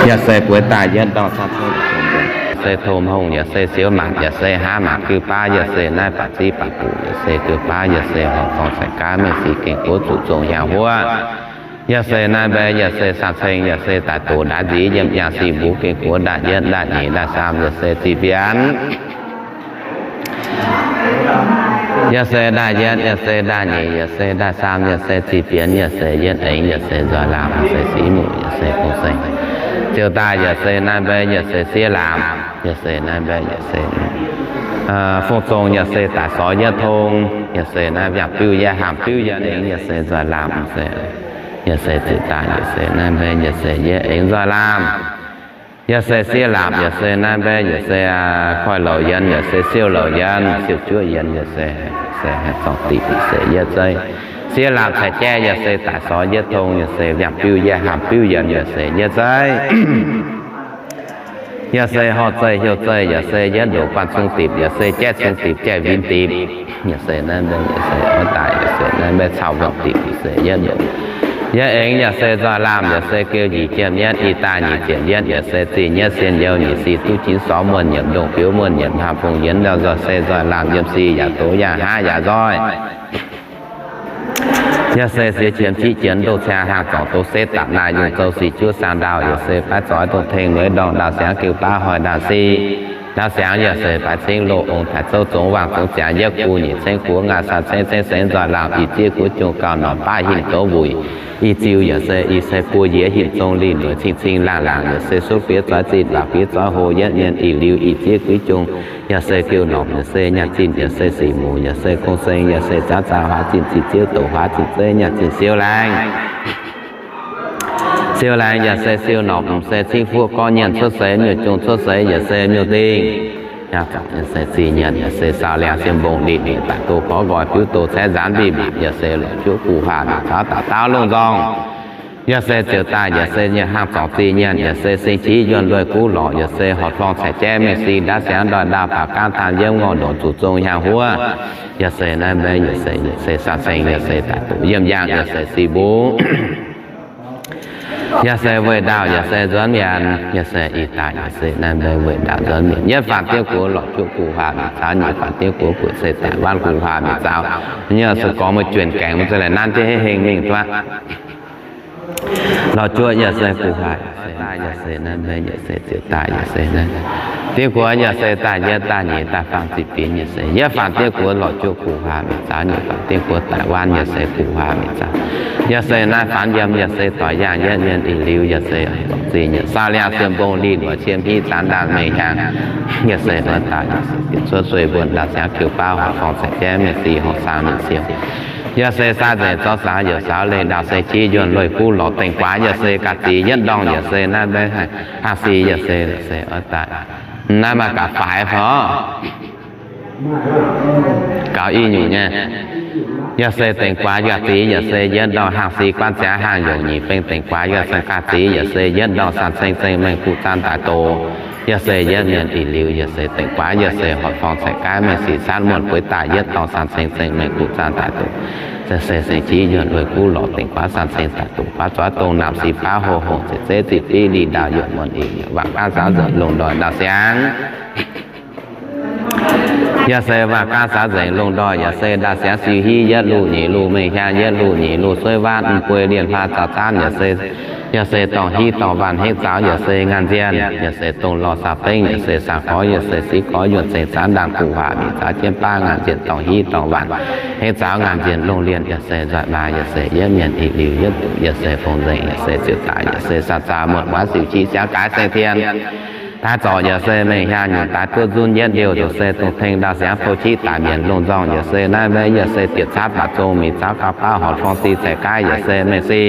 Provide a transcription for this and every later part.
Yaac se bueix daaih yietv ndorm, se tov hungh, yaac se siouv maanc, yaac se haav maanc gui baav, yaac se naaiv baac ziv baac buc, yaac se gui baav, yaac se horpc zorng cai gaav mengh sic gengh gox zuqc zong hiaang huov. Yaac se naaiv mbaeqv, yaac se saah ceng, yaac se daaih doqc ndaaiv nziv yiem yangh sic mbuo gengh gox ndaaih yietv ndaaih nyeic ndaaih saam, yaac se zic bienx. Yaac se ndaaih yietv, yaac se ndaaih nyeic, yaac se ndaaih saam, yaac se zic bienx, yaac se yietv aengx, yaac se nzoih laamc, yaac se siqv muc, yaac se kong seng. Ziouc daaih yaac se naaiv mbaeqv, yaac se siev laamc, yaac se naaiv mbaeqv, yaac se fong zong, yaac se daaih sorx yietv tong, yaac se naaiv yangh biuv yietv haamh biuv yietv aengx, yaac se nzoih laamc, yaac se ziouc daaih yaac se naaiv mbaeqv, yaac se yietv aengx nzoih laamc. Yaac se siev laamc, yaac se naaiv mbaeqv, yaac se koiv louc yienx, yaac se siou louc yienx, siou juov yienx, yaac se, se haih zorng dipc, yaac se yietv zeiv. Siev laamc caic jaiv, yaac se daaih sorx yietv tong, yaac se yangh biuv yietv haamh biuv yienx, yaac se yietv zeiv. Yaac se horh zeiv hiuv zeiv, yaac se yietv ndoqc guanh cung dipc, yaac se jaiv cung dipc jaiv win dipc. Yaac se naaiv mbaeqv, yaac se oix daaih, yaac se naaiv mbaeqv cau guanh dipc, yaac se yietv ndoqc. Yietv aengx, yaac se nzoih laamc, yaac se geu nyic jiem yietv, ih daaih nyic ziepc yietv, yaac se zih nyietv sien youz nyic sic duqv jinx sorv muonh nyiemc ndongh biouv muonh nyiemc haamh fungx yienx ndau nzoih se nzoih laamc yiem sic yaac doz yaac haav yaac nzoih. Yaac se siex qiemx qiex jienx ndoh ciangv hnaangx zorngc doz setv dapc naaic yungh zoux sic juov saang ndaauh, yaac se baav zoix dongh tengx mueiz ndorngh ndaauh siangx geu baav hoic ndaauh sic. Ndaauh siangx yaac se baaix cingv loz ong taaix zouv zongx waangc zongx ziangx yietv gu nyic cengv guoqv ngaah saah cengv cengv seix nzoih laamc ih zieqv guoqv jungh gauh norqc baav hinc doz wuic. Ih ziuh yaac se ih se buo yiex hinc zong lih noic cing cing laangh laangc, yaac se suqv fiev zoix zinh waac fiev zoix hoc yietv mienh ih liuz ih zieqv guiv jungh. Yaac se geu norqc, yaac se nyaanh zinh, yaac se sic muc, yaac se kong seng, yaac se zaanv zaanv huaax zinh, ziqc ziouv douc huaax zinh zeiv, nyaanh zinh siou laengz. Siou laengz yaac se siou norqc, m'se cingv fuoqv gorngv nyienz cuotv seix, miuc-jung cuotv seix, yaac se miuc-dingh. Yaac se zih nyienz, yaac se saau liangx siem mbong lih ningc daaih doz porv nqoi biuv doz caeqv nzaanx mbiv mbic, yaac se lorqc juoqv guv huaah mic caux daaih daauv lungh nzorng. Yaac se ziouc daaih, yaac se nyiec hnaangx zorngc zih nyienz, yaac se sing qiex yuonh lueiz guv lorqc, yaac se horpc forng caic jaiv mengh sic ndaauv siangx ndoih ndaauh baac gaanv taan yiemv ngorh ndongc zuqc zong hiaang huov. Yaac se naaiv mbaeqv, yaac se, yaac se saah ceng, yaac se daaih doqc yiem yaangh, yaac se sic mbuo. Yaac se weih ndaauh, yaac se nzuonx mienh, yaac se ih daaih, yaac se naaiv mbaeqv weih ndaauh nzuonx mienh. Yietv faanh diuv guoqv lorqc juoqv guv huaah mic zaaux, nyic faanh diuv guoqv buoqc se daic waanv guv huaah mic zaaux. Nyic se gorngv meih juonc gaengh mv zeiz laih nanv jienv hengh mingh duqv. Lorqc juoqv yaac se guv huaah, yaac se naaiv mbaeqv, yaac se ziouc daaih, yaac se naaiv diuv guoqv yaac se daaih yietv daaih nyeic daaih faanh ziqc binc, yaac se yietv faanh diuv guoqv lorqc juoqv guv huaah mic zaaux, nyic faanh diuv guoqv daic waanv, yaac se guv huaah mic zaaux. Yaac se naaiv faanx yiem, yaac se doix yaangh yietv mienh ih liuz, yaac se zorngc zinh nyienz saau liangx siem mbong lih noic cie hmiv zaanv ndaanh mengh hiaangx. Yaac se oix daaih, yaac se cuotv sueih mbuonx ndaauh siangx keuv baav horpc forng caic jaiv mengh sic horngh saang ninh siou. Yaac se saah nzengc zorqv saaux yaac saaux leih ndaauh se qiex yuonh lueiz guv lorqc dengh guaax, yaac se ga'zic yietv ndorngh, yaac se naaiv mbaeqv haih haangh sic, yaac se, se oix daaih naaiv maaih ga'faix fai Gaux i nyungc nyei. Yaac se dengc guaax yaac zic, yaac se yietv ndorngh hangh si guanv ziangx hangh yongc nyic beng dengc guaax yaac se gaax zic, yaac se yietv ndorngh san ceng zengv mengh guv zaanv daaih doz. Yaac se yietv mienh ih liuz, yaac se dengc guaax, yaac se hoic forng caiv gaaiv mengh sic caanv muonh bueix daaih yietv dorngh san ceng zengv mengh guv zaanv daaih doz. Se se seng jiv yuonh weih guv lorz dengc guaax san ceng daaih doz, guaav zuov dongh naamh sic baav hoh hoc zeiv zeiv zic biv li ndaauh yuonh muonh ih liuz waac gaanv saax nzengc lungh ndorm ndaauh siangx. Yaac se waac gaanv saax nzengc lungh ndorm, yaac se ndaauh siangx siu hiv yietv luh nyic luh mengh hiaang yietv luh nyic luh sueiv waanv m'buo lienh hlaax zaux zaanv, yaac se, yaac se dorngh hiv dorngh waanc hengv zaux, yaac se ngaanh nzienh, yaac se dongh lorh saau bengv, yaac se saang-gorx, yaac se siv-gorx yuonh zengc zaanv ndaangc gu'nguaaic mi'aqv zaux jienv baav ngaanh nzienh dorngh hiv dorngh waanc hengv zaux ngaanh nzienh longh lienh, yaac se nzoih maa, yaac se yietv mienh ih liuz yietv duqv, yaac se fongc nzengc, yaac se ziouc daaih, yaac se saah zaah muonh guaav siu qiex siangx gaaix saeng tien daaih zorc, yaac se mengh hiaang nyungc daaih duqv nzunv yietv liouh, yaac se dongh tengx ndaauh siangx bou qiv daic mienh lungh nzorng, yaac se naaiv mbaeqv, yaac se diepc caatv baac zong mi'aqv zaux gauh baav horc forng si caiv gaaiv, yaac se mengh si,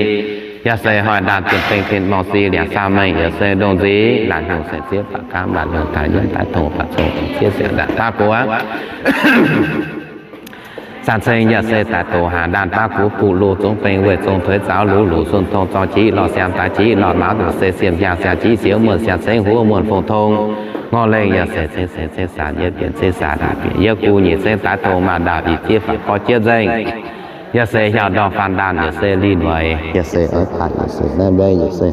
yaax se hoic ndaanh zinh bengh tin morng si liangx saah mengh, yaax se ndongh nziex laanh hungh saeng zieqv baac gaamv laanh hungh daaih yienv daaih tongx baac zong zieqv siangx ndaanh baav guoqv. San ceng yaac se daaih doqc haac ndaanh baav guoqv buqv loz zongx bengh weih zong tuix zaux luv luc sun tong zorng jiv lorh siang daaih jiv lorh mauz nduqc se siem hiaang siang jiv siouv muonh siang cengv huov muonh fong tong ngorc lengh yaac se cengx saenx cengx saanx yietv bienh cengx saanx bienh yietv guv nyic cengx daaih tongx maanc ndaauh ih jieqv faatv gorx jieqv nzengh. Yaac se hiaauh ndorngh faanv ndaanh yaac se lih noic yaac se oix daaih yaac se naaiv mbaeqv yaac se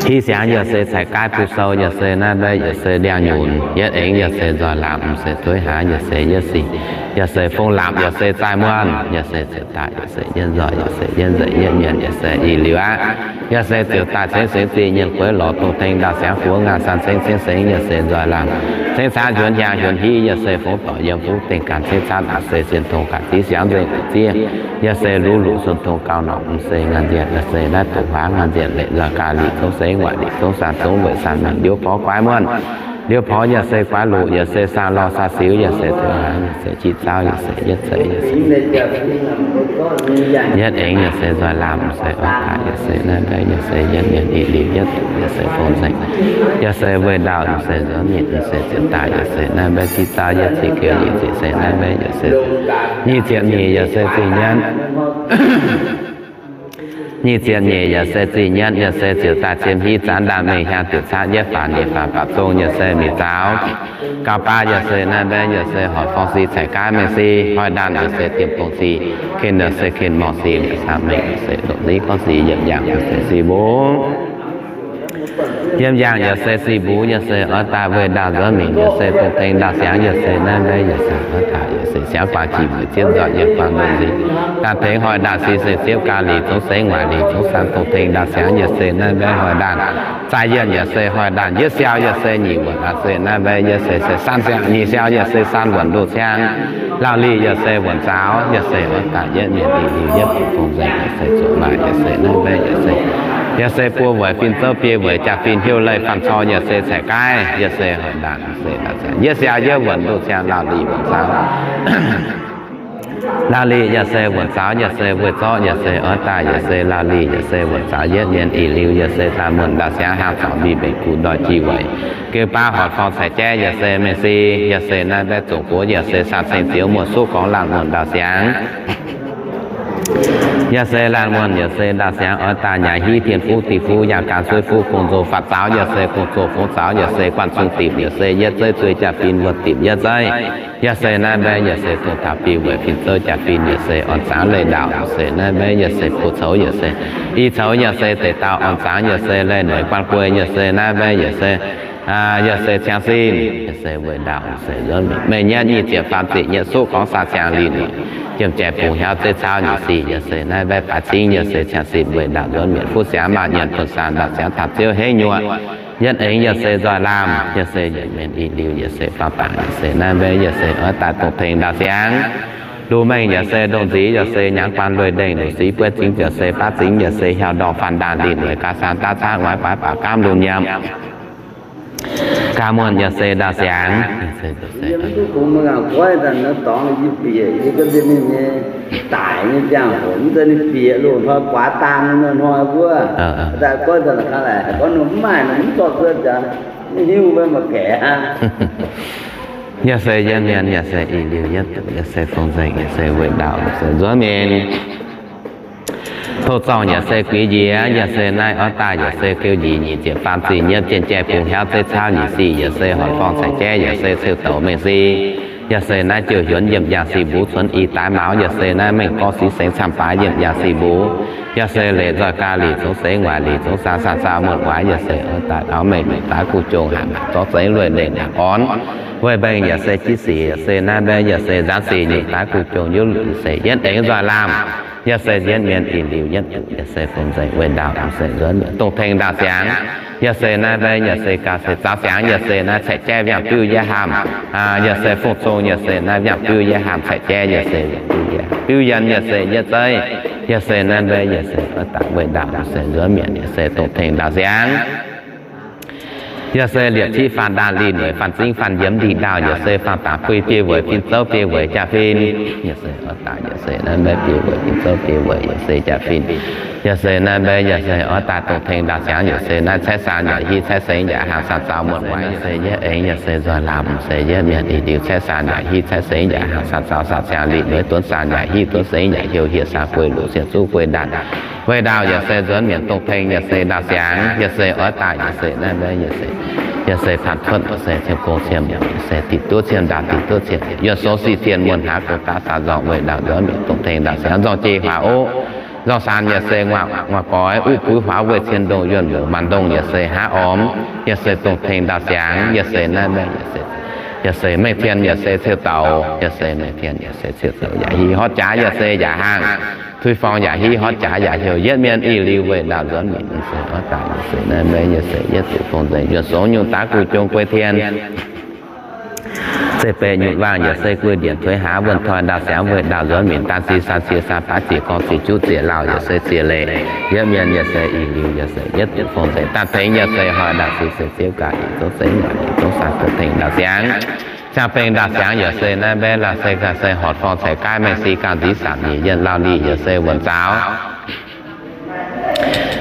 hiv siangx yaac se caiv gaaiv bun sou yaac se naaiv mbaeqv yaac se ndiangx-nyunc yietv aengx yaac se nzoih laamc m'seix tuix haaix yaac se yietv sic yaac se fong laamc yaac se zaih muonh yaac se ziouc daaih yaac se yietv nzoih yaac se yietv nzengc yietv mienh yaac se ih liuz aqv. Yaac se ziouc daaih cengx sengx zingh nyienh gueix lorz dongh tengx ndaauh siangx guoqv ngaanh san ceng cengx sengx yaac se nzoih laamc cengx caatv nquonx hiaang nquonx hiv yaac se fongx doic yiem fuqv dengh ganh cengx caatv aac se sien tong ganh zieqv siangx nzengc zieqv. Yaac se luv luc sun tong gauh norqc m'seix ngaanh nzienh yaac se naaiv doqc huaav ngaanh nzienh leic nzoih gaax lic zongx seix waaic lic zongx saan zongx weic saan mengh ndiouv porv guaiv muonh. Ndiouv porv yaac se guaiv luc yaac se saah lorh saah siux yaac se tengx haaix yaac se qiex zauv yaac se yietv zeiv yaac se yietv aengx yaac se nzoih laamc m'seix oix daaih yaac se naaiv mbaeqv yaac se yietv mienh ih liuz yietv duqv yaac se fongx nzengc. Yaac se weih ndaauh m'seix nzuonx mienh m'seix ziepc daaih yaac se naaiv mbaeqv zieqv zauv yietv zieqv geu nyic zieqc se naaiv mbaeqv yaac se nyic ziepc nyeic yaac se zingh nyienv. Nyic ziepc nyeic yaac se zingh nyienv yaac se ziouc daaih ciem hiv zaanv ndaanh mengh hiaang diuc caatv yietv faanx nyeic faanx baac zong yaac se mi'aqv zaux. Gauh baav yaac se naaiv mbaeqv yaac se hoic forng si caiv gaaiv mengh si hoic ndaanh yaac se diem bong si ken yaac se ken morc si liangx saah mengh yaac se longc nziv gorngv si yiem yaangh yaac se si mbuv. Yiem yaangh yaac se si mbuv yaac se oix daaih weih ndaauh nzuonx mingh yaac se dongh tengx ndaauh siangx yaac se naaiv mbaeqv yaac se oix daaih yaac se siangx guaax jiex mueic zieqv nzoih yiem guaax ndongh nziex. Daaih tengx hoic ndaanh si se zieqv gaax lic zongx seix waaic lic zongx saan dongh tengx ndaauh siangx yaac se naaiv mbaeqv hoic ndaanh zaih yienh yaac se hoic ndaanh yietv siau yaac se nyic wuonc aac se naaiv mbaeqv yaac se se saan siangx nyic siau yaac se saan wuonc ndoh ciang. Lauh lih yaac se wuonc zaux yaac se oix daaih yietv mienh ih liuz yietv fongx nzengc yaac se zuqc maaih yaac se naaiv mbaeqv yaac se, yaac se buo weic fin zouv biei weic jaa-fin hnyouv leih fanh cor yaac se caiv gaaiv yaac se hoic ndaanh se yietv siau yietv wuonc ndoh ciang lauh lih wuonc zaux. Lauh lih yaac se wuonc zaux yaac se weih zorqv yaac se oix daaih yaac se lauh lih yaac se wuonc zaux yietv mienh ih liuz yaac se daaih muonh ndaauh siangx haang corc mbic mbenc guv ndoih jih weic geu baav hoic forng caiv jaiv yaac se mengh si, yaac se naaiv mbaeqv zongc guoqv yaac se saan ceng ziouv muonh suqv gorngv laanh muonh ndaauh siangx. Yaac se laanh muonh yaac se ndaauh siangx oix daaih nyaaic hiv tien fuqv diuh fuqv yaangh gan suiv fuqv gong-zoh fatv zaux yaac se gong-zoh fongx zaux yaac se guanh cung dimc yaac se yietv zeiv zueih jaa-fin wuonh dimc yietv zeiv. Yaac se naaiv mbaeqv yaac se dongh taux biei weic fin zouv jaa-fin yaac se orn zaangv leih ndaauh yaac se naaiv mbaeqv yaac se buo coux yaac se i coux yaac se deix dauh orn zaangv yaac se leih noic guanh guei yaac se naaiv mbaeqv yaac se, yaac se ciangv sin yaac se weih ndaauh se nzuonx mingh. Meih nyietv nyic ziepc faam ziepc nyei suqv gorngv saah ciangx lih noic jiem jai bungx hiauv zeiv cauv nyeic sic yaac se naaiv mbaeqv baaix cingv yaac se ciangv sin weih ndaauh nzuonx mienh fuqv siangx maaih nyienc bun saah ndaauh siangx taux ziouv hengv nyuoqc. Yietv aengx yaac se nzoih laamh yaac se yietc mienh ih liuz yaac se faam bangc yaac se naaiv mbaeqv yaac se oix daaih dongh tengx ndaauh siangx. Luc mengh yaac se ndongh nziv yaac se nyaangx guaan lueiz ndengh luc sic bueiv zingx yaac se baav zingx yaac se hiaauh ndorngh faanv ndaanh lih noic gaax saan daav caangv waaic baaix baac gaamv lungh nyiemc. Gaax muonh yaac se ndaauh siangx. Daic nyei ziangh hoc mv zeiz ninh bieqc loz-hnoi guaax dang nor hnoi wuov. Daaih goiv daaih la'kangv laaic gorngv ninh mv maaih, ninh mv zorqv zuov jaax. Hiuv maiv maaih gaeqv. Yaac se yietv mienh, yaac se ih liuz yietv duqv, yaac se fong nzengc, yaac se weic ndaauv, yaac se nzuonx mienh. Houh zorngh yaac se guix njiec, yaac se naaiv oix daaih yaac se geu njiec nyic ziepc faam zinh nyiemv jienv jai bungx hiauv zeiv cauv nyic sic, yaac se horc forng caic jaiv, yaac se ciuv douc mengh si. Yaac se naaiv jiouh hiuonv yiem yangh sic mbuo cuonx i daaix maux, yaac se naaiv mengh gorngv sic sengx camv baaix yiem yangh sic mbuo. Yaac se leiz nzoih ga'lih zungv seix waaic, lih zungv saan saan zaauh muonc waaic, yaac se oix daaih taux mengh daaix kuh jong hanc zorqv zengx lueic nengh naanc orn. Weic mbengh yaac se jiv sic, yaac se naaiv mbaeqv, yaac se nzaanx sic nyungc daaix kuh jong yuv se yietv aengx nzoih laamh. Yaac se yietv mienh ih liuz yietv duqv, yaac se fong nzengc weic ndaauv, yaac se nzuonx mienh dongh tengx ndaauv siangx. Yaac se naaiv mbaeqv, yaac se gauh se zaaux siangx, yaac se naaiv caeqv jaiv viangh biuv yaac haamh. Yaac se fong zong, yaac se naaiv viangh biuv yaac haamh caeqv jaiv, yaac se biuv yienh, yaac se yietv zeiv. Yaac se naaiv mbaeqv, yaac se oix daaih weic ndaauv, yaac se nzuonx mienh, yaac se dongh tengx ndaauv siangx. Yaac se liepc ciqv faanh ndaanh lih noic faanh zingv faanh yiemx ndih ndaauh, yaac se faanh dangc puix biei weic fin zouv biei weic jaa-fin. Yaac se oix daaih yaac se naaiv mbaeqv biei weic fin zouv biei weic yaac se jaa-fin. Yaac se naaiv mbaeqv yaac se oix daaih dongh tengx ndaauv siangx, yaac se naaiv caeqv saan yaac hiv, caeqv sengx yaac haangh, saan zaaux muonc waaic, yaac se yietv aengx, yaac se nzoih laamh, se yietv mienh ih liuz caeqv saan yaac hiv, caeqv sengx yaac haangh, saan zaaux saan siangx lih noic duonv saan yaac hiv, duonv sengx yaac heuc, hieh saan guei luqc, sienx zuqv guei ndaanh. Weic ndaauv yaac se nzuonx mienh dongh tengx yaac se ndaauv siangx, yaac se oix daaih yaac se naaiv mbaeqv yaac se, yaac se paanv cuotv yaac se ciem gong ciem, yaac se diqc duqv ciem ndaauv diqc duqv ciem, yuonh sou sic zienh muonh haaix gong daav saan nzorngh. Weic ndaauv nzuonx mienh dongh tengx ndaauv siangx, nzorng jiex huaax oqv, nzorng saan yaac se nguaaic goix, uv buiv huaav weih cien ndongh yuonh muoc maanc ndongh yaac se haav ormx, yaac se dongh tengx ndaauv siangx, yaac se naaiv mbaeqv yaac se, yaac se mengh cien yaac se ciuv douc, yaac se mengh cien yaac se ciuv douc yaac hiv, horv jaax yaac se yaac haangh, tuix forng yaac hiv, horv jaax yaac heuc, yietv mienh ih liuz weic ndaauv nzuonx mienh se oix daaih yaac se naaiv mbaeqv yaac se yietv duqv fong nzengc, yuonh sou nyungc daav guh jong guei tien. Zeiv-baeqc nyungc waangh yaac se guei ndienc tuix haav wuonh toi ndaauv siangx, weic ndaauv nzuonx mienh daan sic saan siec saan baaix ziec gorngv ziec juqv ziec lauh yaac se ziec leic, yietv mienh yaac se ih liuz yaac se yietv duqv fong nzengc, daaih tengx yaac se hoic ndaauv sic se ziouv gaax, yietc zungv sengx waaic, yietc zungv saan dongh tengx ndaauv siangx. Ziangh bengh ndaauv siangx yaac se naaiv mbaeqv la'sic gaax se horc forng caiv gaaix mengh si gangh nziv samc nyeic yienh lauh lih yaac se wuonc zaaux.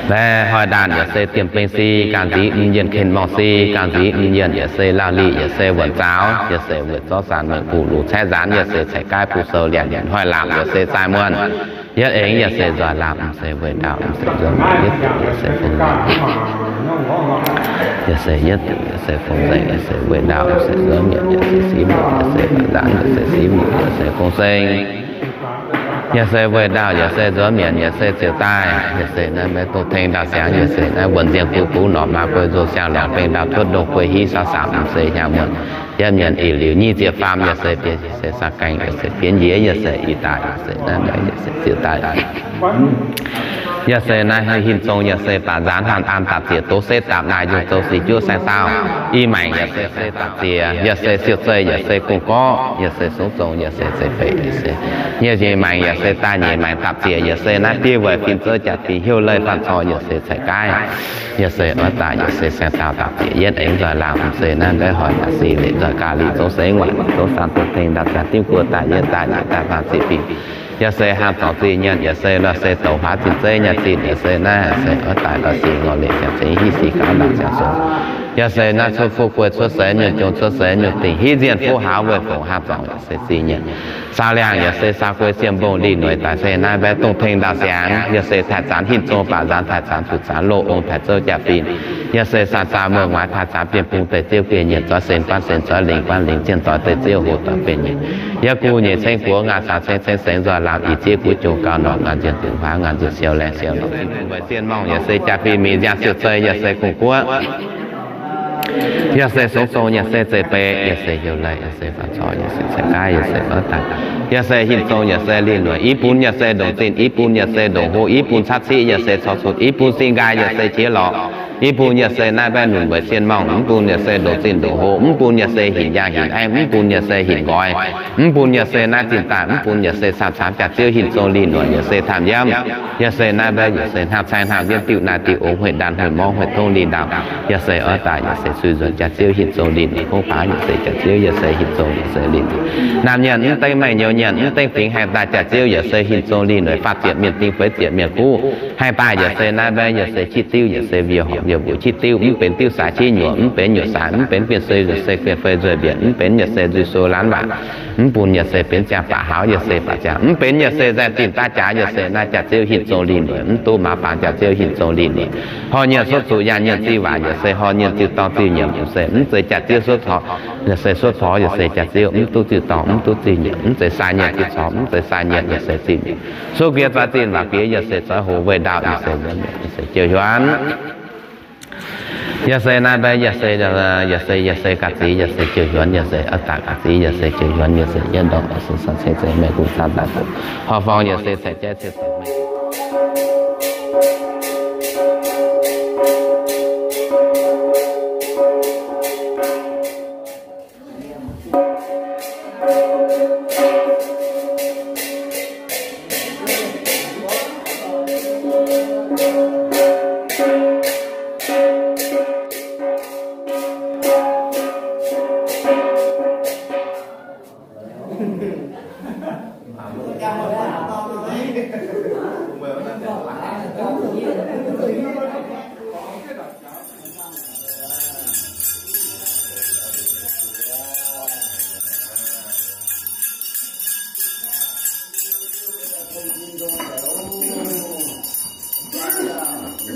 Mbaeqv hoic ndaanh yaac se diemh bengh si gangh nziv m'yienh ken morngh si gangh nziv m'yienh yaac se lauh lih yaac se wuonc zaaux, yaac se weic zorqv saan mengh buoz luc caeqv nzaanx yaac se caiv gaaix buoz sou liangx nyanc hoic laamc yaac se zaih muonh. Yietv aengx yaac se nzoih laamh se weic ndaauv se nzuonx mienh yietv duqv yaac se fong nzengc. Yaac se yietv duqv yaac se fong nzengc, yaac se weic ndaauv se nzuonx mienh yaac se siv mienh yaac se nzaanx yaac se siv mienh yaac se gong seng. Yaac se weic ndaauv yaac se nzuonx mienh yaac se ziouc daaih, yaac se naaiv mbaeqv dongh tengx ndaauv siangx, yaac se naaiv wuonh nziang guv gux norqc maa guei nzou siang lorngx bengh ndaauv cuotv ndongh guei hiv saux samc se hnyangx muonh. Yietv mienh ih liuz nyic ziepc faam yaac se bienx se sa'gaeng yaac se bienx njiec yaac se ih daaih yaac se naaiv mbaeqv yaac se ziouc daaih. Yaac se naaiv hinh zong yaac se baac nzaanx hanh an dapc ziec doz setv dapc naaic yungh zoux sic juov saeng dauh. I maengc yaac se se dapc ziec, yaac se siou zeih yaac se gong gorqv, yaac se sungv zong yaac se zeiv-baeqc yaac se nyei nyei maengc yaac se daaih nyeic maengc dapc ziec, yaac se naaiv biei weic fin zouv jaax-zinh heuc leih fanh cor yaac se caiv gaaix. Yaac se oix daaih yaac se saeng dauh dapc ziec, yietv aengx nzoih laangz se naaiv mbaeqv hoic naaic sic leic nzoih gaax lic zong seix waaic zong saan dongh tengx ndaauv ziangx dimv guoqv daaih yietv daaih nyiec daaih faam zic fingx. Yaac se haang zorngx zinh nyienc, yaac se lorh se douc huaav zinh zeiv nyaanh zinh, yaac se naaiv se oix daaih lorh sic ngorc leic ziangx cingx hiv sic gaax ndaauv ziangx sou. Yaac se naaiv cuotv fuqv guei cuotv seix nyungc jong cuotv seix nyungc dingc hiv nzienh fuqv haav weih fongc haang zorngx yaac se zinh nyienc. Saau liangh yaac se saau guei siem mbong lih noic daaih se naaiv mbaeqv dongh tengx ndaauv siangx, yaac se taaih zanx hinc zong baac nzaanx taaih zanx zuqc zanx loz ong taaih zouv jaa-fin. Yaac se saan zaah muoz-muaiz taaih zanx bienh bung deic ziouv bienh nyienc, zoix senx guanv senx, zoix lingc guanv lingc, zienh doic deic ziouv hoc doic bienh nyienc. Yaac guv nyeic ceng guoqv ngaanc caux ceng ceng sengx nzoih laamh i zieqv guv jong gauh norqc, ngaanc nzienh dungz huaav, ngaanc nzienh siou laengz siou norqc, weic sienh morngh yaac se jaa-fin mingh nziang siou zei yaac se gong guoqv. Yaac se sungv zong yaac se zeiv-baeqc, yaac se heuc leih, yaac se faanh cor, yaac se caiv gaav, yaac se oix daaih. Yaac se hinc zong yaac se lih noic, i bun yaac se ndongc zinh, i bun yaac se ndongc hlo, i bun catv ciqv yaac se cor cutc, i bun sin nqaai yaac se qiex lorqc. I bun yaac se naaiv mbaeqv nunc weic sienh morngh, mv bun yaac se ndongc zinh ndongc hlo, mv bun yaac se hinc yaangh hinc aengv, mv bun yaac se hinc nqoi, mv bun yaac se naaiv zinh daaih, mv bun yaac se camv camv jaax ziouv hinc zong lih noic yaac se taamh yiem. Yaac se naaiv mbaeqv yaac se hnangv caeng hnangv yiem diuh naaiv diuh ong, hueic ndaanh hueic morngv hueic tongv lih ndaauv. Yaac se oix daaih yaac se sui nzuonx jaax ziouv hinc zong lih noic, kongv baav yaac se jaax ziouv yaac se hinc zong yaac se lih noic. Naamh nyienc mv dengv maengc nyouz nyienc mv dengv fingx haengh daaih jaax ziouv yaac se hinc zong lih noic, faah ziepc mienh ding feix ziepc mienh kuv haengh daaih yaac se naaiv mbaeqv yaac se qitv diuv yaac se wiev horpc yaac mbuoqc qiex diuv, mv benx diuv saaix qiex nyuoqc, mv benx nyuoqc saaix, mv benx bienh sui, yaac se guen fei nzueic mbienc, mv benx yaac se nzuih sou laanh waac, mv bun yaac se benx ziangh baac haux, yaac se baac ziangh, mv benx yaac se nzaih dinh daav jaax, yaac se naaiv jaax-ziouv hinc zong lih mueic, mv duqv maaz baang jaax-ziouv hinc zong lih mueic. Horh nyienh suotv zuqc yaanh nyienh ziuh waac, yaac se horh nyienh ziuh dorngx ziuh nyiemc, yaac se mv zeiz jaax-ziouv suotv horh, yaac se suotv horh, yaac se jaax-ziouv mv duqv ziuh dorngx, mv duqv ziuh nyiemc, mv zeiz sai nyienh ziuh corc, mv zeiz sai nyienh yaac se ziuh nyiemc. Suv giex za'gengh waac giex yaac se zoih hoc weic ndaauh yaac se, yaac se jouh hiuonv. Yaac se naaiv mbaeqv yaac se, yaac se, yaac se ga'zic yaac se jouh hiuonv, yaac se a'daaih ga'zic yaac se jouh hiuonv, yaac se yietv ndorm yaac se ceix se meih gunv caux daaih duqv horh forng yaac se ceix jaiv ceix doqc meih.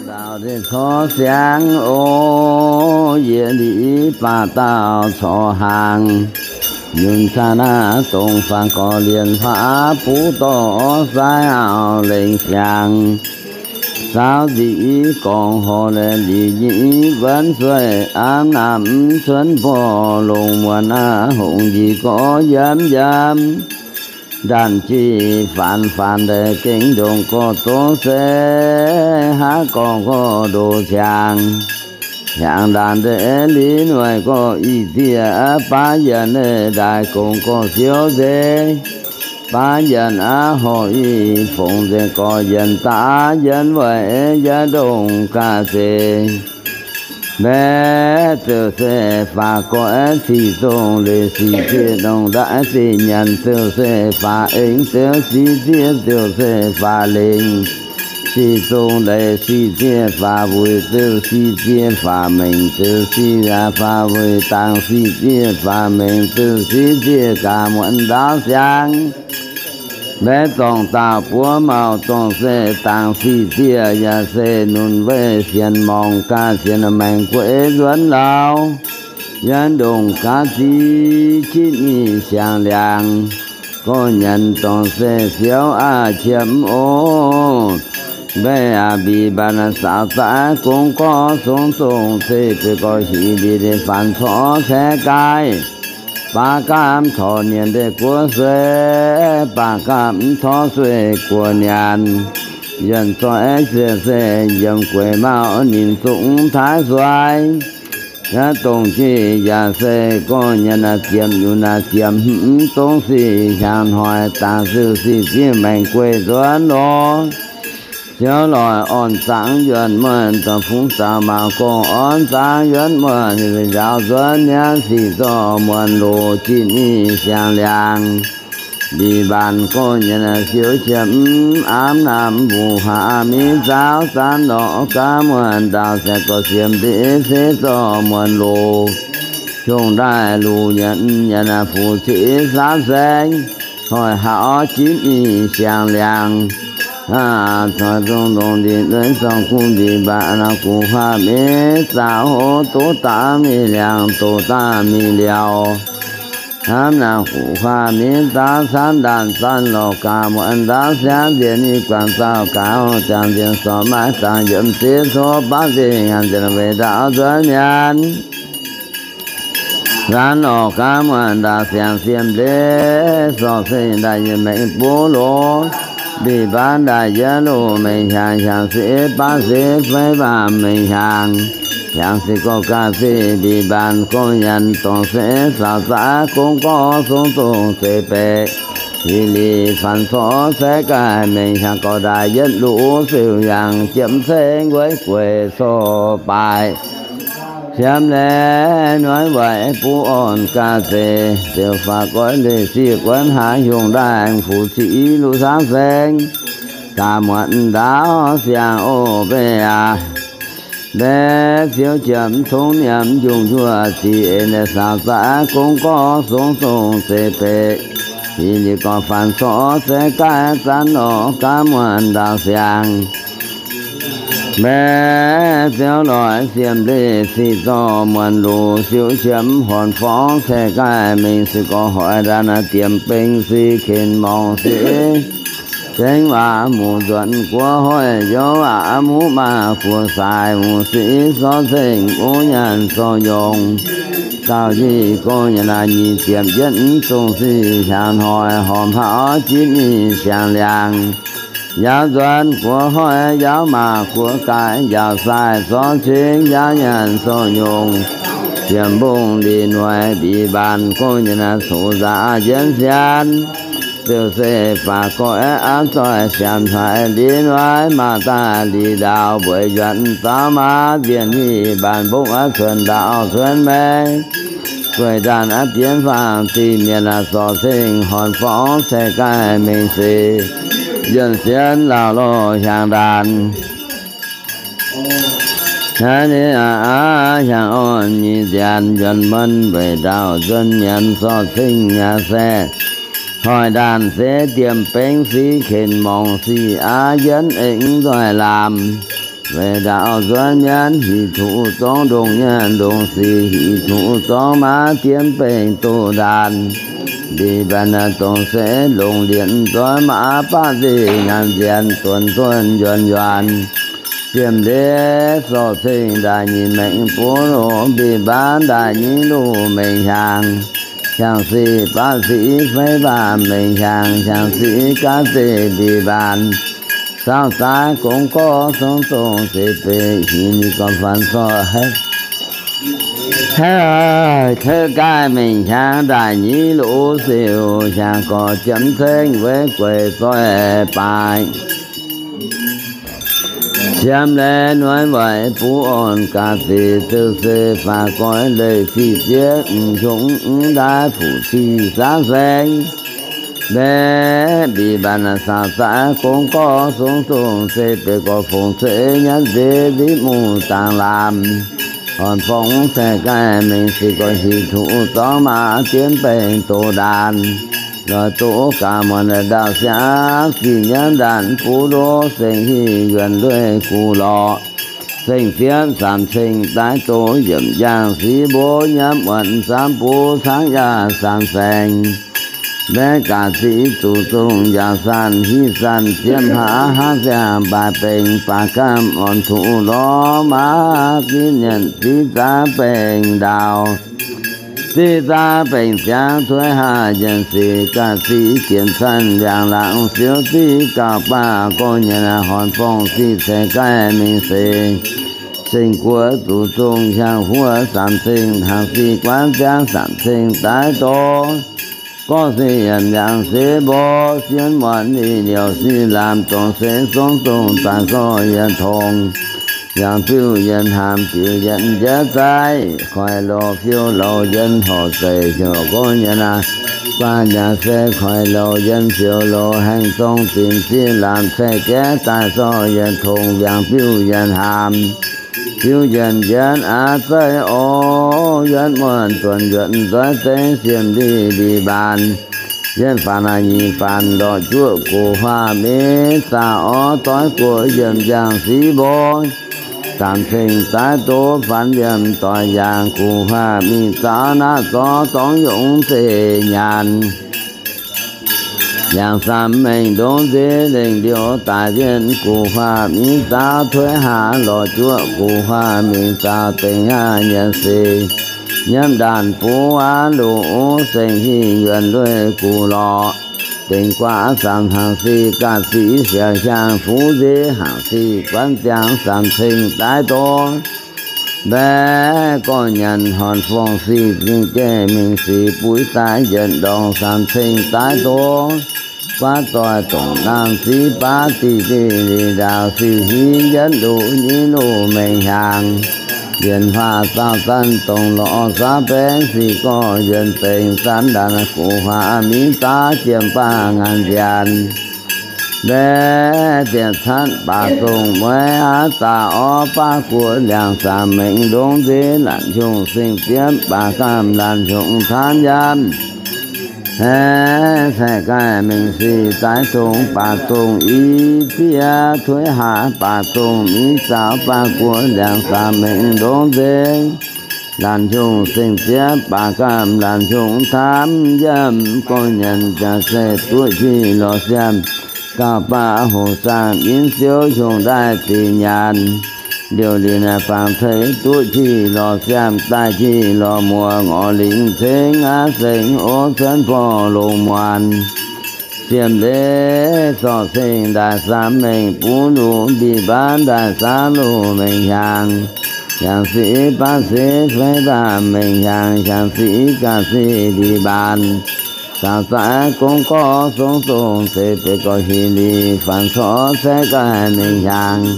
Nzaaux deix corc siangx oc, yietc liuz baac dauh corc hnaangx. Yungh caa naaiv dongh faanx gorx lienh faav buv dorh sai auv lengc siangx. Saauv nzic gorngv horh leh liuz nyic wuonv sueih, aamv naamh cuonv borh longc muonz aqv, hongx njiec gorx yiem yiem. Ndanc jiex faanx faanx deix gengh ndongc gorx doz se, haav gorx gorx ndoqc ciangx. Hnyangx ndaanx deix liuz noic gorx ih zieqc, baav yienc daaih gongx gorx siouv nzeix. Baav yienc aqv horh ih fongc nzengc gorx yienc daav yienc weic yietc ndongh ga'zeix. Mbaeqv ziouc se faaux goiv cic zong leiz sic zieqc ndongh ndaaih ziqc nyanc ziouc se faaux eng ziouc sic zieqc ziouc se faaux lengc. Sic zong leiz sic zieqc faaux wuic ziouc sic zieqc faaux mengc ziouc sic faaux wuic dangx sic zieqc faaux mengc ziouc sic zieqc gaax muonc ndaauv siangx. Mbaeqv zorngc dauh buov mauh dongh se dangx sic zieqc yaac se nunc weih sienx morngx gaax sienx maengx gueix nzuonx lauh. Yietc ndongh gaav ziqc qitv nyic siangx liangx. Gorx nyanc dongh se fioux aqv qiemx oc. Mbaeqv aac mbic mbaanh saaux zaqv gong gorx song zongh se beuc gorx hic mbic deix faanx corc caeqv gaaih. Baav gapv torc nienc deix guoqv sueih, baav gapv torc sueih guoqv nyanc. Yienh zoih se se yiem gueix mauh ninh zungv taaix suai. Yaac dongh jiex yaac se gorx nyanc naaiv ziemx yungz naaiv ziemx hmz dongh sic hnyangx hnoi dangx siouc sic zieqc maengx gueix nzuonx lorz. Ziouv loic orn zaangc yuonc muonh, dorh fungx zaangc maux gorngv orn zaangc yuonc muonh, nzaaux nzuonx nyanc sic zorqv muonc loz jiex nyic siangx liangx. Mbic mbaanh gorx nyanc siouc qiemx, aamv naamh mbuo haav mingh zaaux zanc lorqc gaax muonh ndaauh se gorx siemx ndiev se zorqv muonc loz. Hiongh ndaaih luc nyanc nyanc fuc ciqv saamv saeng, hoic haav orv jipv nyic siangx liangx. Aa, caux zong longx ndiev ndueiv zorng guv mbic mbaanh guv huaav mingh zaaux hoc doqc daaih mingh liangx doqc daaih mingh liauz. Hnamv naaic huv huaav mingh zaaux camv ndaanh zanc lorqc gaax muonc ndaauv siangv nziex nyic guangc zaux gaax ziangh nziex sorc maiv zaangc yiem ziex coqv baav nziex nyanc nziex weic ndaauv nzuonx mienh. Zanc lorqc gaax muonc ndaauv siangx siem ndiev sorc se ndaaih yie mengh buv loz, mbic mbaanh ndaaih yie loz mengh hiaangx hiaangx se baav se fei baamh mengh hiaangx. Hiaangx se gorx gaax se mbic mbaanh gorx nyanc dorngc se saaux zaqv gong gorx song zongh se baeqc. Hic lic faanx corc saeqv gaaih mengh hiaangx gorx ndaaih yietv luc siouc yangh jiemv ceng weic gueic corc baaih. Siemv laeh noiv waaic buv orn gaax zeiz, ziouc faaux goiv leiz sieqv guonv haaix hiongh ndaaih fuc ciqv luc saamv saeng. Gaax muonc ndaauv siangx oc mbeih aac. Mbaeqv ziouv jiem tongv nyiemz njungh njuov zic en, saaux zaax gong gorx sung dongh zeiv beic, i ni gorx faanx corc se gaih zanv norqc gaav muonh ndaauv siangx. Mbaeqv ziouv loix siemv leih sic zorqv muonh luc, siouv jiem horn forngv se gaih mingh sic gorx hoic ndaanh diemx beng sic ken morngh sic zengv waac muc nzuonx guoqv hoic youz waac muv maah guoqv saaix muc sic sorv ceng uv nyanc sorv nyongc. Dauh nyic gong nyanc naaic nyic ziepc yietv zungh sic hiaangx hnoi horpc hauv jitv mingh siangx liangx. Yaauv nzuonx guoqv hoic yaauv maah guoqv gaaix njaaux sai sorv cingv yaauv nyanc sorv nyongc. Ziemx mbungv lic noic mbic mbaanc gong nyanc naaic coqv nzaax yienv sienv. Ziouc se faaux goiv aav zoih siamx haic lic noic maah daaih lic ndaauv mbueiz yuonx zaux maaz nzienh hieh mbaanc mbopv aav cuonx ndaauv cuonx mengh. Gueic ndaanh aav bienv faang dingh mienh aac zorc ceng horn forngv se gaih mengh sic. Yuonh sienv laauh loh hiaangx ndaanh. Hnangv naaiv aqv, hiaangx orn nyic nziaanx yuonx muonv weic ndaauv nzuonx mienz zorc ceng nyaah saeqv. Hoic ndaanh se diemx bengx sic ken morngh sic aav yienv eix nzoih laamh. Weic ndaauv nzuonx mienz hic tuqv zorngv ndongc nyaanh ndongc sic, hic tuqv zorngv maaz diemx bengx doh ndaanh. Mbic mbaanc dongh se longc lienc nzoih maaz baav nzih nyanc nzienx duonx duonx yuonx yuonx. Ziemx ndiev zorc ceng ndaaih nyic mengh buv loh, mbic mbaanc ndaaih nyic loh mengh hiaangx. Hiaangx sic baav sic fei baav mengh hiaangx, hiaangx sic gaav zeiv mbic mbaanc. Saauv zaax gong gorx song dongh zeiv beic, hic ni gorx faanx corc haiv, haiv, tov gaaih mengh hiaangx ndaaih nyic loh sic hiaangx gorx jiem ceng weic gueic zoih baaix. Siemx leiz nuaaiv waaic buv orn gaax zic, ziouc se faaux goiv leih sic zieqv mv-njongc mv ndaaih fuqv sic zaav saeng. Mbaeqv mbic mbaanc saauv zaax gong gorx song dongh zeiv beic gorx fongc ceix nyanv nzeix nziv mungh dangx laamh. Horn forngv se gaih mengh sic gorx hic tuqv zorngv maaz diemx bengx doh ndaanh. Lorz duqv gaax muonc ndaauv siangv, zinh nyanv ndaanh buv ndoqv seng hieh yuonx lueiv guv lorqc. Seng fienv samx ceng daaih doz yiemc njang sic mbo nyiemv muonc zaamv buv caangv yaac samx saeng. Mbaeqv gaax zic zuqc zungh yaac sanc hieh sanc ziepv hlaax hlaax ziangh baaix bengx baaix gamh orn tuqv lorz maaz ziv nyanc ziv zaav bengx ndaauv. Ziv zaav bengx ziangx tuix haav nyanc sic gaax zic jienv canv ndiangx laangz siouv ziv gauh baac gorx nyanc horn forngv sic ceix gaih mingh seix. Ceng guoqv zuqc zungh hiaangx huov samx ceng hnaangx sic guanv ziangx samx ceng daaih doz. Gorngv se yiem yangh se mbo sienv muonc ninh liouc sic lamh dongh se song dongh daaih zorqv yiem tongx. Yangh biuv yiem hnamv biuv yiem njiec zaaih, koiv loz fiuv loz yiem horqc zeic heuc gorngv yiem naaiv guaav nyaah se koiv loz yiem fiuv loz haengh zong zinh sic lamh caeqv jaiv daaih zorqv yiem tongx. Yangh biuv yiem hnamv biuv yiem njiec aav zeiv oc. Yuonv muonh duonx yuonx nzoih zengv siemv ndih ndih mbaanx. Yiem faanx naaic nyic faanx lorqc juoqv guv huaav mingh zaqc orv doiv guoqv yiem njang sic mbo. Samx ceng daaih doz faanx yiem doix yaangh guv huaav mingh zaqc naaiv zorqv dorngx yongc zeiv nyaanh. Yangh samx mengh ndongc nziex lengc liouh daaih wienh guv huaav mingh zaqc tuix haav lorqc juoqv guv huaav mingh zaqc dengx haav nyanc sic. Nyiemv ndaanh buv aav loz seng hingh yuonx lueic guv lorqc. Dengx guaav samx hnaangx sic gaax sic siouc hiaangx fuqv nziex hnaangx sic guanv ziangx samx ceng daaih doz. Mbaeqv gorx nyanc horn fongc sic zingh jeiv mingh sic buix daaih yietc ndorngx samx ceng daaih doz. Guaav doic dongc naamh ziv baav diqc diqc lic ndaauh sic hiv yietv nduqc nyiv nduqc mengh hiaangx. Yienx huaav zaauh zanv dongc lorz saav baeng sic gorx yienx zengx zanv ndaanx guv huaav mingh zaav jiem baav ngaanc nziaanx. Mbaeqv ziepc catv baac dongh mueiz aav daaih orv baav guoqv liangx zaangc mengh ndongx nzeix laatc hnyungx seng zieqv baac gamh laatc hnyungx taanv yamv. Haeqv caeqv gaaih mengh sic daaih dongh baac dongh i zieqv tuix haax baac dongh miv zaux baav guoqv liangx zaangc mengh ndongx nzeix laatc hnyungx seng zieqv baac gamh laatc hnyungx taanv yamv. Gorngv nyanc jaax se duqv qiex lorz siam gauh baac hoc zaangc yinv siouv hnyungx ndaaih zinh nyaanh. Liouh linc fangx teix duqv qiex lorz siam daaih qiex lorz muoz ngorc lingc cengx aav sengx ov cuonv borh longc muonc. Siem leiz zorqv cingx ndaaih saamx mengh buv luc mbic mbaanv ndaaih saamv luc mengh hiaangx. Hiaangx siqv baav siqv fei ndaamv mengh hiaangx, hiaangx siqv gaax siqv mbic mbaanv. Caux zaaix gong gorx song zongh zeiz benx gorqv hic lic faanx corc caeqv gaaih mengh hiaangx.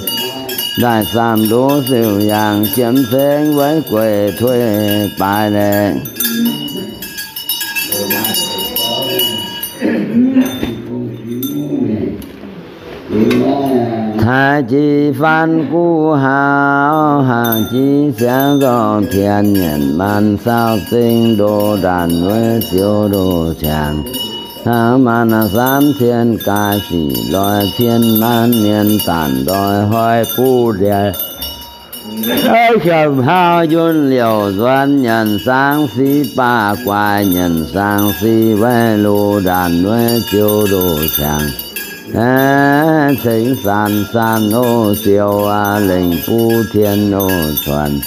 Ndaaih saamv ndoqv siouc yaangh jiem saengv weiv gueic tuix baaix laeqc. Taaix jiex faanv guv haux, haangh jiex siangx nzorng tienx nyienc maanc saauv zingh ndoh ndaanc wuov ziouv ndoh ciangx. Hnangv maanc saamv tien gaaix sic loix tien maanc mienh zanc ndoih hnoi buv ndiev Aa, siouc hauv yunh liouc nzuonx nyanc saangv siqv baac guaaix nyanc saangv siqv weic loz ndaanc wuov ziouv ndoh ciangx. Aeqv, cingx sanc sanc oc siouc aac, lengc buv tien oc cuonx,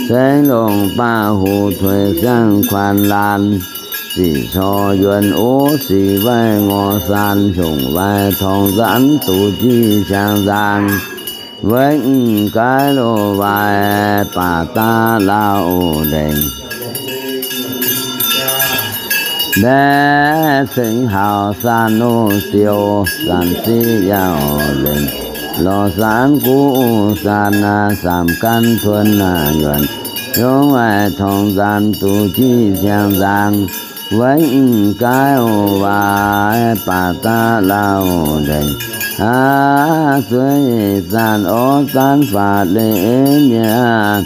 cingx longc baac huc tuix siang kuanx laanh, sic cor yuonx ov sic weic ngorc san hiongc waaic torngx nzanv duqv jiv ciangx nzaang. Weic mv gaaix loz-waaic baac daav lauh oc ndengc. Mbaeqv cingx hauc san oc siouc, sanc siqv yaac oc lengc, lorz sanc guv oc sanc aac, samx gan tuonx naaic yuonx, yungz waaic torngx nzaanx duqv jiv ciangx nzaang. Weic mv gaaix oc waaic baac daav lauh oc ndengc. Aav, zueiz zanc orv zanc faatv leiz mi'aqv.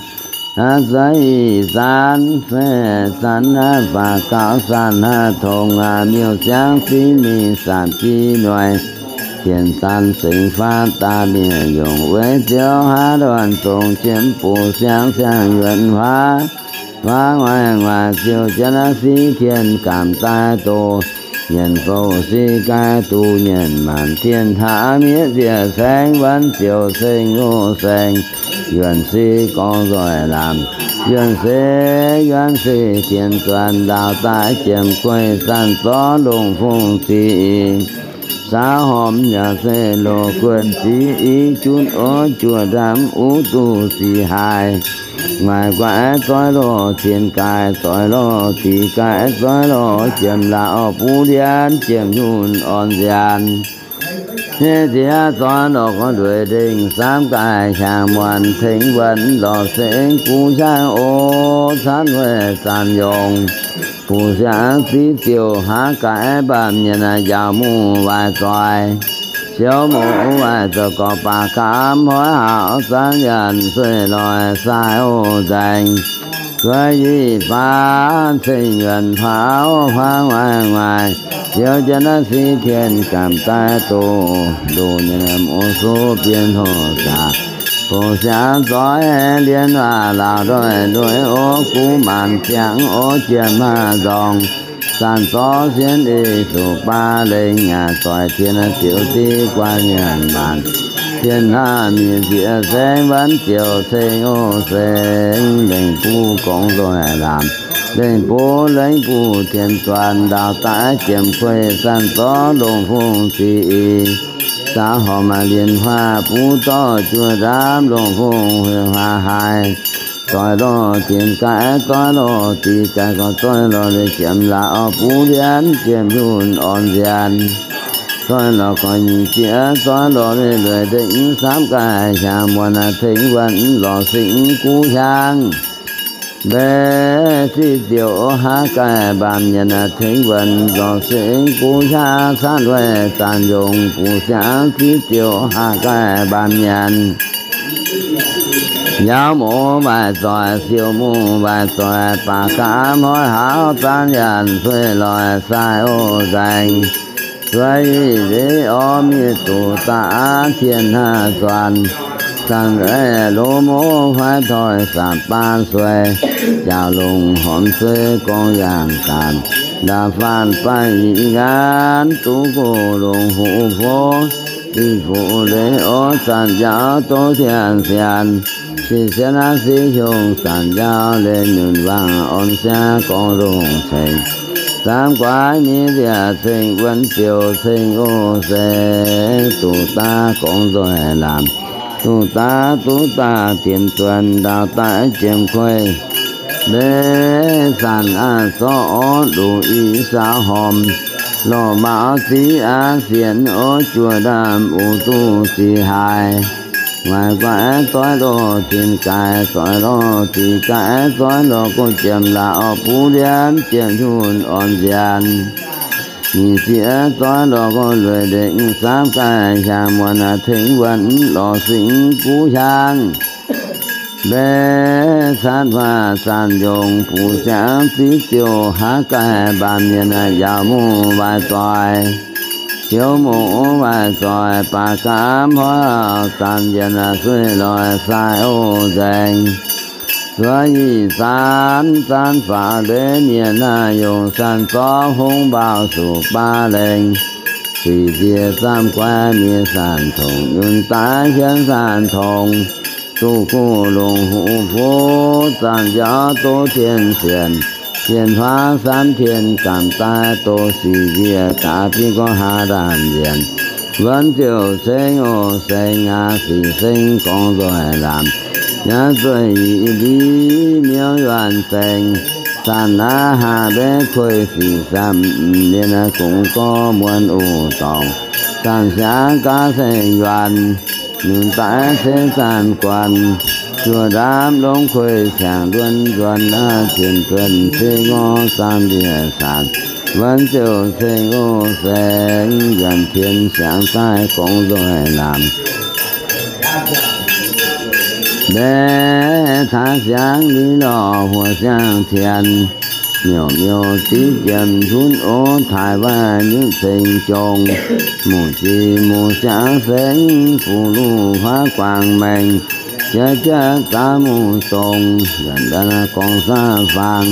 Aav, zueiz zanc fei zanc aav, faatv gauh zanc aav, tongx aav, miuc-siangv ziv mingh sanc ziv noic, tien zanc sengx faatv daaih mienh yungz, weic ziouv haav luonx zongc jiem buoz siang siang yuonx huaav, huaav nguaaic nguaaic ziouc jienv aav siqv tien gamh daaih doz, mienh fouv siqv gaaiv duqv mienh maanc tien hlaax miev nziec saengv, wuonv ziouc ceng oc saeng, yuonh siqv gorngv nzoih lamz, yuonh se yuonv siqv tien zuonx, ndau daaih jiem gueiv zanc zorqv longc fungx ziqc i, saauv hormx yaac se loz guonh ziqc i, junv ov juoh ndamv uv duqv siqc haaix, nguaaic guaaiv zoih lorh tien gaaix, zoih lorh diqc gaaix, zoih lorh jiem laauh buv ndienv, jiem nyunc orn nziaanx. Hieh ziex zoih lorh gorngv ndueic ndengh, samv gaaih hiaangx muonc tengx wuonx lorh sengx guv hiaangx oc, canv weic zanc yongc, guv siangx ziqv ziouc haav gaaix mbaamh mienh njaaux muv waaic zoih, siouv muv waaic zoih gorx baac kamv hnoi haaix zanc yaac sueih loic sai oc nzaeng. Zueiz yic faanv ceng yuonx faaux faanv nguaaic nguaaic, ziouv jienv naaiv siqv tien gamh daaih doz, ndoh nyei mv oc suv bienh hoc zaqc, hoc siangx zoih lienh waac laauc ndoih ndoih oc, guv maanc ziangx oc jiem maah nzorng, zanc zorqv sienh eix zuqc baav lengh, yaac zoih tien ziouc div guanh nyanc maanc, tien hnangv mienh nziex saengv, wuonv ziouc ceng oc saeng, lengc buv gorngv nzoih lamz, lengc buv lengc buv tien zuonx, ndau daaih jiem gueiv zanc zorqv longc fungx ziqc i, saauv hormx maaih lienh huaav buv dorh juoh ndaamv, longc fungx huic huaav haic, zoih lorh tien gaaix, zoih lorh diqc gaaix, gorngv zoih lorh leiz jiem laauh buv ndienv, jiem nyunc orn nziaanx, zoih lorh gorx nyic zieqv, zoih lorh leiz ndueic ndengh, samv gaaih hiaangx muonc tengx wuonx lorh sengx guv hiaangx. Mbaeqv ziqv ziouc haav gaih mbaamh nyanc tengx wuonc nzorc singx guv hiaang caanv weih zanc yongc buc siangx ziqv ziouc haav gaih mbaamh nyanc. Yaauz mouz waaic zoic, siou muv waaic zoic, baac gaax hnoi hauz zaanv yaac sueih loic sai o nzaeng. Sueih yic nzeiv orv miev duqv daav tien haav zuanc, zanc nzaeqv loz mouv huaaiv toi saapc baan sueih, jaax longc hormx sueih gorngv yaangh gaanc, ndaauv faanv baav yic nqaanv duqv gox longc huv fov, dinh fuqv leiz orv zanc njaaux doz tien sienx, sipv sienx aqv sipv hiong zanc njaaux leiz nyunc wangc orn siav gorngv longc ceng. Zaamv guaax nyei nziac ceng wuonx ziouc ceng o seix, duqv daav gorngv nzoih lamc, duqv daav duqv daaih dienx zuonx ndaauv daaih jiem kueih. Mbaeqv zanc aqv zorqv orv luqc i saau hormx, lorh maux ziv aqv sienx orv juoh ndaamv uix duqv zic haaix. Waaic guaix doiv lorh tin gaaix, doiv lorh tin gaaix, doiv lorh gorngv jiem laaix orv buv ndienv jiem hunh orn nzienx. Nyic zieqv doiv lorh gorngv lueic ndeic, saamv gaih hiaangx muonc tengx wuonc lorz singx guv hiaang. Mbaeqv caanv huaav zanc yongc buc siangx ziqv ziouc haav gaih mbaamh nyanc, yaauc muv waaic zoic, siou muv waaic zoic, baac gaax hnoi zanc nyanc sueih loic sai o nzaeng. Zuov yic zaanv, zaanv faaux leiz mienh naaiv yongc zanc zorqv hungv mbaaux suqc baav lengh, sic nzie zaamv guaix miev zanc tongc, nyunc daaix hienv zanc tongc, duqv guv longc huv fov, zanc njaaux doz tien sienx, tien huaav saamv tien gamh daaih doz sic nzie gaax biv gorngv haav ndaamv nzienx. Wuonx ziouc ceng o seix aac, sic seng gorngv nzoih lamc, yaac zueih yic li miuv yuonh seng, zanc naaiv haah mbeqv kueih sic samv, mienh naaiv kungx gorngv muonc uc dorngc, zanc siangx gaav seng yuonh, nunc daaix ceng zanc guanh, juoh ndaamv longx kueih ciangx nduonv nzuonx naaiv tien zuonx ceng ngorc zanc ndie-saanc, wuonx ziouc ceng o seng yuonh tien siangx daaih gorngv nzoih lamc. Mbaeqv taaix siangx li lorh huoc siang-tien, miuc miuc ziqv jiem hunv ov taaix waaic nyutc ceng jong, muc jiex muc siangx seng, fuqv luv huaav guangc maengc, jiex jiex zaav muc dongh, yuonh ndanv gorngv saah faang,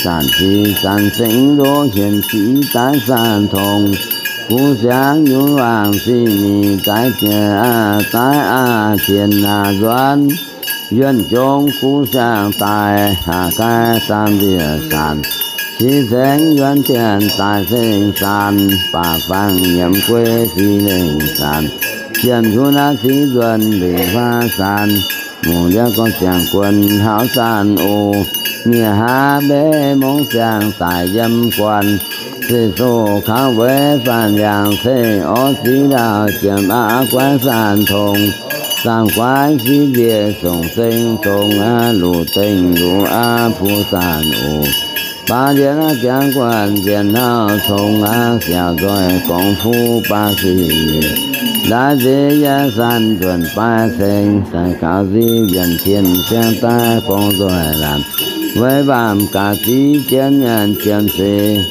zanc jiex zanc seng ndoqv hienx ziqv daaih saanh tongx, guv siangx nyunc waangc ziqv mic daaih jiex aqv daaih aqv tien naaic nzuonx, yuonh jong guv siangx daaih haac gaih saamv ndie-saanc, qiex sengx yuonh tien daaih seng saanc, baac fangx nyiemz guei sic lengh saanc, jiem hunv aqv ziqv nzuonx lingc huaav saanc, muc liouv gorngv ziangh guon hlauv saanc oc. Miev haav mbeqv mongh siang daic yiem guanh, se soh kangv weic faanh yangh ceqv orv ziqv ndaauv jiem aqv guaix saanc tongx, zaangh guaix ziqv nzie songc seng dongh aqv luc dengh luc aqv puv saanc oc. Baac ndiev aqv ziangx guanh nzienh hnauv congx aqv siaauc nzoih gorngv fuqv baav sic, ndaaih nziex yaac saanc nzuonx baaih ceng, saanc gaux nziv yuonh tien siangx daaih gorngv nzoih lamc, weic mbaamh gaax ziqv jienv nyanc jiem seix,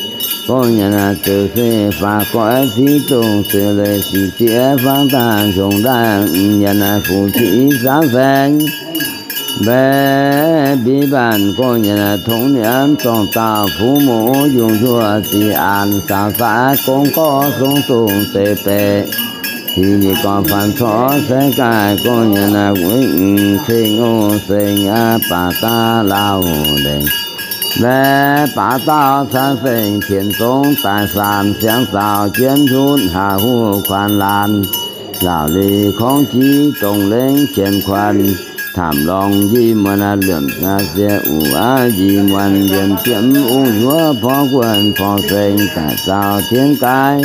gorngv nyanc naaic ziouc se faaux goiv ziqv dongh ziouc leiz sic zieqv fangx daaih hiongx ndaangc nyanc naaic fuqv ziqv saauv saeng. Mbaeqv mbiv mbaanh gorngv nyanc naaic tongx nyanc zorng daauh fuqv mouz yungh njuov ziqc aanx saaux saaiv gong gorx zong dongh deix beic, sic nyic gorx faanx corc saengv gaaih gorngv nyanc naaic wuov cing o seng aqv baac daav lauh lengc. Mbaeqv baac daauh caa seng tienx zong daaih saanc siangx zaux jienv hunv haac huv kuanx laanh, laauc lic korngv jiv dongh lengv jienx kuanx, tamc lorngx njimv muonz aqv liemh aqv sieqv uqv aqv njimv muonz liemh jiemv ungh nzuov porv guonx porv seng daaih zaux tienx gaaiv,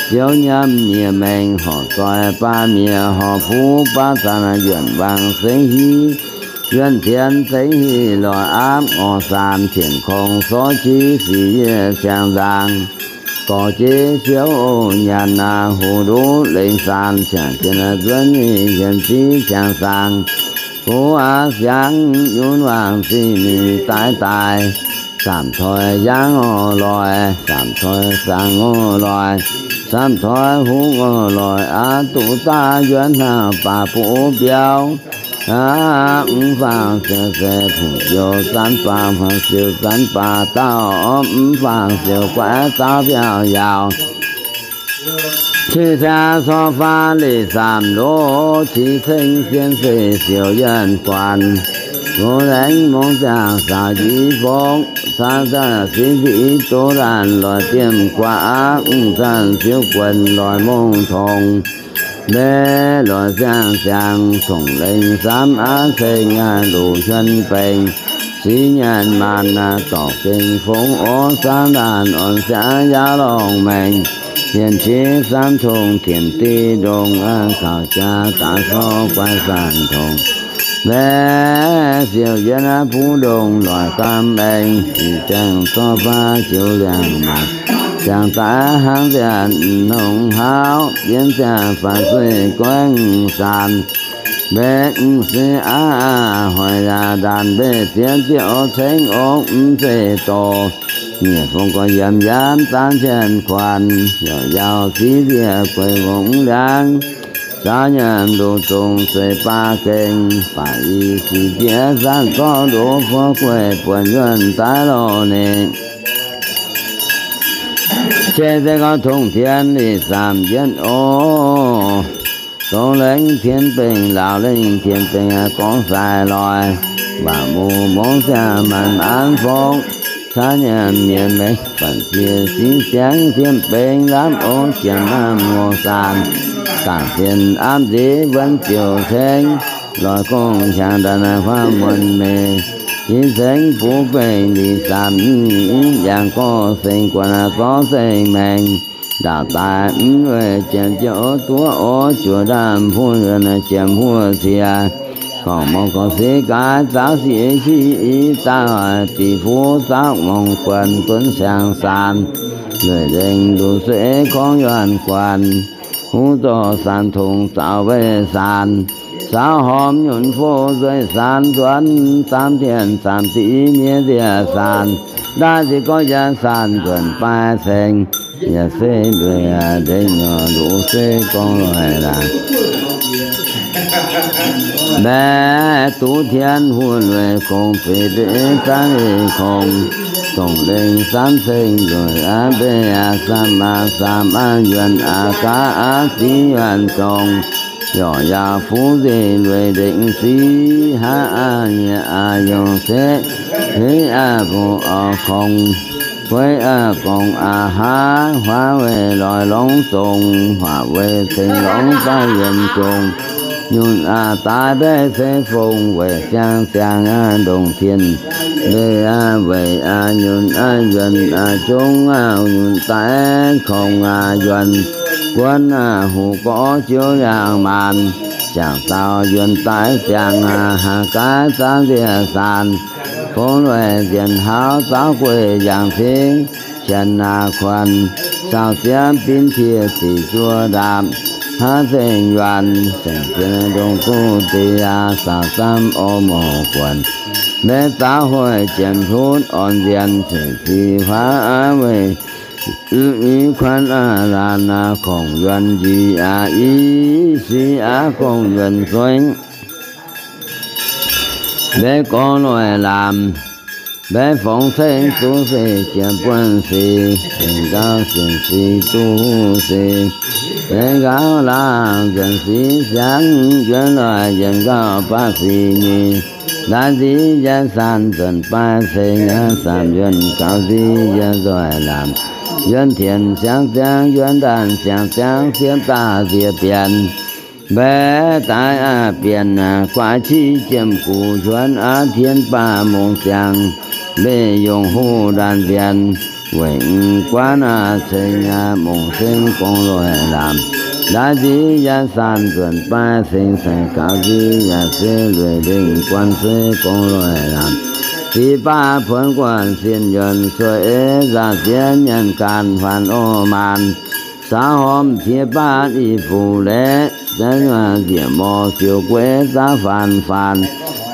ziouv nyiemv miev maengx horc zoi baav miev horc fuqv baav zanc yuonh wangc sengv hiv, Yuonh tien zengv hic loic aapv ngorc saanc, tien kong sorv qiex sic yie ciangx nzaangc, gorx jeiv siouv nyanc naaic huv nduqv lengc saanc, ciangx jiex naaic nzuonv nyei hienx ziv ciangx saangc, fu aqv siangx yunv wangc zingh mingh daaih daaih, samx toi yangv orv loic, samx toi saangc orv loic, samx toi hungh orv loic, aqv duqv daaih yuonv hnangv baac buv biauv. Aqv mv faangv siouc se fuqv youh zanv baac, faangv siouc zanv baac dauh, mv faangv siouc guaix dauh biauv yaauc. Cing siangx corc faah leic samx loz, cing ceng sien seix siouc yienh guanc, gox laengz mongh ziangh saaux njiv fongv, caa zaah siv fiv doz laanh loic diemv guaax, aqv mv zanc siouv guonc loic mongh tongx, mbaeqv loic ziangh ziangx tongx lengh samv aqv ceng aqv luc huon baengc, siv nyanc maanc aqv dorc gengh fongv orv samv laanh orn ziangx yaauv lorngh maengc, yienh qiex samv tongx tienx diqv ndongx aqv kaux jaax daaix sorv guaix zanc tongx, mbaeqv siouc yienh aqv buv ndongx loic gaam aengx, ziqc ziangh zorqv baav joux liangx maanc, ziangh daaih hnangv nziaauc nongx hauv, yienh ziangh faanx zueih goiv saanc, mbaeqv mv se aqv hoic yaac ndaanc mbaeqc ziex ziouc cengx ong mv zeiz dorh, nyiec fongx gorx yiemx yaamv zaanv cien kuanx, yaac yaac siv ndie gueix wongx liangv, zaaux nyanc ndoqc zongc zeiv baav gengh, baac i sic ndiev zanc zorqv ndoqc fuov gueiv buonc yuonh daaih lorh ninh. Ceng se gauh tongx tien lic samx yienh orv, dongh lengh tien bengh laauc lengh tien bengh gorngv sai loih, waac mu mongv ziangh maanc maanc fongv, caa nyanc mienh mengh banc cie siv siangx tien bengh lamh orv jiem lamh ngorc saanc, dangc sien aapv nziv wuonv ziouc cengx, loih gong hiaangx ndaanh huaang muonc meic, cing cengx buv bengh lic samx, yangh gorx seng guonx zorv zengh maengc, ndaauc daaih mv weic jiem jienv duqv orv juoz ndaamv huv yuonh jiem huv cie, gorngv mouc gorngv siv gaaix zaauv sic qiex i daaih hoic dic fuv zaauv ngongh guonx dunv siangx saanx, lueic lengh luc sueiv korngv yuonh guanx, huv zorc saanx tongx zaaux weih saanx, saauv hormh nyunc fouv nzueic saanx nzuonx, zaamv dienx zaamv diqv miev nziec saanx, ndaaih ziqc gorx yietc saanx nzuonx baaix ceng, yietc se ndueic ndengh nyuoqc luc se gorngv loic laangc. Mbaeqc duqv tien huv lueic kongx feix deix zaanv leiz kongx, dongh lengh samv ceng nzueic aqv mbeix aqv samv aqv samv aqv yuonh aqv gaav aqv ziv yuonh zongc, yorc yaauc fuv nzengc lueic ndengc siv haav aqv nyieqc aqv yongh ceqv, heix aqv bungx orv kongx, gueiv aqv gongx aqv haav, huaav weic loix longx zongc, huaav weic ceng longx baav yienx zongc, nyunc aqv daaih mbaeqc se fongx weic siang ziangx aqv ndongc tien, mbeix aqv weic aqv nyunc aqv yuonh aqv jongv aqv nyunc daaih kongx aqv yuonh, guonv aqv huv gorx jiouv yangh maanc, jangc daauh yuonh daaih ziangx aqv haaz gaaix zaanv nziec saanx, fongx lueic nzienc hauv zaauv gueic yangh cingv, qienx aqv kuonx, saauv ziepv binv tie zic zuov ndaapc, haav zengc yuonh, zengc jiex ndongc duqv deix aqv saauv zamv orv morc guonx, mbaeqc zaauv hoic jiem hlutv orn nzienx cingx zic huaav aqv weic i kuanv aqv laanh aqv kongx yuonh njiec aqv i sic aqv gong yuonh zueiv. Mbaeqc gorngv loic lamz, mbaeqc fongx ceng zuqc se jiem buonv sic, zengc gauh sienx sic duqv huv sic, zengc gauh laangh nzuonx sic siangx yuonx loic yienx gauh baav sic nyeic, ndaix nziv yietc saanx nzuonx baaix ceng aqv samx yuonh gauh nziv yietc nzoih lamz, yuonh tienx siangx ziangx yuonh ndaanh siangx ziangx siepv daaih nziex bienx. Mbaeqc daaih aqv bienx guaax qiex jiem gux huonx aqv tien baav mongh ziangx, mbeih yongh hoh ndaanh nzienx, weic guanv aqv ceng aqv mongh ceng gorngv loic lamz, Ndaix zic yaac sanc nzuonx baaix ceng, saeng gaux zic yaac se lueic lengh guan suei gorngv loic lamz. Zic baav puonx guanh sin yuonx suei, nzaah ziex nyanc ganh faanx oix maanc. Saaux hormh qiex baav i fuc leqv, nziec mor siou gueiv zaav faanx faanx.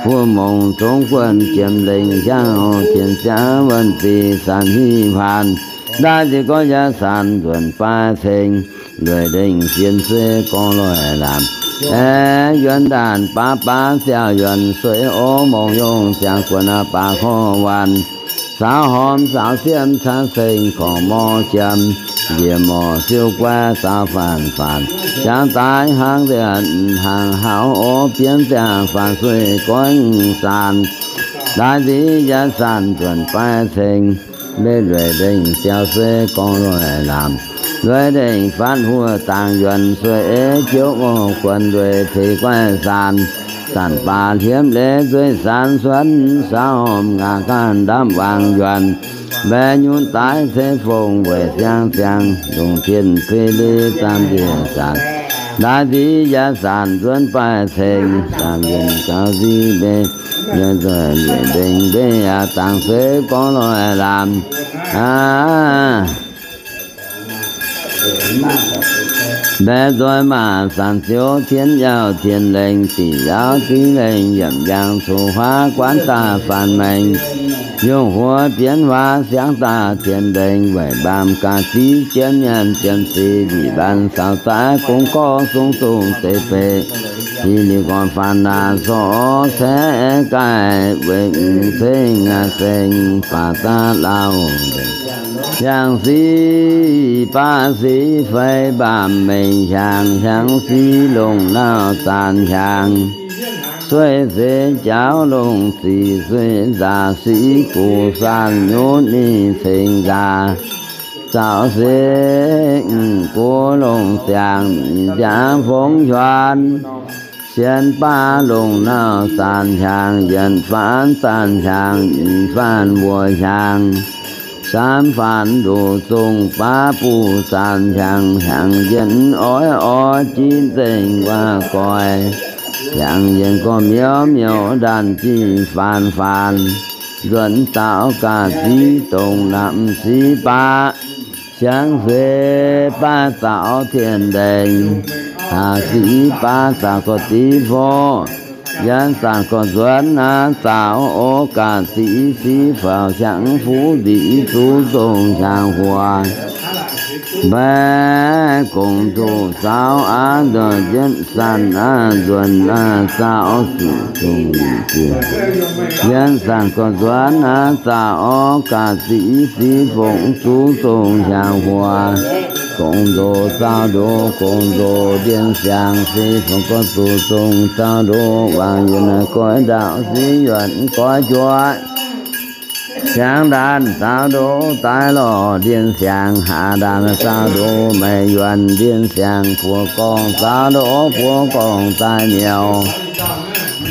Fuqv mongc congx guonh jiem lengh hiaangv, tien ziangv wuonh zic sanc hiv faanx. Ndaix zic gorngv yaac sanc nzuonx baaix ceng, lueic lengh sien suei gorngv loic lamz. Aengx yuonx ndaanh baav baav ziaauc yuonx suei, o mongc yongh ziangx guonx baav korv waanc. Saaux hormh saaux sieqv cangv ceng korngh mor jiem, nziec mor siou gueiv zaav faanx faanx. Jangx daaih hnangv nziec hnangv hauv, o bienv ziangh faanx suei goiv sanc. Ndaix zic yaac sanc nzuonx baaix ceng, maiv lueic lengh ziaauc suei gorngv loic lamz. Lueic lengh faanx huoqv dangx yuonx suei, ei jouv oc guonx lueic teix guaiv sanc. Zanc baac hliemv leiz zueiz sanc cuonx, saaux hormh ngaatc ganh ndamv wangc yuonx. Mbaeqc nyunc daaih ceix fongc weic siang-ziangx, longc tien fei leiz zaamv njiec zanc. Ndaix zic yaac sanc nzuonx baaih ceng, zaamv yuonx gaux zic mbaeqc, yaac nzueic lueic lengh mbaeqc yaac dangx suei gorngv loic lamz. Aav. Mbaeqc nzoih maac sanc ziouv, tien yauh tien lengh, diqc yaauv diqv lengh, yiemc njang coqv huaav, guanv daaih faanx maengx, yongh huox bienv huaav, siangv daaih tien lengh, weic mbaamh ga'ziv, jiem nyanc jiem zic, liqc mbaanx saaux zaaiv, gong gorngv zong dongh deix beic, i liuz gorn faanx naanc sorc caeqv gaaih, weic m'ceng aac seng baac daav lauh. Yangh sic baav sic fei mbaamh mengh hiaangx, hiaangx sic longc nauv zaanc hiaangx, sueih seix jaauv longc zic sueih nzaac, sic guv saanh nyutc ninh ceng nzaac, zaux seix guv longc ziangx nziaamv fongv hiuan, sienx baav longc nauv zaanc hiaangx, yietc faanx zaanc hiaangx, i faanx mbuoqc hiaangx, saamv faanx ndoqc zongh, baav buv zaanc hiaangx, hiaangx yienx oix oix, jiex nzengc waac goix, hiaangx yienx gorx miouv miouv, ndaanh jiex faanx faanx, nzuonx zaux ga'ziv dongh namx sic baav, siangv seix baav zaux tien lengh, haac sic baav zaux gorx div fov, yienx zanc gorx nzuonx naaiv zaux, o ga'zic sic faaux hiaangx fuqv nzic, zuqv zongh hiaangx huox. Mbaeqc gong doqc zaux aqv, nzuonx yietv zanc aqv, nzuonx aqv zaux zuqc zongh nzic, yienx zanc gorx nzuonx naaiv zaux, o ga'zic sic fongc zuqv zongh hiaangx huox. Gong ndoqc zaux ndoqc, gong ndoqc ndien siangx sic fongc gorx zuqc zongh zaux ndoqc, wangc yunh goiv ndaauv sic yuonc goiv juoqv. Siangx ndaanh zaux ndoqc daaih lorh ndien siangx, haac ndaanh zaux ndoqc maiv yuonc ndien siangx, buoz gorngv zaux ndoqc buoz gorngv daaih miuc.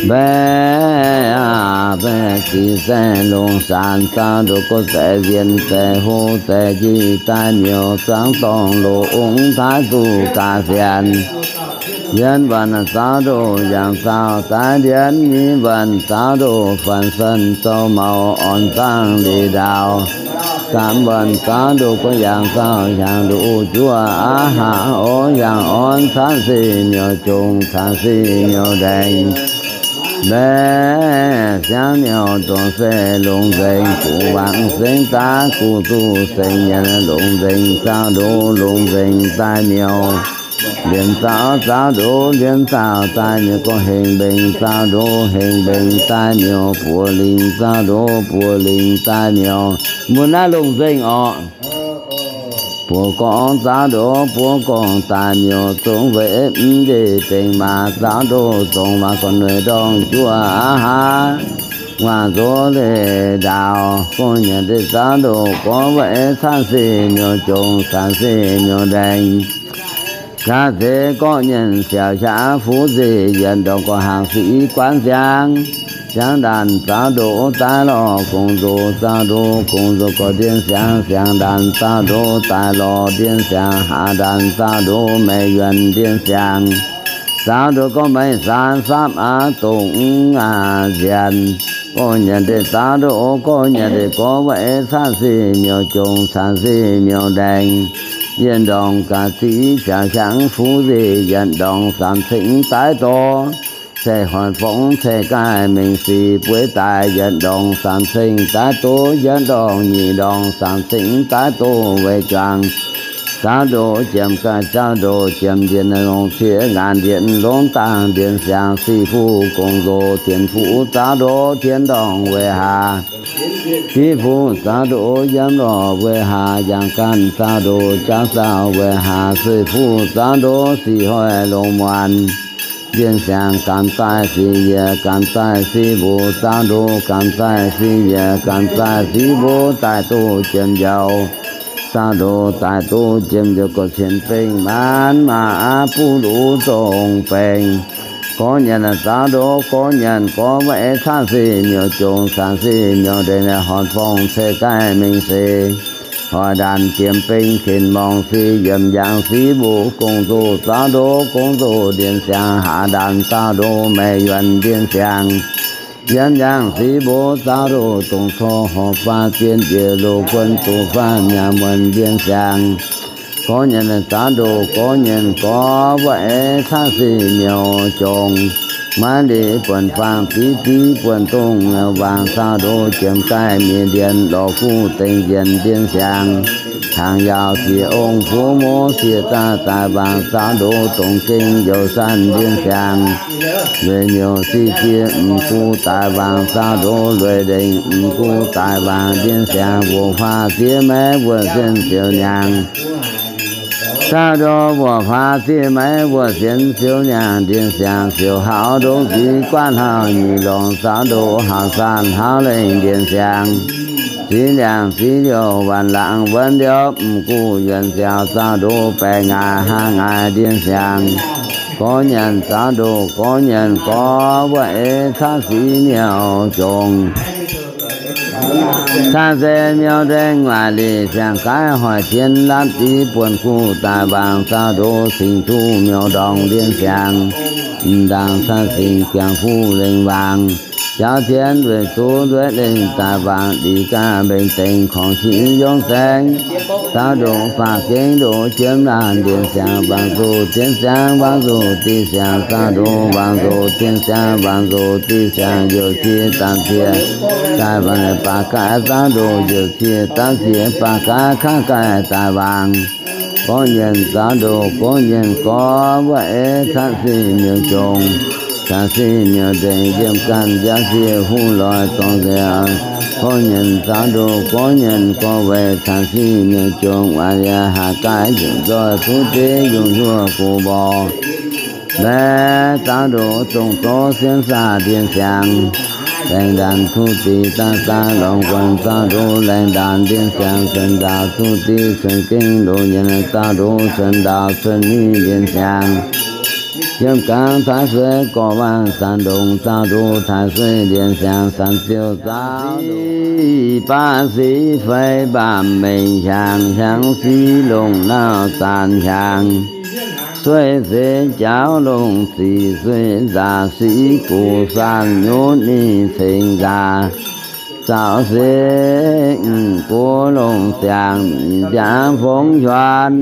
Mbaeqc aac, mbaeqc zic zaeqv longc saanx zaux ndoqc, gorx zaeqv nzienx zaeqv hlo zaeqv njiec daaih miuc, zuangx dorngh loz ong taaix duqv gaax sienx. Yienx wuonh zaux ndoqc yangh zaux daaih ndienx, nyeic wuonh zaux ndoqc faanx sen zoux maux orn zaangv liuz ndaaux. Saamv wuonh zaux ndoqc gorx yangh zaux hiaangx ndoqc juov aqv, haac orv hiaangx orn caanv se miuc jongc, caanv se miuc ndaengx. Mbaeqc siangv miuc dongh se longc nzengc, guv wangc sengx daaih guv duqv sengx nyanc, longc nzengc zaux ndoqc longc nzengc daaih miuc. Lienz zaux zaux ndoqc lienz zaux daaih miuc, gorngv hengx mbengx zaux ndoqc hengx mbengx daaih miuc, buoz lingc zaux ndoqc buoz lingc daaih miuc. Mbuo naaiv longc nzengc orqc. Buoz gorngv zaux ndoqc buoz gorngv daaih miuc, zongx weic mv ndeic dengx maac zaux ndoqc, zongx maac gorngv nueic ndorngh juov aqv haac. Waac nzox leiz ndaaux, gorngv nyanc deix zaux ndoqc gorngv weic caanv se miuc jongc, caanv se miuc ndaengx. Gaax zeiz gorngv nyanc siaauc hiaangx fuqv nzengc, yietc ndorngx gorngv haac sic guanv siangx. Siangx ndaanc zaaux ndoqv daaih lorh gong-zoh zaaux ndoqv gong-zoh gorx ndiev siangx, siangx ndaanc zaaux ndoqv daaih lorh ndiev siangx, haaz ndaanc zaaux ndoqv meix yuonh ndiev siangx, zaaux ndoqv gorx meix saan sapv aqv dongh aav nzienx. Gorx nyanc deix zaaux ndoqv gorx nyanc deix gorx wuov eix caatv sih miuc jongc caatv sih miuc ndengc, yietc ndorngc ga'zic ziouc hiaangx fuqv nzih, yietc ndorngc samx cingx daaih dorh, ceix horn forngv ceix gaaih mingh sic bueix daaih, yietc ndorngc samx cingx daaih doz, yietc ndorngc nyic ndorngc samx cingx daaih doz weic juangc. Zaaux ndoqv jiem gaaih zaaux ndoqv jiem ndiev longc ciex ngaanc ndiev longc dangh ndiev siangx sic fuqv gong-zoh tien fuqv zaaux ndoqv tien ndorngc weic haax, sic fuqv zaaux ndoqv yiem lorh weic haax, yangh ganh zaaux ndoqv jaav zaaux weic haax, sic fuqv zaaux ndoqv sic hoic longc muonc ndiev siangx, gamh daaih sic yiec gamh daaih sic mbuo zaaux ndoqv gamh daaih sic yiec gamh daaih sic mbuo daaih doz jiem njaaux, zaaux ndoqv daaih doz jiem njaaux gorx cien bengh maanc maac aqv buv luv dongh bengh. Gorx nyanc zaaux ndoqv gorx nyanc gorx wuov eix caatv sih miuc jongc caatv sih miuc ndengc, horn forngv ceix gaaih mingh sic, hoic ndaanc jiem bengh ken morngh sic, yiemc yaangh sic mbuo gong-zoh zaaux ndoqv gong-zoh ndiev siangx, haaz ndaanc zaaux ndoqv meix yuonh ndiev siangx, yiemc yaangh sic mbuo zaaux ndoqv dongh corc horc faah zien njiec loz guon doqc faah nyaah muonc ndiev siangx. Gorx nyanc zaaux ndoqv gorx nyanc gorx wuov eix caatv sih miuc jongc, maiv liuz buonc faang div div buonc dongh waangc zaaux ndoqv jiem gaaih mienh ndiev lorh guv dengh njienc ndiev siangx, hnaangx yaauc ziex ong fuqv mouv siex daaih daaih waangc zaaux ndoqv dongh gengh youz sanv ndiev siangx, weic miuc sic jiex m'gu daaih waangc zaaux ndoqv lueic ndengc m'gu daaih waangc ndiev siangx, wuoqc faah ziex maiv wuoqc sienx ziouc nyaangc zaaux ndoqv wuoqc faah ziex maiv wuoqc sienx ziouc nyaangc ndiev siangx, ziouc hauv ndongc zic guaatv hauv nyic longc zaaux ndoqv hauv saanh hauv lengh ndiev siangx, ziv liangc ziv liouh waanc laangc wuonv liouh m'gu yuonc ziaux zaaux ndoqv baeqc ngaaic hnangv ngaaic ndiev siangx, gorx nyanc zaaux ndoqv gorx nyanc gorx wuov eix caatv sih miuc jongc caatv sih miuc ndengc, waaic lic siang-gaaiv hoic jienv latv div buonc guv daaih waangc zaaux ndoqv cingx duqv miuc ndorngx ndiev siangx, m'ndangc caatv cingx giangx fuqv lengh waangc, jauv jienv weic zuqv nzueic lengh daaih waangc, liz gaav mbengx dengx korngx qiex yongv saengv, zaaux ndoqv faah gengh ndoqv jiem laanh ndiev siangx, waangc nzoqc dien siangx, waangc nzoqc dien siangx, zaaux ndoqv waangc nzoqc dien siangx, waangc nzoqc dien siangx, youc cie daaih cie daaih waangc, baac gaaix zaaux ndoqv youc cie daaih cie, baac gaaix kaav gaaih daaih waangc, gorx nyanc zaaux ndoqv gorx nyanc gorx wuov eix caatv sih miuc jongc caatv sih miuc ndengc, yiem ganh jaav sieqv huv loix dorngx nziaauc, gorx nyanc zaaux ndoqv gorx nyanc gorx weic caatv sih miuc jongc, waaic lic haaix gaaix nzunc nzoih cuotv deix yungh hluoqv gox mborqc, mbaeqc zaaux ndoqv dongh zorqv sienx saah ndiev siangx, laengz ndaanc cuotv deix daaih daaih lorngx guonc zaaux ndoqv laengz ndaanc ndiev siangx, cuotv ndaauh cuotv deix cuotv gengh ndoqv nyanc zaaux ndoqv cuotv ndaauh cuotv nyic ndiev siangx, yiem gaax taaix sueih gorx waangc zanc ndongc zaaux ndoqv taaix sueih ndiev siangx, sanx ziouc zaaux ndoqv baav sic feix mbaamh mengh hiaangx, hiaangx sic longc nauv zaanc hiaangx, sueih seix jaauv longc zic sueih nzaac sic gox saanh nyutc ninh cengx nzaac, zaaux seix m'gox longc ziangx ninh nziaamv fongv hiuan,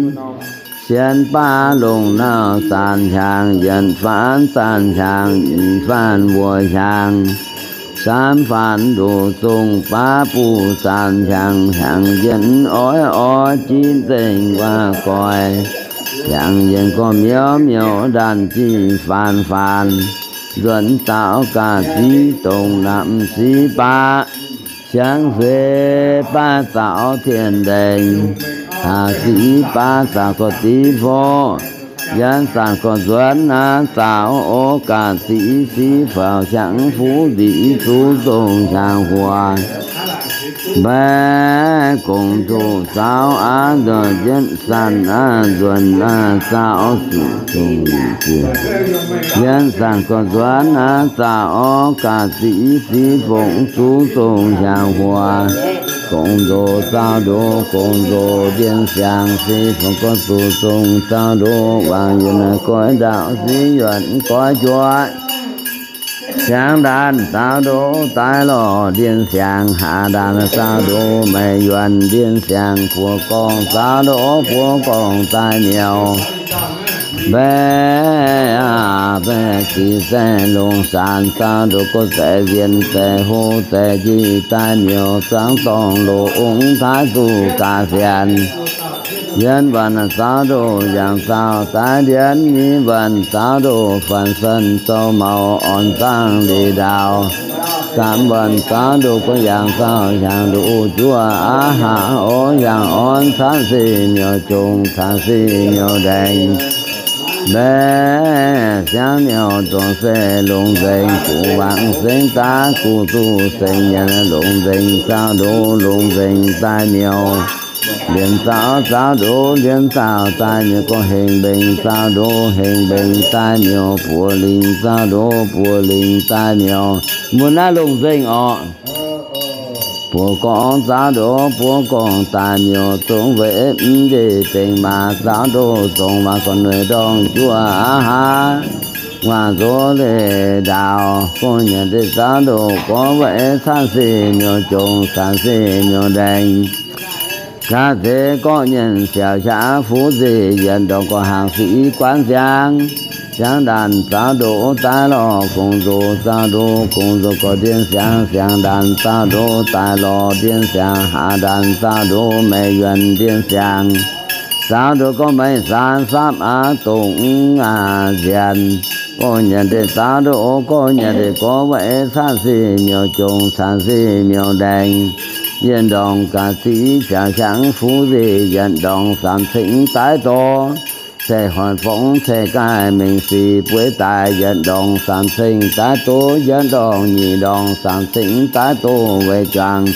sienx baav longc nauv zaanc hiaangx, yietc faanv zaanc hiaangx, nyic faanv wuoc hiaangx, saam faanv ndoqc zongh baav buv zaanc hiaangx, hiaangx yienx oix oix jiv nzengc waac goix, hiaangx yienx gorx miouv miouv ndaanh jiv faanv faanv, nzuonx daaux ga'ziv dongh napc ziv baav, siangx seix baav zaaux tien ndengc, haac ziv baav zaaux gorx div fov, yienx zanc gorx nzuonx naaiv zaaux ov ga'ziv siv faaux hiaangx fuqv nzic zuqv zongh hiaangx huoc, Mbaeqv gongx nzoqc zaauv aqv, nzuonx yietv sanh aqv, nzuonx aqv zaauv zuqc zongh ziec. Yietv sanh gorx nzuonx aqv, zaauv orv ga'zic siv fongc zuqc zongh hiaangx huaax. Gongx nzoqc zaauv ndoqv, gongx nzoqc ndiev siangx siv fongc gorx zuqc zongh zaauv ndoqv, wangc yuonc goiv ndaauv siv yuonc goiv juoqv. Siangx ndaanx zaauv ndoqv daaih lorz ndiev siangx, haax ndaanx zaauv ndoqv meix yuonc ndiev siangx, buoz gorngv zaauv ndoqv buoz gorngv daaih miouz. Mbaeqv aac, mbaeqv zic zaeqv longc saanx zaauv ndoqv, gorx zaeqv nzien zaeqv hlo zaeqv njiec daaih miouz, zuangx dorngh loz ong taaix duqv gaax fienx. Yietv wuonh zaauv ndoqv yangh zaauv daaih ndienx, nyic wuonh zaauv ndoqv faanx sen zoux maux orn zaangv liuz ndaaux. Zaamv wuonh zaauv ndoqv gorx yangh zaauv hiaangx ndoqv juov aqv, haax orv hiaangx orn caatv sic miouz jongc, caatv sic miouz ndaengx. Mbaeqv siangx miouz dongh se longx nzengc, gu'wangc sengx daav gu'zuqc sengx nyienx, longx nzengc zaauv ndoqv longx nzengc daaih miouz. Liemh zaauv zaauv ndoqv liemh zaauv daaih miouz, gorngv hengx mbengx zaauv ndoqv hengx mbengx daaih miouz, buoz lingc zaauv ndoqv buoz lingc daaih miouz. Mbuo naaiv longx nzengc orqc. Buoz gorngv zaauv ndoqv buoz gorngv daaih miouz, zungv weic mv ndeic dengx maac zaauv ndoqv zongx waac gorn-nueic ndorngh juov aqv haax. Waac nzox leiz ndaaux, gorngv nyanc deix zaauv ndoqv gorngv wuov eix caatv sic miouz jongc, caatv sic miouz ndaengx. Ga'zeix gorqv nyanc siaauc hiaangx fuqv nzih yietc ndorngx gorqv hnaangx siqv guanv siangx. Siangx ndaanx zaauv ndoqv daaih lorz gongx nzoqc zaauv ndoqv, gongx nzoqc gorqv ndiev siangx, siangx ndaanx zaauv ndoqv daaih lorz ndiev siangx, haax ndaanx zaauv ndoqv meix yuonc ndiev siangx. Zaauv ndoqv gorngv meix saanx sapv aqv, dongh aac nzienx. Gorngv nyanc deix zaauv ndoqv, gorngv nyanc deix gorngv wuov eix caatv sic miouz jongc, caatv sic miouz ndaengx. Yietc ndorngx ga'zic siaauc hiaangx fuqv nzih yietc ndorngx, samx ceng daaih doz cei hoic fongx cei gaaih mingh sic bueix daaih, yietc ndorngx samx ceng daaih doz yietc ndorngx, nyic ndorngx samx ceng daaih doz weic juangc.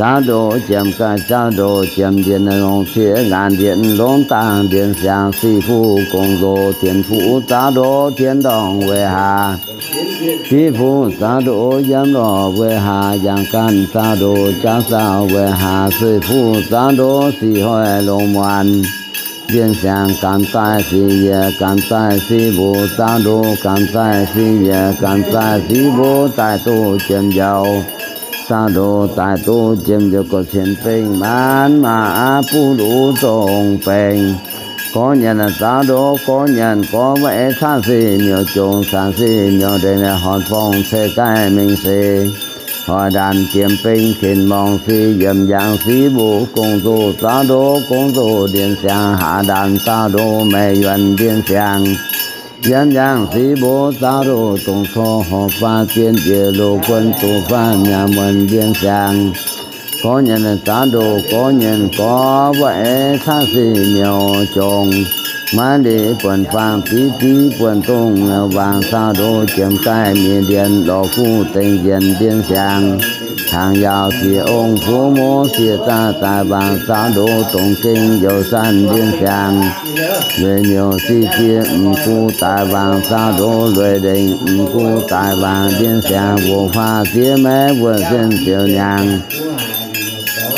Zaauv ndoqv jiem gaaih, zaauv ndoqv jiem ndienx longx ciev ngaanc ndienx longx dangh ndienx siangx, sic fuqv gongx nzoqc dienx fuqv zaauv ndoqv dienx ndorngx weic haax. Sic fuqv zaauv ndoqv yiem lorh weic haax, yangh ganh zaauv ndoqv jaav zaauv weic haax, sic fuqv zaauv ndoqv sic hoic longx muonz. Ndiev siangx gamh daaih sic yiec, gamh daaih sic mbuo zaauv ndoqv, gamh daaih sic yiec, gamh daaih sic mbuo daaih doz jiem njaaux. Zaauv ndoqv daaih doz jiem njaaux, gorqv cien bengh maanc maac aqv, buv luv zongh bengh. Gorqv nyanc zaauv ndoqv, gorqv nyanc gorngv wuov eix caatv sic miouz jongc, caatv sic miouz ndaengx, horpc fongx cei gaaih mingh sic. Hoic ndaanx jiem bengh ken morngh sic, yiemc yaangh sic mbuo gongx nzoqc zaauv ndoqv, gongx nzoqc ndiev siangx, haax ndaanx zaauv ndoqv meix yuonc ndiev siangx. Yiemc yaangh sic mbuo zaauv ndoqv dongh corc horpc faah zien njiec loz guon doqc faah nyaanh muonc ndiev siangx. Gorqv nyanc zaauv ndoqv, gorqv nyanc gorngv wuov eix caatv sic miouz jongc. Maiv liuz buonc faang div div buonc dongh waangc zaauv ndoqv jiem gaaih mienh ndienx lorz guv dengh njienc ndiev siangx. Hnaangx yaauc sieqv ong fuqv mouv sieqv zaah daaih waangc zaauv ndoqv dongh gengh youz zanc ndiev siangx. Weic miouz sic jiex m'gu daaih waangc zaauv ndoqv lueic ndengc m'gu daaih waangc ndiev siangx, mbuoqc faah ziex maiv mbuoqc sienx ziouc nyaangc.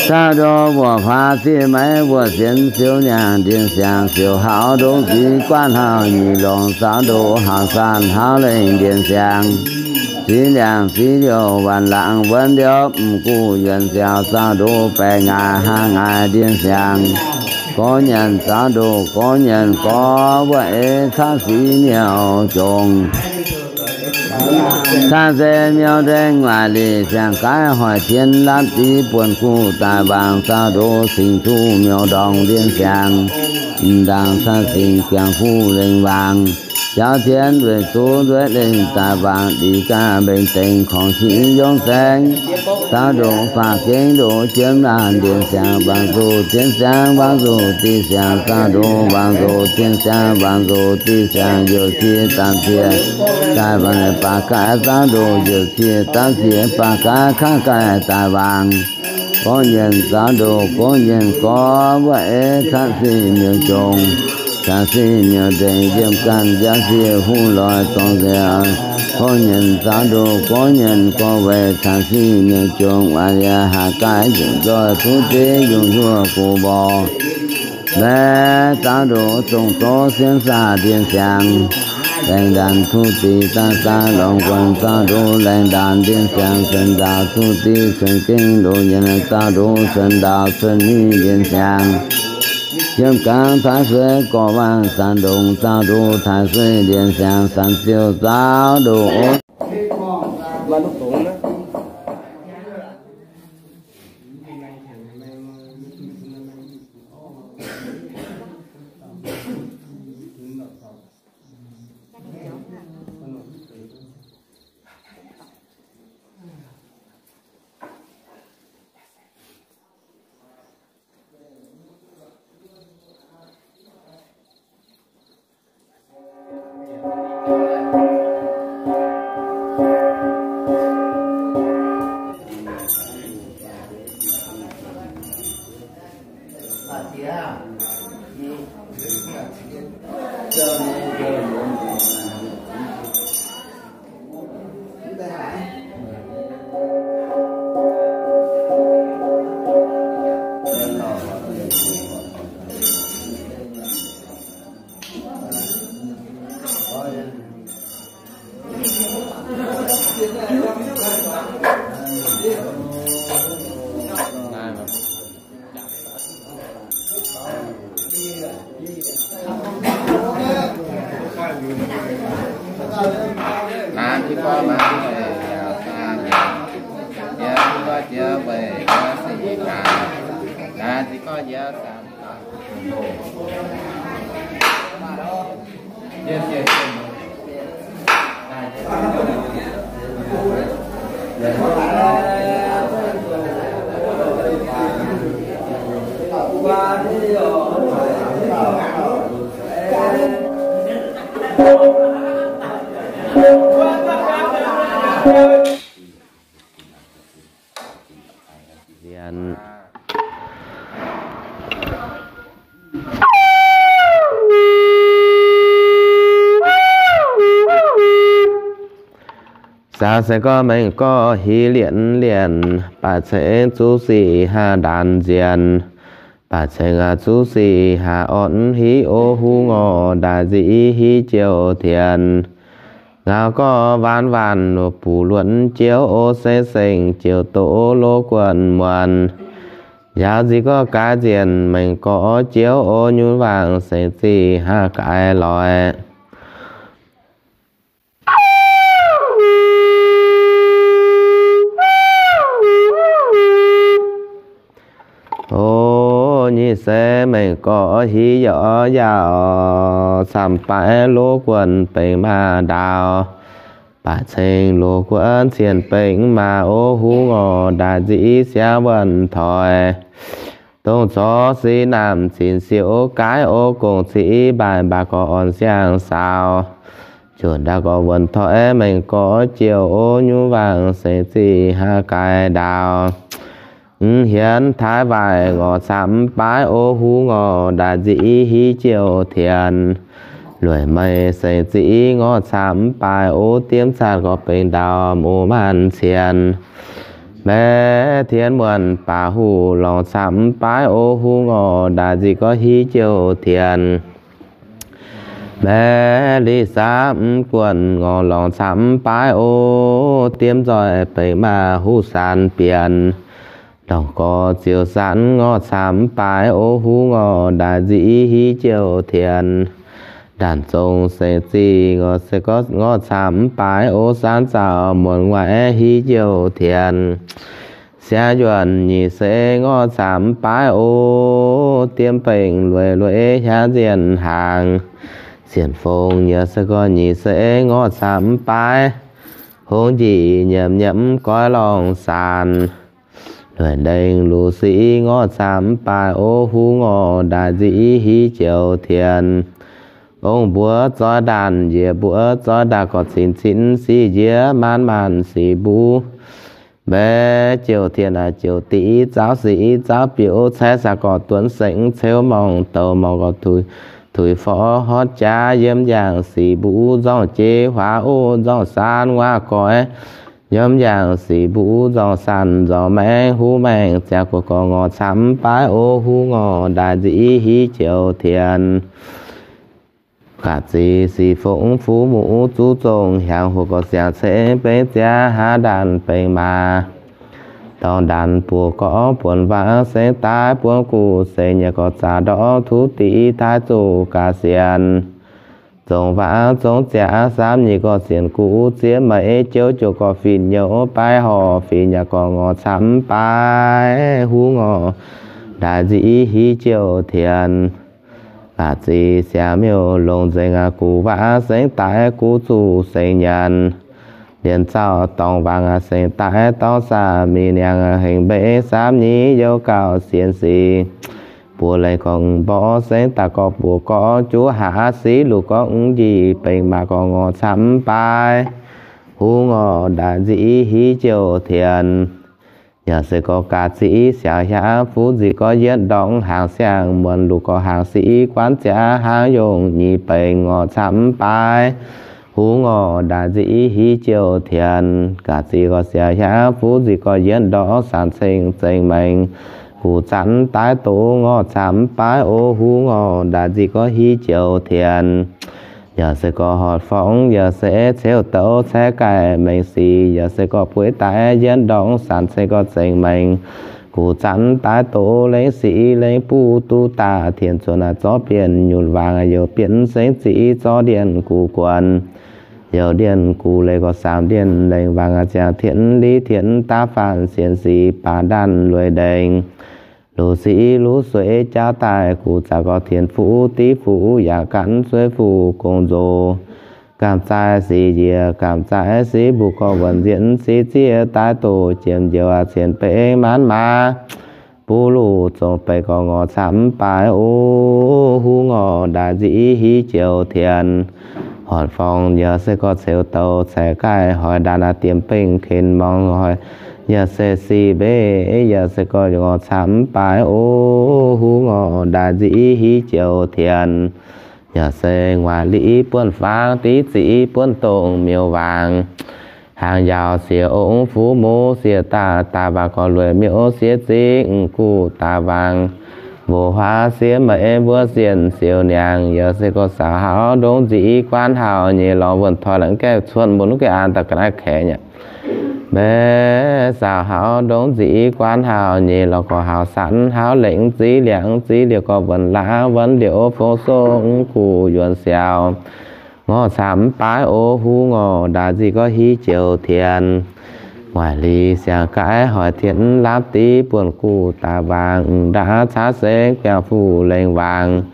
Zaauv ndoqv mbuoqc faah ziex maiv mbuoqc sienx ziouc nyaangc ndiev siangx, ziouc hauv ndongc ziqc guaatv hlauv nyic longc zaauv ndoqv hauv zanc hauv lengh ndiev siangx. Ziv liangx ziv liouh waanc laangc wuonv liouh m'gu yuonc ziangx zaauv ndoqv baeqc ngaaic hnangv ngaaic ndiev siangx. Gorqv nyanc zaauv ndoqv gorqv nyanc gorngv wuov eix caatv sic miouz jongc. Caatv sic miouz ndaengx waaic lic siang-gaaiv hoic tien latv div buonc guv daaih waangc zaauv ndoqv cing-duqv miouz ndorngx ndiev siangx. M'ndangc caatv cing biangh fuqv lengh waangc. Jauv jienv weic zuqc nzueic lengh daaih wangc, liuz ganh mbenc dengx korngx sic yongv saeng. Zaangc ndoqc faah gengh ndoqc jienv laanh ndiev siangx, wangc nzoqc zien siangx, wangc nzoqc diqc siangx. Zaangc ndoqc wangc nzoqc zien siangx, wangc nzoqc diqc siangx, youc cie daamv cie daaih wangc baac gaaix. Zaangc ndoqc youc cie daamv cie baac gaaix, kangv gaaix daaih wangc. Gorngv nyienh zaangc ndoqc, gorngv nyienh gorngv wuov eix, camv sic miuc jongc, camv sic miuc ndengc, yiem ganh jauv sic huv loix dorngx nzengc. Gorngv nyienh zaangc ndoqc, gorngv nyienh gorngv weic, camv sic miuc jongc, waac yaac haaix gaaix nzengc nzoih, zuqv div yungh hnyouv gox mborqc. Mbaeqv zaangc ndoqc zongh zorqv sienv saah ndiev siangx, laengz ndaanc tuv zic daaih saah lorngx guonc. Zaangc ndoqc laengz ndaanc ndiev siangx, cun ndaauh tuv zic cun gengh ndoqc nyienh. Zaangc ndoqc cun ndaauh cun mingh ndiev siangx, yiem gangv taaix sueih gorx waangc zanc ndongc. Zaangc ndoqc taaix sueih ndiev siangx, sanx ziouc zaangc ndoqc. Nziex. Saau se gorngv mengh gorx hiv lienc lienc, baac ceng zuqv sic haah ndaanx nziex. Baac ceng aac zuqv sic haah orn hiv o hungh orqc, ndaaih nzic hiv jiouv tienx. Ngau gorx waanc waanc buc luonc jiouv o, sengx sengx jiouv doqc loz guonc muonc. Njaaux nzic gorx gaaix nziex mengh gorx jiouv o, nyunv waangc sengx zic haah gaaix loix. O, nyic seix mengh gorx hiv yaac yaac camv baaix loz guonc benx maaz ndaauh. Baac ceng loz guonc cien benx maaz o hungh orqc, ndaaih nzic siangx wuonh toix. Dongh zorqv sic naamh zinc siouc gaaix o, gong-cic mbaaih mbaac gorx orn siang-saau. Juonh ndaauv gorx wuonh toix mengh gorx jiouv o, nyunv waangc seix ziqc haah gaaix ndaauv. Mv hienx taaix waaic ngorc camv baaix o, hungh orqc ndaaih nzic hiv jiouv tienx. Lueic meih seix ziqc ngorc camv baaix o, diemv zatc gorx benx ndaauv muoz maanc cien. Maeqv tien muonh baac huv lorngc camv baaix o, hungh orqc ndaaih nzic gorx hiv jiouv tienx. Maeqv liz saamv guonc ngorc lorngc camv baaix o, diemv nzoih benx maaz huv saanx bienx. Ndorngc gorx ziouc saanx ngorc camv baaix o, hungh orqc ndaaih nzic hiv jiouv tienx. Ndaanc zong seix ziqc ngorc se gorngv ngorc camv baaix o, saanv zaux muonc waaic hiv jiouv tienx. Siangx yuonh nyic seix ngorc camv baaix o, diemv bengh lueic lueic hiaangx nzienh hnaangx. Cien-fongx yaac se gorx nyic seix ngorc camv mv baaix, hungh njiec nyiemc nyiemc goiv lorngh saanc. Lueic ndengh luv sic ngorc camv mv baaix, o huv ngorc ndaaih nzic hiv joux tien. Ong mbuox zoih ndaanh, njiec mbuox zoih ndaanh, gorqv cin cin sic njiec maanc maanc sic mbuv. Mbaeqv jouh tien aac jouh diqv, zaux sic zaux biouv, caeqv saax gorqv duonv sengx ceux morngh, douc morngh gorqv tuix tuix forv horv jaav, yiem yaangh sic mbuv nzorngv jeiv huaax o nzorngv saan nguaaiv goix, yiem yaangh sic mbuv nzorngv saan nzorngv maengx huv maengx ziangh guoqv gorqv ngorc camv mv baaix, o huv ngorc ndaaih nzic hiv joux tien. Gaax zic sic fongx fuv muv zuqv zongh, hiaangx hoc gorqv siangx ceng bengv ziangx haav ndaanh bengx maa. Dorngx ndaanh buoz gorqv buonc waac sengx daaih buonv guv sengx nyanc gorqv zaqc ndorv tuv diqv taaih zuqc gaax sienx. Zongc waac zongc ziangx samv nyic gorqv sienx guv ziex meix jouv jouh gorqv fin nyouv baaix horc fin nyanc gorqv ngorc camv mv baaix, huv ngorc ndaaih nzic hiv joux tien. Gaax zic siangx miuc longc nzengc aqv, guv waac sengx daaih guv zuqc sengx nyanc. Lienc zauh dorngx wangc aqv, sengx daaih dorngx saah mingh niangx aqv, hengx mbeix samv nyic youh gauh sienx sic. Buoz lengh gorngv mborqv sengx daaih gorqv buoz gorqv juv haav sic luqc gorqv mv njiec bengx maac gorqv ngorc camv mv baaix, huv ngorc ndaaih nzic hiv joux tien. Yaac se gorqv gaax zic siaaux hiaangx fuv nzic gorqv yietv ndorngx hnaangx siang muonc luqc gorqv hnaangx sic guanv ziangx hnaangx yongh nyic bengx ngorc camv mv baaix, huv ngorc ndaaih nzic hiv joux tien. Gaax zic gorqv siaaux hiaangx fuv nzic gorqv yietv ndorngx saanc ceng zengx maengx guv zanc daaih doqc ngorc camv mv baaix, o huv ngorc ndaaih nzic gorqv hiv joux tien. Yaac se gorqv horc forngv, yaac se ceuv douc caeqv gaaih maengx sic, yaac se gorqv bueix daaih yietv ndorngx saanc ceng gorqv zengx maengx guv zanc daaih doqc lengc sic lengc buv duqv daaih tien cuotv aqv, zorqv bienh nyutc waangc aqv, youc bienh sengx zic zorqv ndienh guv guonc. Youc ndienh guv leiz gorqv saamv ndienh lengh waangc aqv, ziangh tienx liv tienx daav faanh sienx sic baac ndaanh lueic ndengh. Luv sic luv sueix jaauv daaih guv zaqc gorqv tienx fuqv div fuqv yaac gan sueiv fuqv gong nzox. Gamh zaaih sic njiec gamh zaaih sic mbuv gorqv wuonc nzienx sic zieqv daaih doqc jiem njoux aqv, cien bengx maanc maaz. Buv luqc zongc beic gorqv ngorc camv mv baaix, o huv ngorc ndaaih nzic hiv joux tien. Horc forngv yaac se gorqv ceuv douc caeqv gaaih hoic ndaanh aqv, diemx bengx ken morngx hoic yaac se sic mbeix yaac se gorqv ngorc camv mv baaix, o huv ngorc ndaaih nzic hiv joux tien. Yaac se nguaaic liqv buonv faang div ziqv buonv dongh miuc waangc. Hnaangx yaauc siex ong fuv muz siex daaih, daaih waangc gorqv lueic miuc siex zingh guv daaih waangc. Mbuoqc huaav siex meix mbuo sienh siouc niangx, yaac se gorqv saauc hauv ndongc nzic guanv hauh nyei lorz wuonh toi la'gaeqv cuotv mbuo la'gaeqv an daaih ga'naaiv kaeqv nyei. Mbaeqv saauc hauv ndongc nzic guanv hauh nyei lorz gorqv hauh sanv hauv lengc ziv liangx ziv liouh gorqv wuonc laangz wuonc liouh fong song guv yuonx siaaux. Ngorc camv mv baaix o huv ngorc ndaaih nzic gorqv hiv joux tien. Nguaaic liz siang-gaix hoic tienx lapv div buonv guv daaih waangc, m'ndaauv caav sengx biangh fuqv lengh waangc.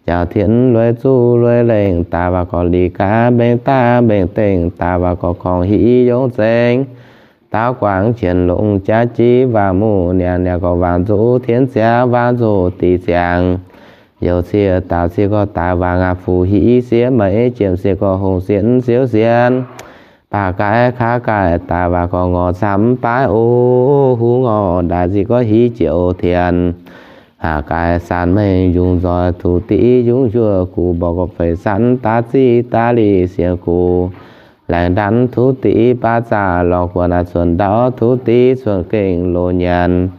Jauv tienx lueic zuqv lueic lengh daaih waangc gorqv liz gaax mbengx daav mbengx dengh daaih waangc gorqv korngx hiv yongc zengx. Daauv guangc qienx longc jaav jiv waangc muqv niangx niangx gorqv waangc nzuqc tienx ziangx waangc nzuqc diqc ziangx. Youc ciev daauh ciev gorqv daaih waangc aqv, fuqv hiv siev meix jiem siev gorqv hongh sienx siouv sienx. Baac gaix kaav gaix daaih waangc gorqv ngorc camv mv baaix o huv ngorc ndaaih nzic gorqv hiv joux tien. Haac gaix saanc mengh yungz nzoih tuv diqv yungz yuoqv guv mborqv gorqv feix sanv daav ziqv daav liz sienx guv. Laengz ndanv tuv diqv baav zaqc lorz guonc aac, cuonx ndau tuv diqv cuonx gengh loz nyanc.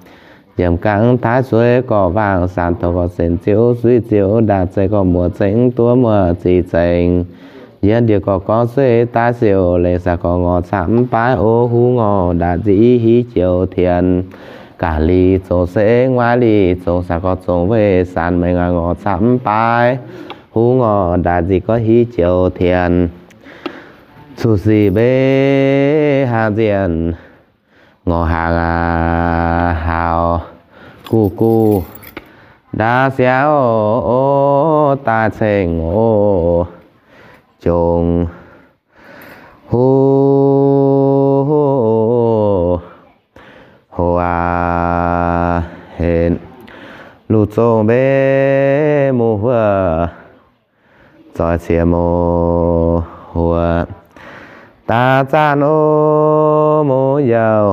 Yiem gangv taaix sueiv gorqv waangc, saanc doqc gorqv senc ziouv suiv ziouv, ndaangc zeiv gorqv muoz zengx duov muoz ziqc zengx. Yietv ndie gorqv gorngv seix daaih siouc lengh saac gorqv ngorc camv mv baaix o huv ngorc ndaaih nzic hiv joux tien. Gaax liz zongc se nguaaiv liz zongc saac gorqv zongc weih saanc mengh aac, ngorc camv mv baaix huv ngorc ndaaih nzic gorqv hiv joux tien. Cuqv sic mbeix hnaangx nzienh, ngorc hnaangx aac haaux guv guv, ndaav siangx oc, daaih ceng oc. jongx huv hoc aac, henv luv zong mbev muoz huov, zoix ciex mouz huov daav zaanv oc, mouz youh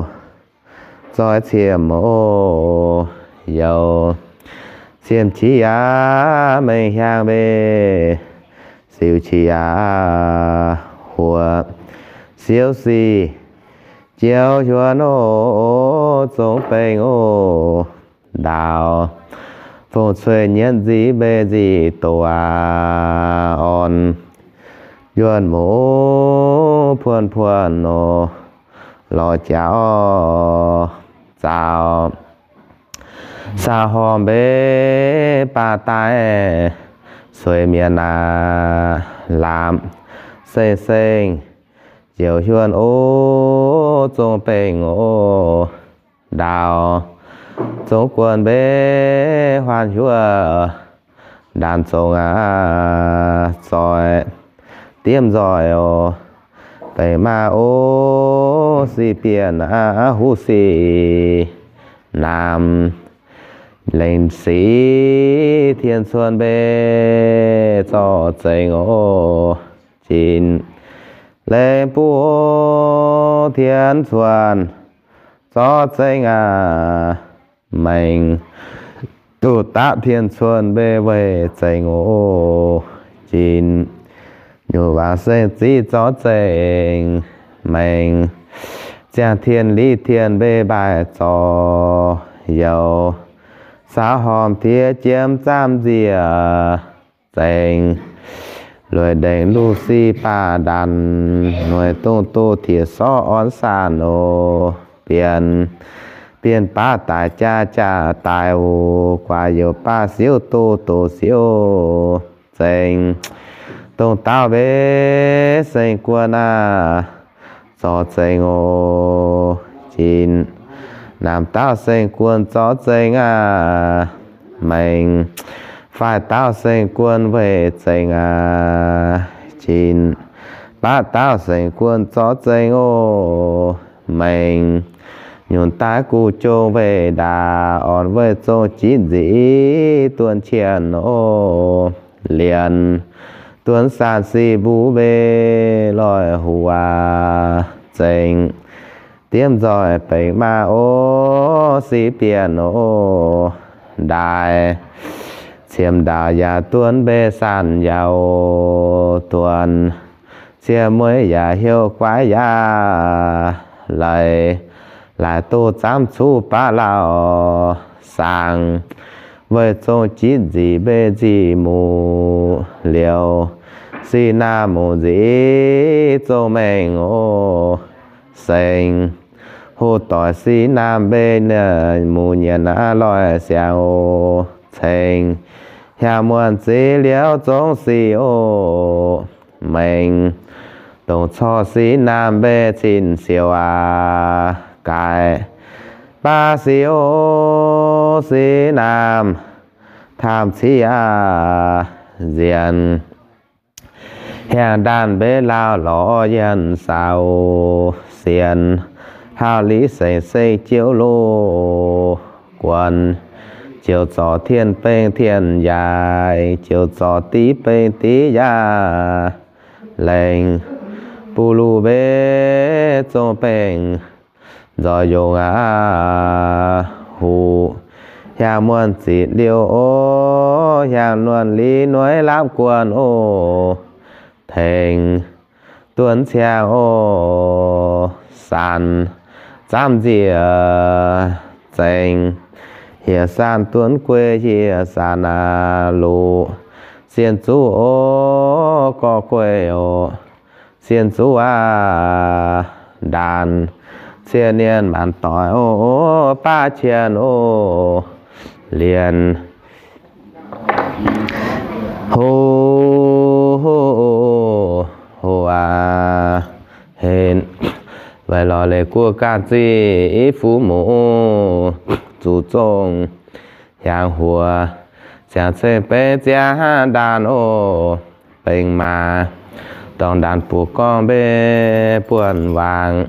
zoix ciex mouz youh, ciem qiex yaac mengh hiaang mbev, siou qiex yaac huov siou sic, jiouv hiuv oc, zong bengx oc, ndaauh fong cuei nyienv nziv mbei nzic doqc aac, orn yuonh muoz puonx puonx oc, lorz jaax orv zaaux saau hormh mbev baac daaih, sueih mienh aac lamz seng-seng, jiouv hiuv oc, zong bengx oc, ndaauh zong guon mbev huaanh hiuv, ndaanh zong aac zoix diemv nzoih oc, bengx maaih oc, sic bienh aac huv sic naamh, lengc sic tien cuon mbev zorqv zengx oc, jin lengc buv oc, tien cuon zorqv zengx aac, mengh duqv dapv tien cuon mbev weih zengx oc, jin nyungc waac seng ziv zorqv zengx, mengh ziangh tien liv tien mbev mbaih zorc youz, saau hormh diex jiem zaamv nziec zengx, lueic ndengc luv sic baac ndaanh, noic dongh doz tiex sorv orn saanh oc, bienh bienh baav daic jaax jaax daic oc, guaax youc baav siouv doz doz siouv zengx, dongh dauh mbev seng guon aac, zorqv zengx oc, jin naamh dauh seng guon zorqv zengx aac, mengh faix dauh seng guon weih zengx aac, jin baav dauh seng guon zorqv zengx oc, mengh nyungc daaih guv jong weih ndaauh, orn weih zong jitv nzic duon qienh oc, lienc duon saanh sic mbuo mbev loih huv aac, zengx diemv nzoih bengx maaih oc, sic bienh oc, ndaaih ciemx ndaauh yaac duon mbev saanh yaac duon, ciex mueiz yaac heuc guaiv yaac leiz, laaix doz zaamv cuv baav lauh saangx, weih zong jitv nzic mbev nzic muc liouh, sic naamh muc nzic zong mengh oc, seng hoc doic sic naamh mbev muc nyienx aav loih siangx oc, ceng hiaang muonh ziv liouh zong sic oc, mengh dongh corc sic naamh mbev cin siouc aac, gaix baav sic oc, sic naamh taamh ciqv aac, nzienh hiaang ndaanh mbev lauh lorz yienh saaux, sienx hauh liz sengx seng jiouv loh guon, jiouv zorc tien beng tien yaac, jiouv zorc div beng div yaac, lengc buv luv mbev zong bengx nzoih yongc aac, huc hiaang muonh zitc liouh oc, hiaang nuonh liz nueiv lapv guon oc, tengx duonx ciangx oc, saanh zaamv nziec zengx, hieh saanh duonx guei hieh saanh aac, luqc sien zuqv oc, gorx guei oc, sien zuqv aac, ndaanx cien nienh maanc doic oc, baav qienh oc, lienc hoc, hoc aac, henv weic lorz leiz guoqv ganh zih i fuqv muc zuqc zong hiaangx huoc, ziangh ceng beiv ziangh ndaanx oc, bengx maac dorngx ndaanx buoz gorngv mbev buonv waangc.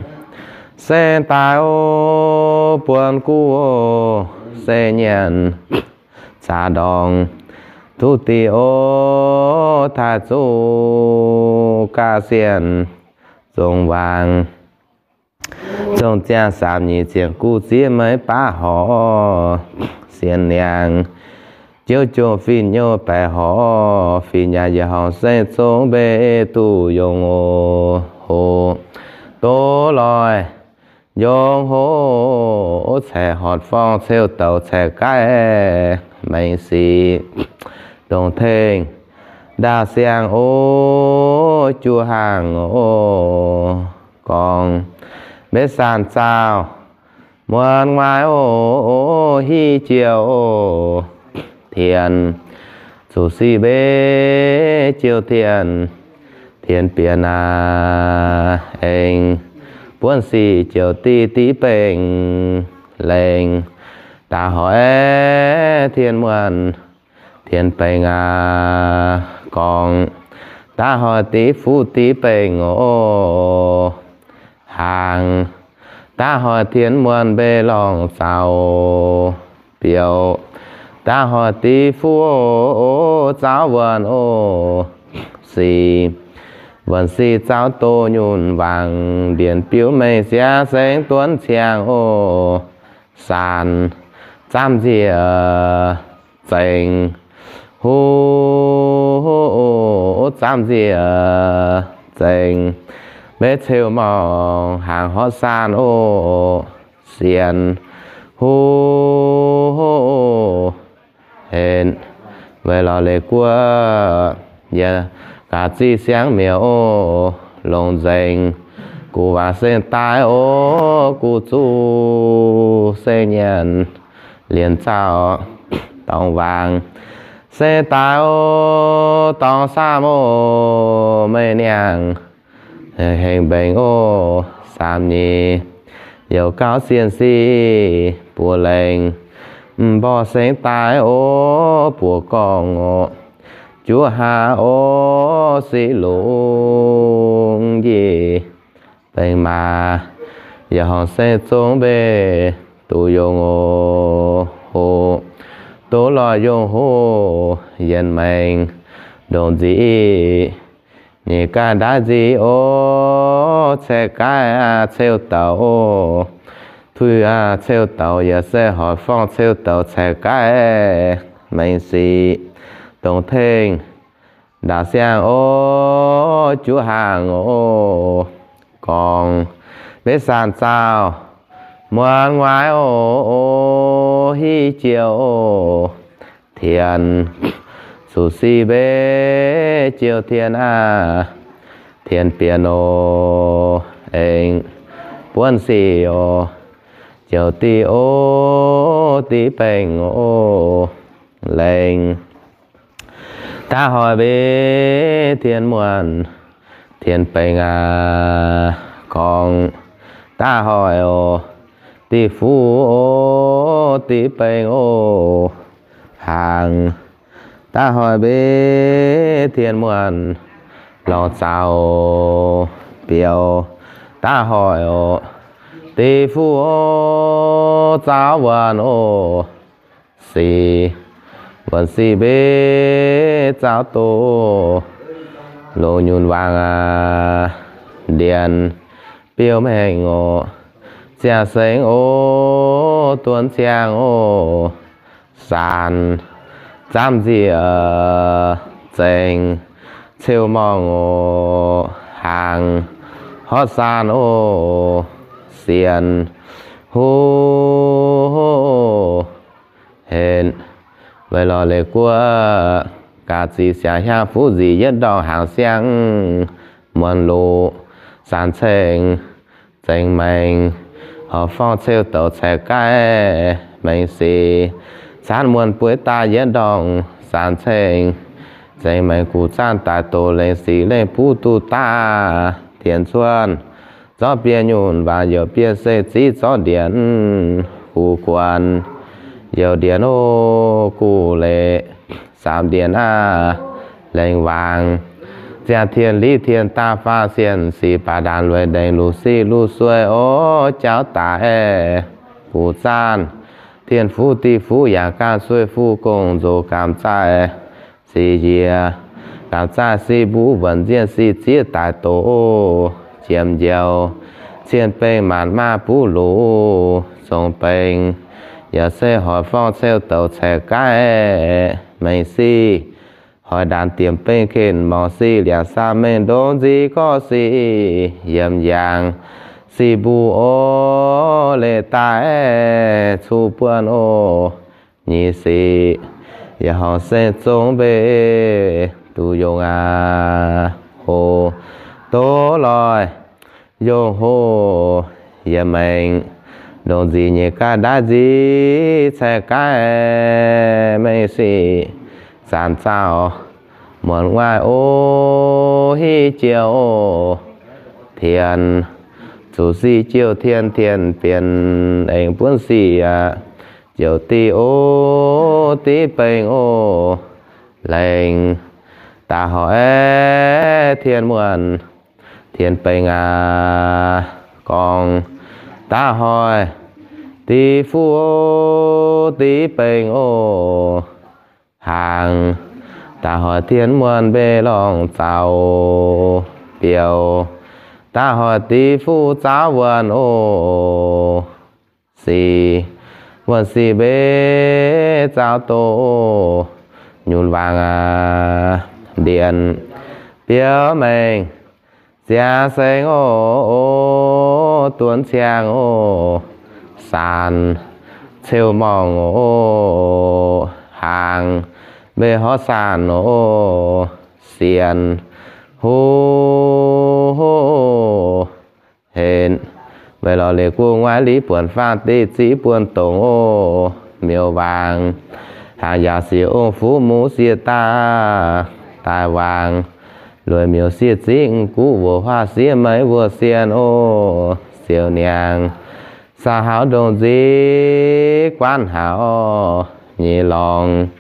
Se daaih o, buonv guv o, se nyanc caax ndorngx, duqv diqc o, taaih zuqv ga'sienh zongc waangc. Zongh ziangh saamx nyic ziepc guv ziex meiz baav horc, sienx niangx jiouv jongh fin-nyouv baeqc horc, fin-nyauv yietc horngc se zong mbev duqv yongh oc. Hoc doz loih yongh hoc, caeqv horc forng ceu douc caeqv gaeqv maengx sic, dongh tengh ndaauh siang oc, juv hnaangx oc, gorngv mbev saan zaauh muonz nguaaiv oc, hiv jiouv oc, tien zuqc sic mbev jiouv tien, tien bienx aac, aengx buonv sic jiouv diqv diqv bengx lengh. Daaih hoic tien muonh tien bengx aac, gorngv daaih hoic diqv fuqv diqv bengx oc, hnaangx. Daaih hoic tien muonh mbev lorngh zaux biouv, daaih hoic diqv fuqv oc, zaux wuonh oc, sic wuonh sic zaux doz nyunc wangc, ndienx biouv mengh siangx sengx duonv ciangh oc, saanx zaamv nzieqc zengx, huv, zaamv nzieqc zengx, mbev ceu morngh hnaangx horv saan oc, sienx, huv, henv, weic lorz leiz guoqv yie gaax ziqv siangv mi'aqv oc, longc nzengc gu'nguaaz se daaih oc, guv zuqc se nyanc lienz zaux dorngx waangc se daaih oc, dorngx saamv oc, meih niangh hengx mbenc oc, saamx nyeic youc gauh sienh sic buoz lengh, m'borqv sengx daaih oc, buoz gorngv oc, juov haav oc, siqv lungz njiec bengx maaz, yietc horngc se zong mbev duqv yongh oc, hoc doz loih yongh hoc, yienx maengx ndongc nzic, nyic gaaih ndaaiv nzic oc, caeqv gaeqv aac ceu douc oc, tuix aac ceu douc, yaac se horc forng ceu douc caeqv gaeqv maengx sic, dongh tengh ndaauh siang oc, juov hnaangx oc, gorngv mbev saan zaauh muonz nguaaiv oc, hiv jiouv oc, tien zuqc sic mbev jiouv tien aac, tien bienx oc, aengx buonv sic oc, jiouv diqv oc, diqv bengx oc, lengh. Daaih hoic mbev tien muonh tien bengx aac, gorngv daaih hoic oc, diqv fuqv oc, diqv bengx oc, hnaangx. Daaih hoic mbev tien muonh lorngx zaux biouv, daaih hoic oc, diqv fuqv oc, zaux wuonh oc, sic wuonh sic mbev zaux doz, longc nyunc wangc aac, ndienx biouv mengh oc, ziangh sengx oc, duonx ziangh oc, saanx zaamv nzieqc zengx, ceu morngh oc, hnaangx horv saan oc, sienx huv henv, weic lorz leiz guoqv gaax ziqc siangx hiaang fuqv nzic yietv ndorngh hnaangx siang muonz loz, saanx ceng zengx maengx, horc forng ceu douc caeqv gaeqv maengx sic, caanv muonh bueix daaih yietv ndorngh saanx ceng zengx maengx, guv zaanv daaih doz lengh sic lengh buv duqv daaih dienx cuonv, zorqv biei nyunc waanc youc biei se ziqv zorqv ndienx guv guanc, youc ndienx oc guv leiz, saamx ndienx aav lengh waangc, ziangh tien liv tien daaih faah sienh sic baac ndaanx lueic ndengc luc sic luc sueih o, jauv daic guv zaanv, tien fuv div fuv yaac gaanv sueih fuv gong nzox gaamc zaih sic njiec, gaamc zaih sic mbuv wuonc nzienh sic zieqv daic doz, jiem njoux cien beng maanc maah buv luc zong beng, yaac se hoic forng ceu douc caeqv gaeqv mengh sic, hoic ndaanx diemc beng ken morc sic liangc saa mengh ndongc nzic gorqv sic yiem yaangh sic mbuv o, leiz daaih cuv buonv o, nyic sic yaac horngc seng zong mbeih duqv yongh aqv. Hoc doz loih yongh hoc yietc mengh ndongc nzic nyeic gaax ndaaiv nzic caeqv gaeqv mengh sic zanc zaauh muonc nguaaiv o, hiv jiouv o, tien zuqc sic jiouv tien, tien bienx aengx buonv sic aqv. Jiouv div o, div beng o, lengc daaih hoic aeqv, tien muonh tien beng aqv. Gorngv daaih hoic div fuv o, div beng o, hnaangx daaih hoic tien muonh mbeih lorngh zaux biouv, daaih hoic div fuv zaaux wuonh o, sic wuonh sic mbeih zaaux doz, nyunc waangc aqv, ndienh biouv mengh ziangx seng o, duonv ciangh o, saanc ceu morngh o, hnaangx mbeih horv saanc o, sienx huv henv. Weic lorz leiz guv nguaaiv liv buonc faah deic ziv buonc dongc o, miuc waangc hnaangx yaac siec ong fuv muv siec daaih, daaih waangc lueic miuc siec zingv guv wuoc huaav siev meiv wuoc sienx o, siouc niangx saah haux ndongc nzic guaanv haux nyei lorngx,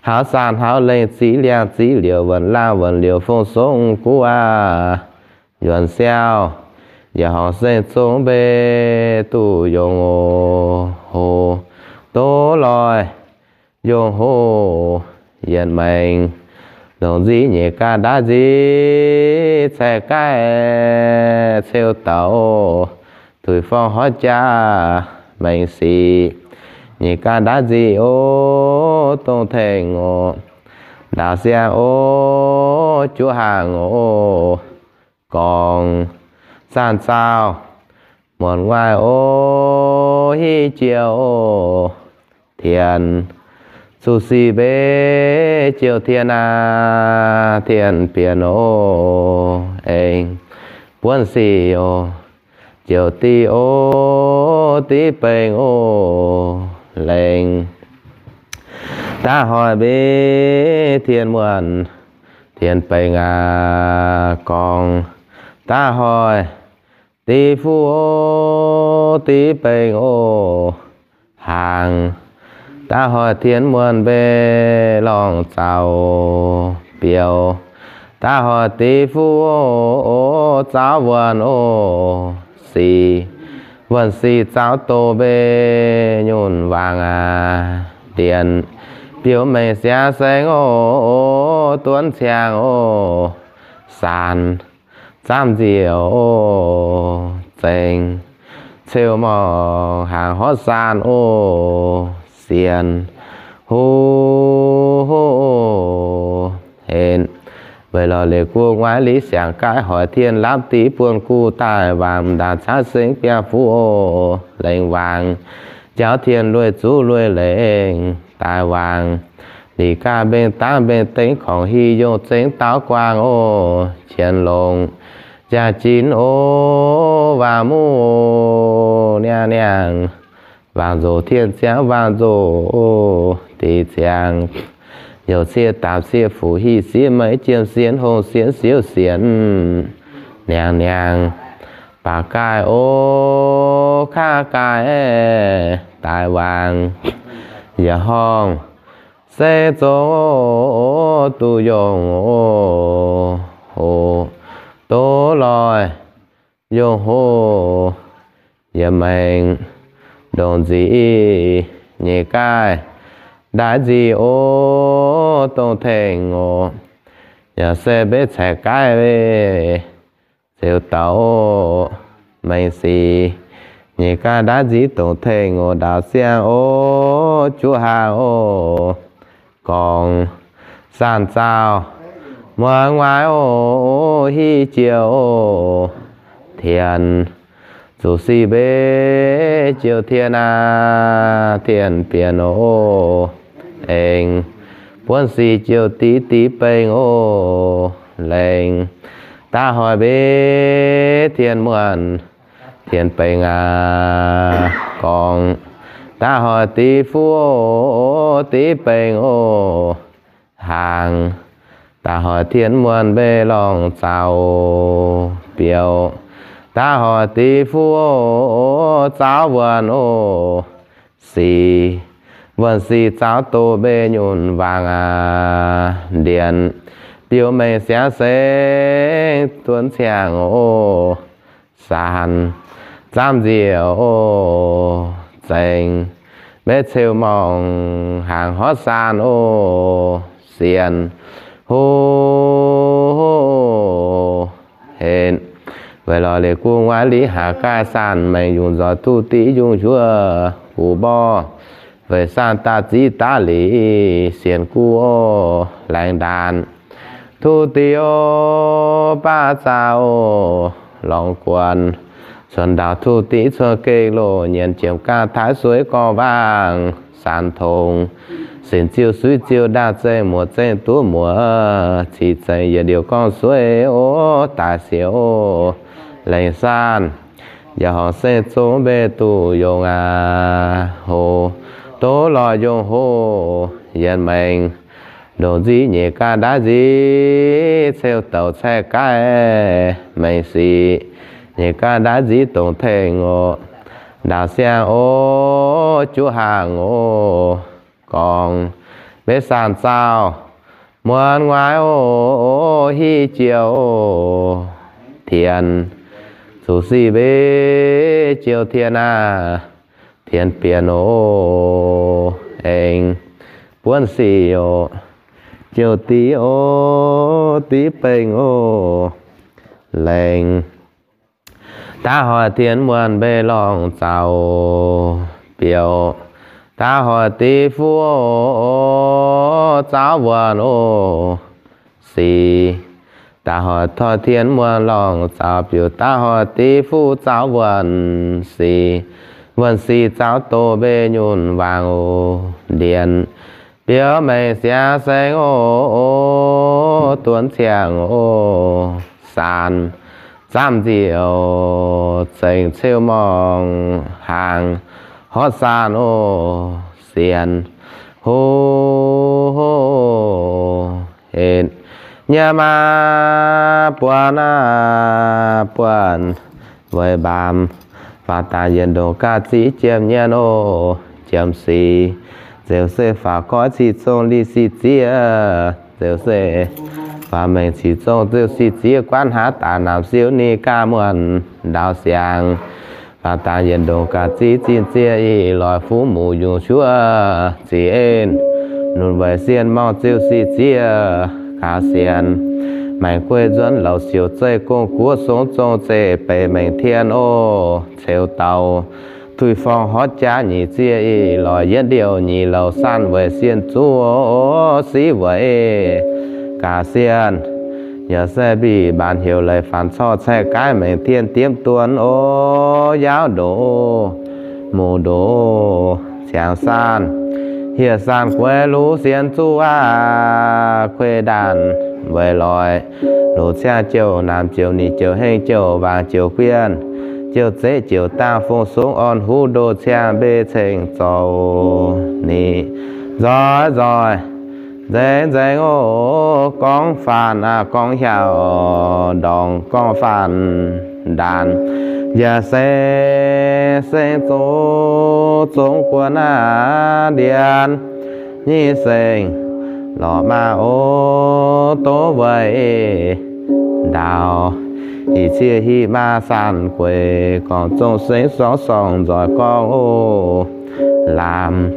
haux saanh haux lengh ziqv liangh ziqv liouc wuonc laangh wuonc liouc fong songv guv aqv. Yuonx siauv yaac horngc seng zong mbeih duqv yongh o, hoc doz loih yongh hoc yietc mengh ndongc nzic nyeic gaax ndaaiv nzic caeqv gaeqv ceu douc, tuix forng horv jaax mengh sic nyeic gaax ndaaiv nzic o, dongh tengx o, ndaaux siang o, juov hnaangx o, gorngv zanc zaauh muonc nguaaiv o, hiv jiouv o, tien zuqc sic mbeih jiouv tien aav, tien bienx o, aengx buonv sic o, jiouv div o, div beng o, lengh daaih hoic mbeih tien muonh tien beng aqv. Gorngv daaih hoic div fuv o, div beng o, hnaangx daaih hoic tien muonh mbeih lorngh zaux biouv, daaih hoic div fuv o, zaaux wuonh o, sic wuonh sic zaaux doz mbeih nyunc waangc aqv. Ndienh biouv mengh siangx saeng o, duonv ciangx o, saanc zaamv nziec o, zengx ceu morngh hnaangx horv saanh o, sienx huv henv. Weic lorz leiz guv nguaaiv liv siangx gaaiv hoic tien lapv div buonv guv daaih waangc ndaangc caaiv sengx biaa fuv o, lengh waangc jauv tien lueic zuqv lueic lengh daaih waangc. Liqc gaax mbeng dangv mbeng dengv korngc hi yongh zengx daauv guaang o, qienx longc jaa-jin o, waangc muv niangh niangh, waangc nzoc tien ziangx waangc nzoc diqc ziangx, youc cie daapc cie fuqv hieh sieqv meiv jiem sienx hongh sienx siouv sienx niangh niangh, baac gaaih o, kaav gaaih daaih waangc, yaac horngh se zong o, duqv yongh o, oc. Doz loih yongh hoc yietc maengx ndongc nzic nyeic gaaih ndaaiv nzic oc, dongh tengx oc. Yaac se mbev ceix gaaiv weih ceux douc oc, maengx sic nyeic gaaih ndaaiv nzic dongh tengx oc, ndaaux siang oc, juv haangh oc, gorngv saanh zaauh muonz nguaaiv oc, hiuv jiouc oc, tien zuqc sic mbev jiouc tien aac, tien bienx oc, aengx buonv sic jiouc div div bengx oc, laengz daav hoic mbev tien muonh tien bengx aac, gorngv daav hoic div fuqv oc, div bengx oc, haangh daav hoic tien muonh mbeih lorngh zaux biouv, daav hoic div fuqv oc, zaauv wuonh oc, sic wuonh sic zaauv doz mbeih nyunc wangc aac, ndienx biouv mengh siangx sengx duonv ciangh oc, saanh zaamv nziec oc, zengx mbev ceu morngh haangh horv saanh oc, sienx hoc henv weic lorz liuz guv nguaaiv liv haaix gaaih saanh maengx yungz nzoih duqv div yungz njuov guv mborqv weic saanh daaih ziv daav liqc sienx guv oc, laengz ndaanx tuv div oc, baav zaah oc, lorngx guonx cuotv ndaauv tuv div cuotv gengh loz nyienz jiemx gaah taaix sueiv gorngv waangc saanh tongx, sinc ziuh suiv ziuh ndaangh zengh muoz zengh duqv muoz, cih zengc yietc liuz gorngv sueiv oc, daaih siouc oc, laengz saanh yaac horngc seng zong mbeih duqv yongh aac, hoc doz loih yongh hoc yietc maengx ndongc nzic nyeic gaaih ndaaiv nzic ceu douc caeqv gaaiv maengx sic nyeic gaaih ndaaiv nzic dongc tengx oc, ndaauc siang oc, juv haangh oc, gorngv mbev saanh zaauh muonz nguaaiv oc, hiuv jiouc oc, tien zuqc sic mbev jiouc tien aac, tien bienx oc, aengx buonv sic oc, jiouc div oc, div bengx oc, laengz daav hoic tien muonh mbeih lorngh zaux biouv, daav hoic div fuqv oc, zaauv wuonh oc, sic daav hoic toi tien muonh lorngh zaux biouv, daav hoic div fuqv zaauv wuonh sic, wuonh sic zaauv doz mbeih nyunc wangc oc, ndienx biouv mengh siangx saeng oc, duonx ciangh oc, saanh zaamv nziec oc, zengc ceu morngh hnaangx horv saanh oc, sienx hoc henv nyiemv maa buonc aac, buonc weic mbaamz faaux dangx yietc ndongc ga'ziex jiem nyienz oc, jiem sic ziouc se faaux goiv sic zong li sic zieqv, ziouc se faaux mengh sic zong ziouc sic zieqv guanv haaix daaih namx siou ninh ganh muonc ndaauv siangx. Faaux dangx yietc ndongc ga'ziex zinh zieqv ih loic fuqv muc yungz cuov zieqv en, nunc weic sienh morngh ziouc sic zieqv gaux sienx. Maengc guei nzuonx louc siouc zeih gong guoqv songx zong zeih beic mengh tien oc, ceux dauh tuix forng horv jaax nyic zieqv ih loic yietv liouh nyic louc saanh weic sienh zuqv siqv weic gaax sienh. Yaac se mbic mbaanx heuc leiz faanx corc caeqv gaaiv mengh tien diemv duonx oc, yaauv ndoqc muc ndoqc ciangx saanh, hieh saanh gueix luv sienx zuqv aac, kuei ndaanh weic loic luc ciangv jouh naamh jouh nyic jouh heng jouh waangc jouh guienh, jouh zeqv jouh dangh fong songx orn huv ndoh ciangv mbei ceng zoux nyic nzoih nzoih nzengc nzengc oc, gorngv faanh aac gorngv hiaauc ndorngc gorngv faanh ndaanh, yaac se seng zoux zongx guon aac ndiev nyic seng lorqc maah oc, doz weic Daaux, hic zieqv hic maa san gueic, gorngv zong sengx sorng sorng nzoih gorngv oc. Lamz,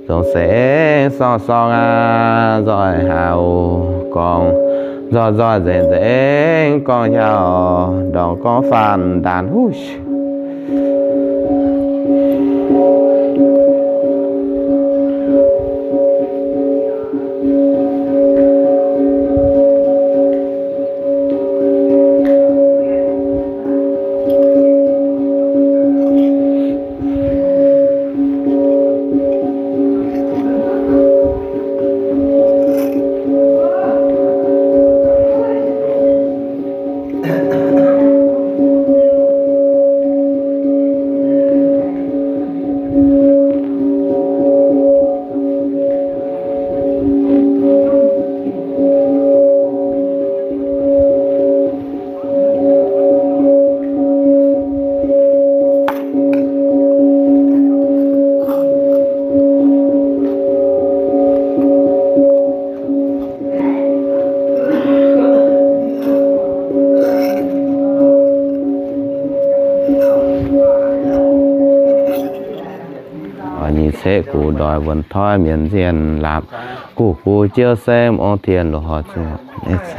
zong sengx sorng sorng aqv, nzoih haaix oc gorngv, nzoih nzoih nzengc nzengc gorngv hiauv, ndorngx gorngv faanv ndaanx huv. Nyic ceqv gux ndoih wuonx toiv mienh nzienh laapc, guv gux jiouv saengv ong tien loz-hnoi zuqc.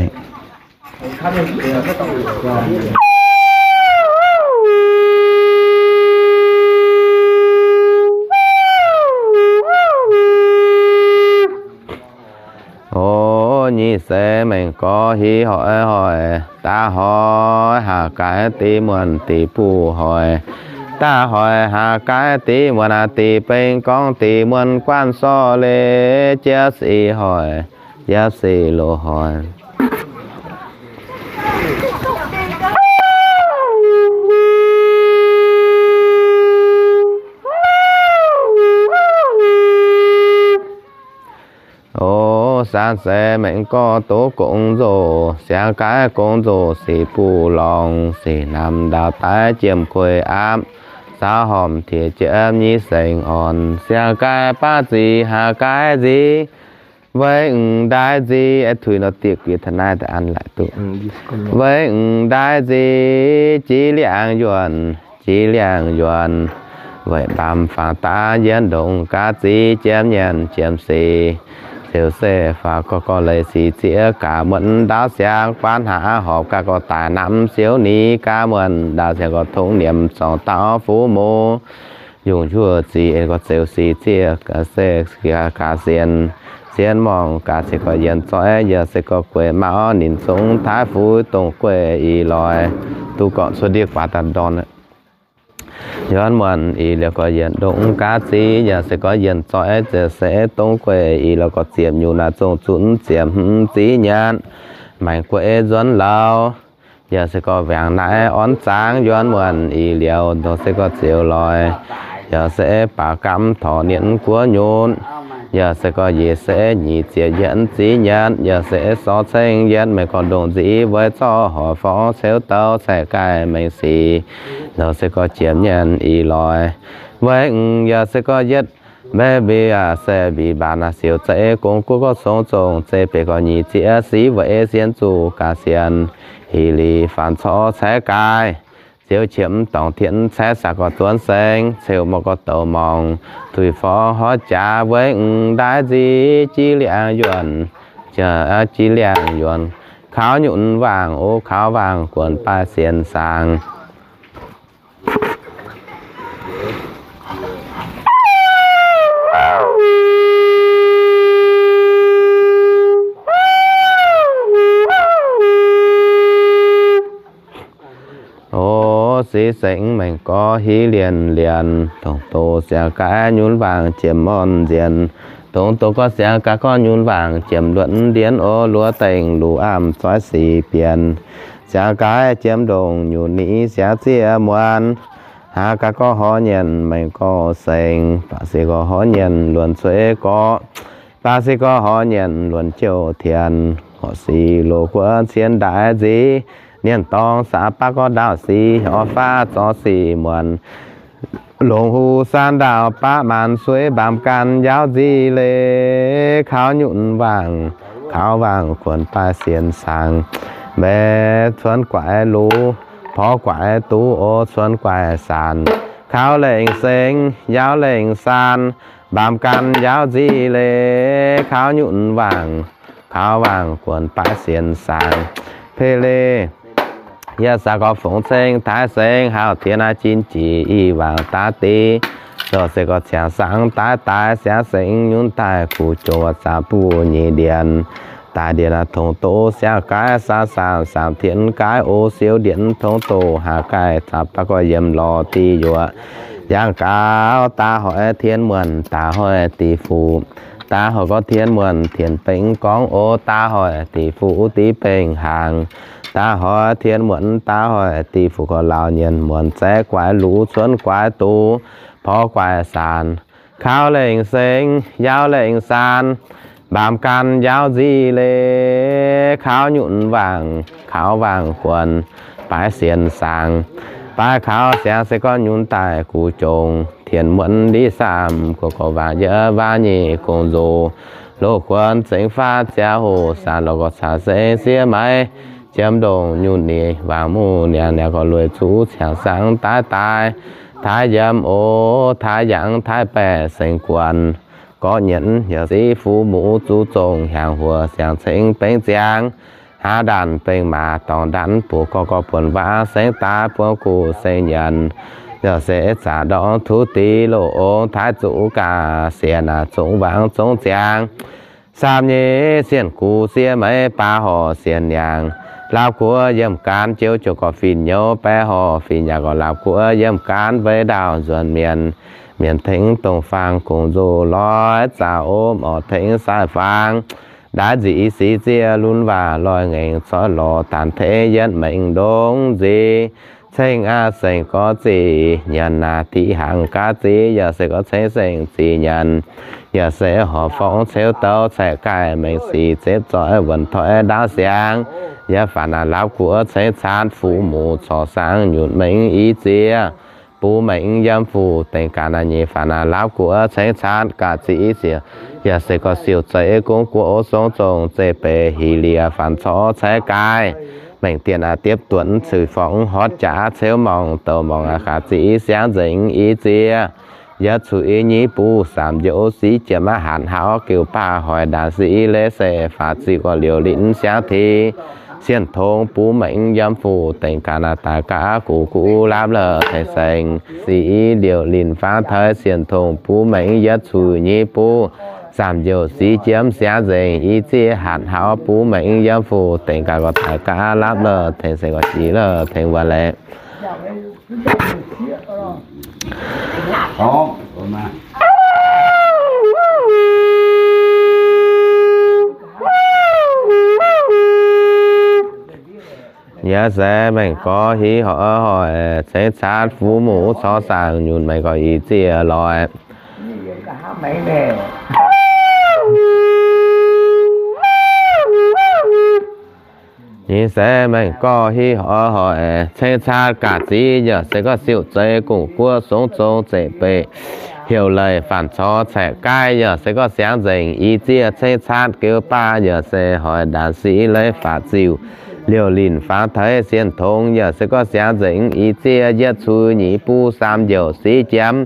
O, nyic seix mengh gorx hiv hoic hoic, daav hoic haac gaix deix muonh deic-bung hoic. Daav hoic haac gaix deix muonh aac, deic-bung gorngv deic muonh guanh sorc leiz, jiex se hoic, jiex se loz-hnoi. O, saan seix mengh gorx doz gong nzoh, siang gaaix gong nzoh sic buv lorngx, sic namx ndau daaih jiem kuei aapv, saau hormh tiex jiem nyei sengx orn, siang gaaix baav zic haac gaaix nzic, weic m'ndaaih nzic, tuix nor dieh gux taux naaiv daaih an laaic duqv. Weic m'ndaaih nzic jiex liangx yuonh, jiex liangx yuonh, weic mbaamz fangx daav yienv ndongc gaax zic jiem nyanc jiem sic. Ziouc se faaux gorx gorx leiz sic zieqv gaax muonc ndaauv siang, guanv haav horpc gaax gorx daaih namx siouv ni gaax muonc ndaauv siang, gorx tongx niemc zorngc dauh fuqv mungz. Yungh njuov zic en gorx zeux sic zieqv se gaax sienx, sienx morngh gaax se gorx yienx zoiv, yaac se gorx gueic mauv ninh zungv taaix fuix dongh gueic ih loix. Duqv gorngv cuotv ndiev guaax daaih ndorn. Yuonv muonc ih liuz gorx yienx ndongc gaax zic, yaac se gorx yienx zoiv, ziouc se dongh gueic ih loix gorx ziepc nyungc naaic zongh zunv ziepc hmz ziv nyanc, maengx gueic nzuonx lauh. Yaac se gorx wangc naaiv orn zaangc yuonv muonc ih liuz, ndongc se gorx ziouc loix. Yaac se baac gamv torc nienv guoqv nyunc. Yaac se gorx yietc se nyic ziepc yietv ziv nyanc. Yaac se sorv ceng yietv maengx gorx ndongc nziv weic zorqv horc forv ceuv douc caeqv gaaih maengx sic. Ndongc se gorx ziepc nyanc ih loix. Weic m'yaac se gorx yietv mbaeqv mbic aac se mbic mbaanc aac siouc zeiv gong guoqv gorx congx zongh zeiv beiv gorx nyic zieqv siv weic sienx zuqc gaax sienx. Ih liz faanx corc caeqv gaaih, ziouc qiemx dorngc tienv caeqv saax gorx zuonx sengx, ceu mor gorx douz morngh, tuix forv horv jaax weic m'ndaaih nzic jiex liangx yuonh, jiex liangx yuonh, kaux nyunc waangc o, kaux waangc guonc baaih sienx saangx. O, sic sengx maengx gorx hiv lienz lienz, dongh doz siang gaax nyunc waangc jiem morn nzienx, dongh doz gorx siang gaax gorx nyunc waangc jiem luonc ndienx o, luoqc dengh luqc aamh zoiv sic bienx. Siang gaax jiem ndongc nyunc ni siang zieqv muonc, haaix gaax gorx horv nyanc maengx gorx sengx, baac se gorx horv nyanc luonc cueiv gorx, baac se gorx horv nyanc luonc jouh tienx, horqc sic loz guoqv cien ndaix nzic, nienv dorngx saax baav gorx ndaauv sic, horv faatv zorv sic muonc, longc huv saan ndaauv baav maanc suiv mbaamz gan njaaux nzic leiz, kaux nyunc waangc, kaux waangc kuonx baaih sienx saangx. Meih cuonx guaix luv, porv guaix duqv o cuonx guaix saanc. Kaux lengh seng, yauv lengh saan, mbaamz gan yauv nziv leiz, kaux nyunc wangc, kaux wangc guonc baaix sienx saangc. Pei leiz, yie saa gorx fongc ceng taaix seng, hauv diex naaiv jin jiex i wangc daav deix. Lorh se gorx ciangx saangv daaih daaih siangv sengx nyunc daaih guv jongc zaangc buv nyei ndienx. Daaih ndienx naaiv tongx doz siangv gaaiv saangv saangv saamv tien gaaiv o siou ndienx tongx doz haax gaih zaangc baav gorx yiem lorh diuh yuoqc. Yangh gaux daaih hoic tien muonc daaih hoic diuh fuqv. Daaih hoic gorx tien muonc tien bengx gorngv o daaih hoic diuh fuqv div bengx hnaangx. Daaih hoic tien muonc daaih hoic diuh fuqv gorx laauh nyienx muonc zaeqv guaix luv cuonx guaix duqv porv guaix saanc. Kaux lengh seng, yauv lengh saan, mbaamz gan yauv nziv leiz, kaux nyunc wangc, kaux wangc guonc baaix sienx saangc. Baaix kaux siangv se gorngv nyunc daaih guv jongc tien muonc ndiv saamv guoqv gorx wangc yie waac nyei gong nzoqc. Loz guonx zengx faatv ziangh hoc saanc lorh gorx caax seng siev maiv jiem ndongc nyunc ni wangc muv niangx niangx gorx lueic zuqc ciangx saangv daaih daaih taaix yiem o taaix yangh taaix baeqc sengx guonc. Gorqv nyienz yaac ziv fuqv muv zuqc zongh hiaangx huoc siangx ceng bengx ziangx. Hnangv ndaanc bengx maac dorngx ndaanv buoz gorx gorx buonc waac sengx daaih buonc guv sengx nyanc. Yaac se zaqc ndorngx tuv dix loz ong taaix zuqc gaax sienx naaic zongx wangc zongx ziangx. Saamv nyei sienh gux siev maiv baav horc sienx niangx. Laauv guoqv yiem gaanv jiouv jiex gorx fih nyouz baeqv horc fih nyaah gorx laauv guoqv yiem gaanv mbeix ndaauh nzuonx mienh. Mienh tengx dongh faang gong nzoqc loi zaux om orqc tengx sai faang. Ndaaiv nzic i sic zieqv lunx waac loi ngaengc coiv lorz daanh tengx yietv maengx ndongc nzic. Ceng aqv sengx gorx zic nyanc naaic diqc hnaangx gaav zic yaac se gorx ceng sengx zic nyanc. Yaac se horc forngv ceuv douz caeqv gaaih maengx sic zepv zoih wuonc toi ndaauv siangx. Yaac faanx naaic laauv guoqv ceng caatv fuqv muc corc saangv nyunc maengx i ziex. Bun maengx yiem fuqv dengx gaax naaic nyei faanx naaic laauv guoqv ceng caatv gaax zic i ziex. Yaac se gorx siouc zeiz gong guoqv o song zong zeiv beic hih liex faanx corc caeqv gaaix. Maengx diex naaic diepv duonx cui forngv hotv jaax ceuv morngh douc morngh aqv gaax zic i siangv nzengc i ziex. Yietv cuiv i nyei buv saamv njoux sic jiem aqv hatc hauv geuv baav hoic ndaanc sic leiz se faatv ziux gorx liouc linc siangv ti. Sienh tongx bun maengx yiem fuqv dengx gaax naaic daaih gaax guv guv laapv la'tengx sengx sic i liouc linc faanv taaix sienh tongx bun maengx yietv cuiv nyei buv saamv njoux sic jiem siangv nzengc i ziex hatc hauv bun maengx yiem fuqv dengx gaax gorx daaih gaax laapv la'tengx sengx gorx sic la'tengx waac laeqv. Yaac se maengx gorx hiv horc hoic ceng caatv fuqv muc corc saangv nyunc maengx gorx i ziex loic. Nyei se maengx gorx hiv horc hoic ceng caatv gaax zic yaac se gorx siouc zeiz gong guoqv song zong zeiv beic heuc leiz faanx corc caeqv gaaix yaac se gorx siangv nzengc i ziex ceng caatv geuv baav yaac se hoic ndaanc sic leiz faatv ziux liouc linc faanv taaix sienh tongx yaac se gorx siangv nzengc i ziex yietv cuiv nyei buv saamv njoux sic jiem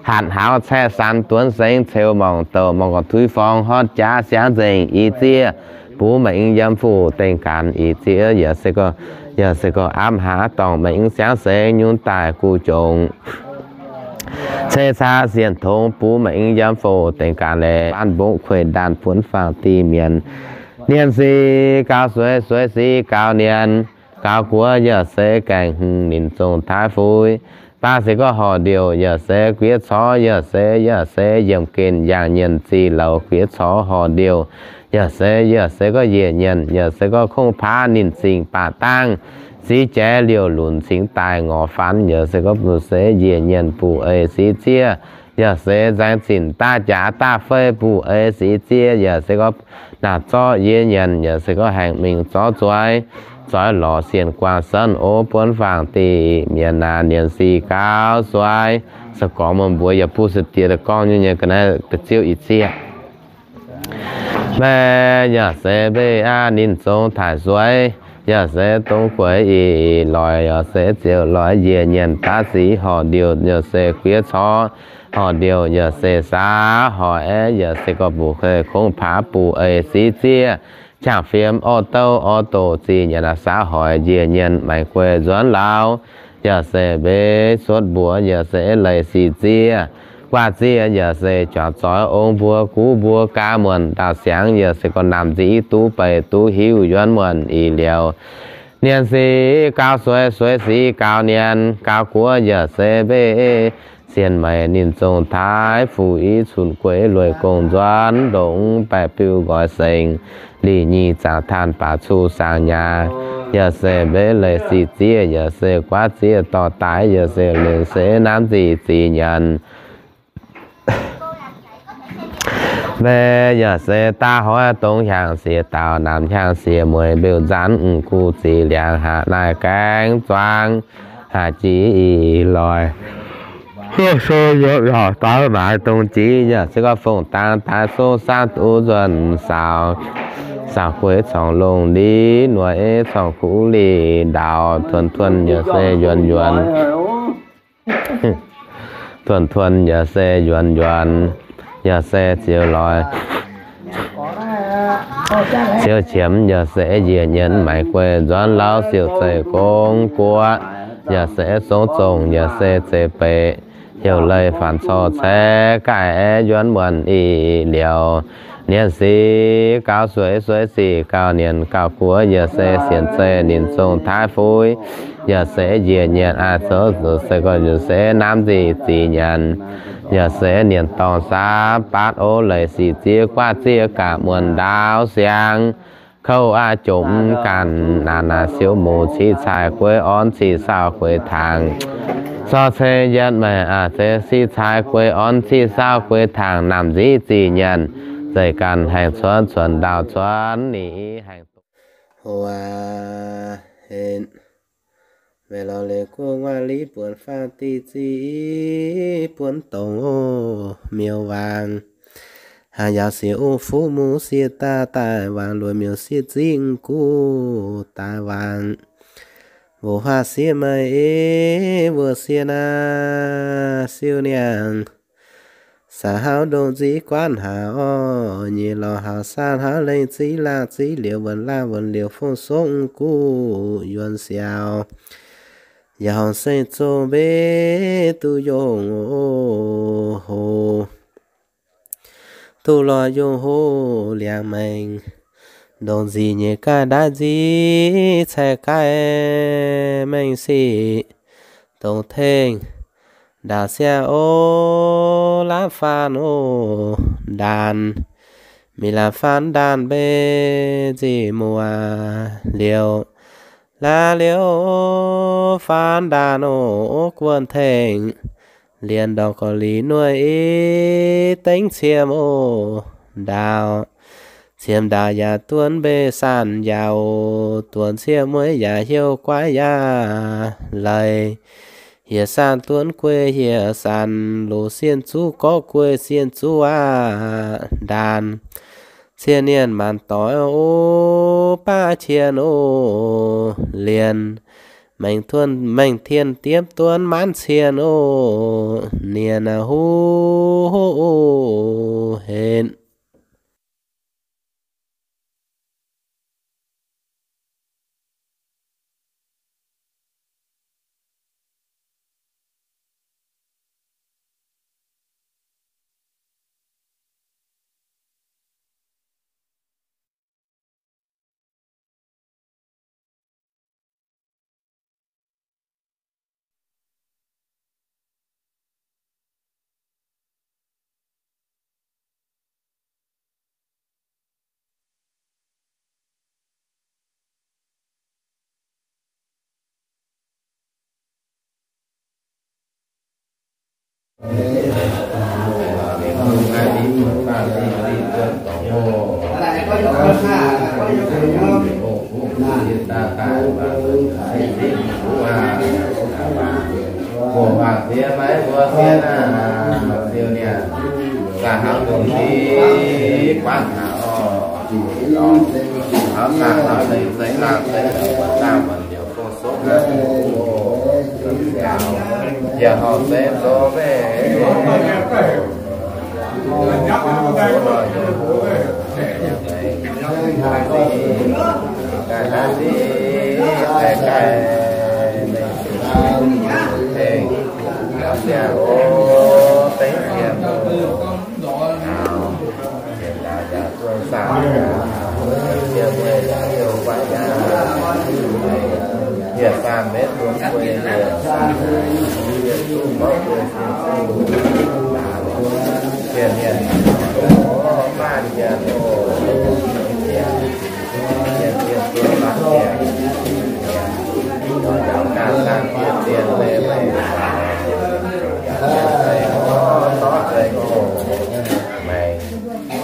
hatc hauv caeqv san duonv sengx ceux morngh douc morngh gorx tuix forngv hotv jaax siangv nzengc i ziex. Bun maengx yiem fuqv dengx gaax i ziex yaac se gorx, yaac se gorx aapv haav dorngc maengx siangv sengx nyunc daaih guv jongc. Ceng caatv sienh tongx bun maengx yiem fuqv dengx gaax leiz faanv mbungv kueih ndaanv buonv faang dih mienh. Nienh sic gaux sueix, sueix sic gaux nienh, gaux guoqv yaac se gaengh hmz ninh zong taaix fuix. Baav se gorx horc ndiouc yaac se guiex corc yaac se, yaac se yiemh gen yangh nyienx zih louz guiex corc horc ndiouc yaac se, yaac se gorx yiec nyienx yaac se gorx kongv paav ninh zingh baac dangh sic jaaix liouc lunc cingx daaih ngorc faanx yaac se gorx buv se yiec nyienx buv eix sic ziex. Yaac se nzaeng zinc daav jaax daav fei buv eix sic ziex yaac se gorx naaic zorqv yie nyanc yaac se gorx haengh mingh zorqv zueiz, zoix lorz sienh guangc senv o buonv faang dih mienh naaic nienh sic gaux sueix. Se gorngv meih mbuo yaac buv se diex daaih gorngv nyei nyei ga'naaiv da'ziouv i ziex. Mbaeqc yaac se mbeih aqv ninh zong taaix sueix, yaac se dongh gueix ih loic, yaac se ziouc loic njiec nyienc daav sic horc ndiouh, yaac se guiev corc horc ndiouh, yaac se saax horc aeqv, yaac se gorx-mbuc hei kongv paav buc eix sic zieqv, qangx fiem orv douv orv doqc zih nyanc saax hoic njiec nyienc maengx gueix nzuonx lauz, yaac se mbeix cuotv mbuox, yaac se leiz sic zieqv guaav zieqv, yaac se juangc zoix ong mbuo guv mbuo gaax muonc ndaauv siangx, yaac se gorx namx nziv duqv beic duqv hiuv yuonv muonc ih liuz. Nienx sic gaux sueix, sueix sic gaux nienx, gaux guoqv yaac se mbev sienx meih ninh zong taaix fuc i cunc gueix lueic gong nzuonx ndongc baeqc biuv nqoi sengx, lih nyei zaangc taanh baac cuv saang nyaah, yaac se mbev leiz sic zieqv, yaac se guaav zieqv dorh daaih, yaac se lienx se namx nziv zih nyanc. Mbev yaac se daav hoiv dongh hiaangx siex daauh, namx hiaangx siex mueiz mbiuh nzanv, m'gu zic liangx haac naaiv gaengh zuangx haac jiex ih loic. Huoqv sou yopv yaac daaih maaiz dongh jiex, yaac se gorx fong dangx daaih sou saangv duqv nzuonx saaux, saaux gueix corngh longh liz nueiz, corngh kuv liz ndaaux, tuonx tuonx yaac se yuonx yuonx. Tuonx tuonx yaac se yuonx yuonx, yaac se ziouc loic, ziouc qiemx yaac se njiec nyienx maengx gueix nzuonx lauz, siouc zeiv gong guoqv yaac se zongv zongh, yaac se zeiv beic heuc leih faanx corc caeqv gaaih aeqv, yuonv muonc ih liuz. Nienx sic gaux sueix, sueix sic gaux nienx, gaux guoqv yaac se sienx zeiv ninh zong taaix fuix, yaac se njiec nyienx a'zoux se gorx yaac se namx nziv zih nyanc, yaac se nienx dorngh saax baatv o leiz sic zieqv guaav zieqv gaax muonc ndaauv siangx. Kouv aqv jomc ganh naanc naaic siou muc ciqv caaiv gueix orn ciqv saauv gueix tangx. Zorqv ceng yietv meih a'zeix ciqv caaiv gueix orn ciqv saauv gueix tangx, namx nziv zih nyanc, zeiz ganh haengh cuonv cuonv ndaauv cuonv ninh haengh doz. Meih lorz leiz guoqv nguaaiv liv buonc faah diqc zih buonc dongh o miuc-waangc. Haangh yaauc sieqv uv fuqv mungz sieqv daaih daaih waangc luoqc miuc sieqv zingv guv daaih waangc. Mbuoqc huaav sieqv maaih ei wuov sieqv naaiv siou niangh. Saax hlauv ndongc nziv guaanv haaix orqc, nyic lorz haaix saah hlauv lengh ziv laangh ziv liouc wuonc laangh wuonc liouc fong songv guv yuonx siaaux. Yaac horngc seng zong mbev duqv yongh hoc, duqv lorz yongh hoc liangx maengx. Ndongc nzic nyeic gaaih ndaatv nziv caeqv gaaih maengx sic, dongh tengx ndaauc siang o, laapv faan o, ndaanx, mingh laapv faan ndaanx mbenc nzic muoz liouc, laav liouc faan ndaanx o, guon tengx lienx ndorqc gorqv liz nueiz i dengv ciem o, ndaauc, ciem ndaauc yaac duonv mbenc sanc yaauc, duonv ciem mueiz yaac hiuv guaiv yaac leiz, hieh sanc duonv guei hieh sanc, loz sienh zuqv gorqv guei sienh zuqv aqv ndaanx. Cien nienh maanc doic o, baav cien o, lienx maengx tuon maengx tien diemv duonv maanc cien o, nienh aac huv o, henv. Hnamv daaih hnamv lengc zengx laangh zengx, mbuo daaih mbuo liouc gong-zoh hnangv. Yie horpc se zoux meih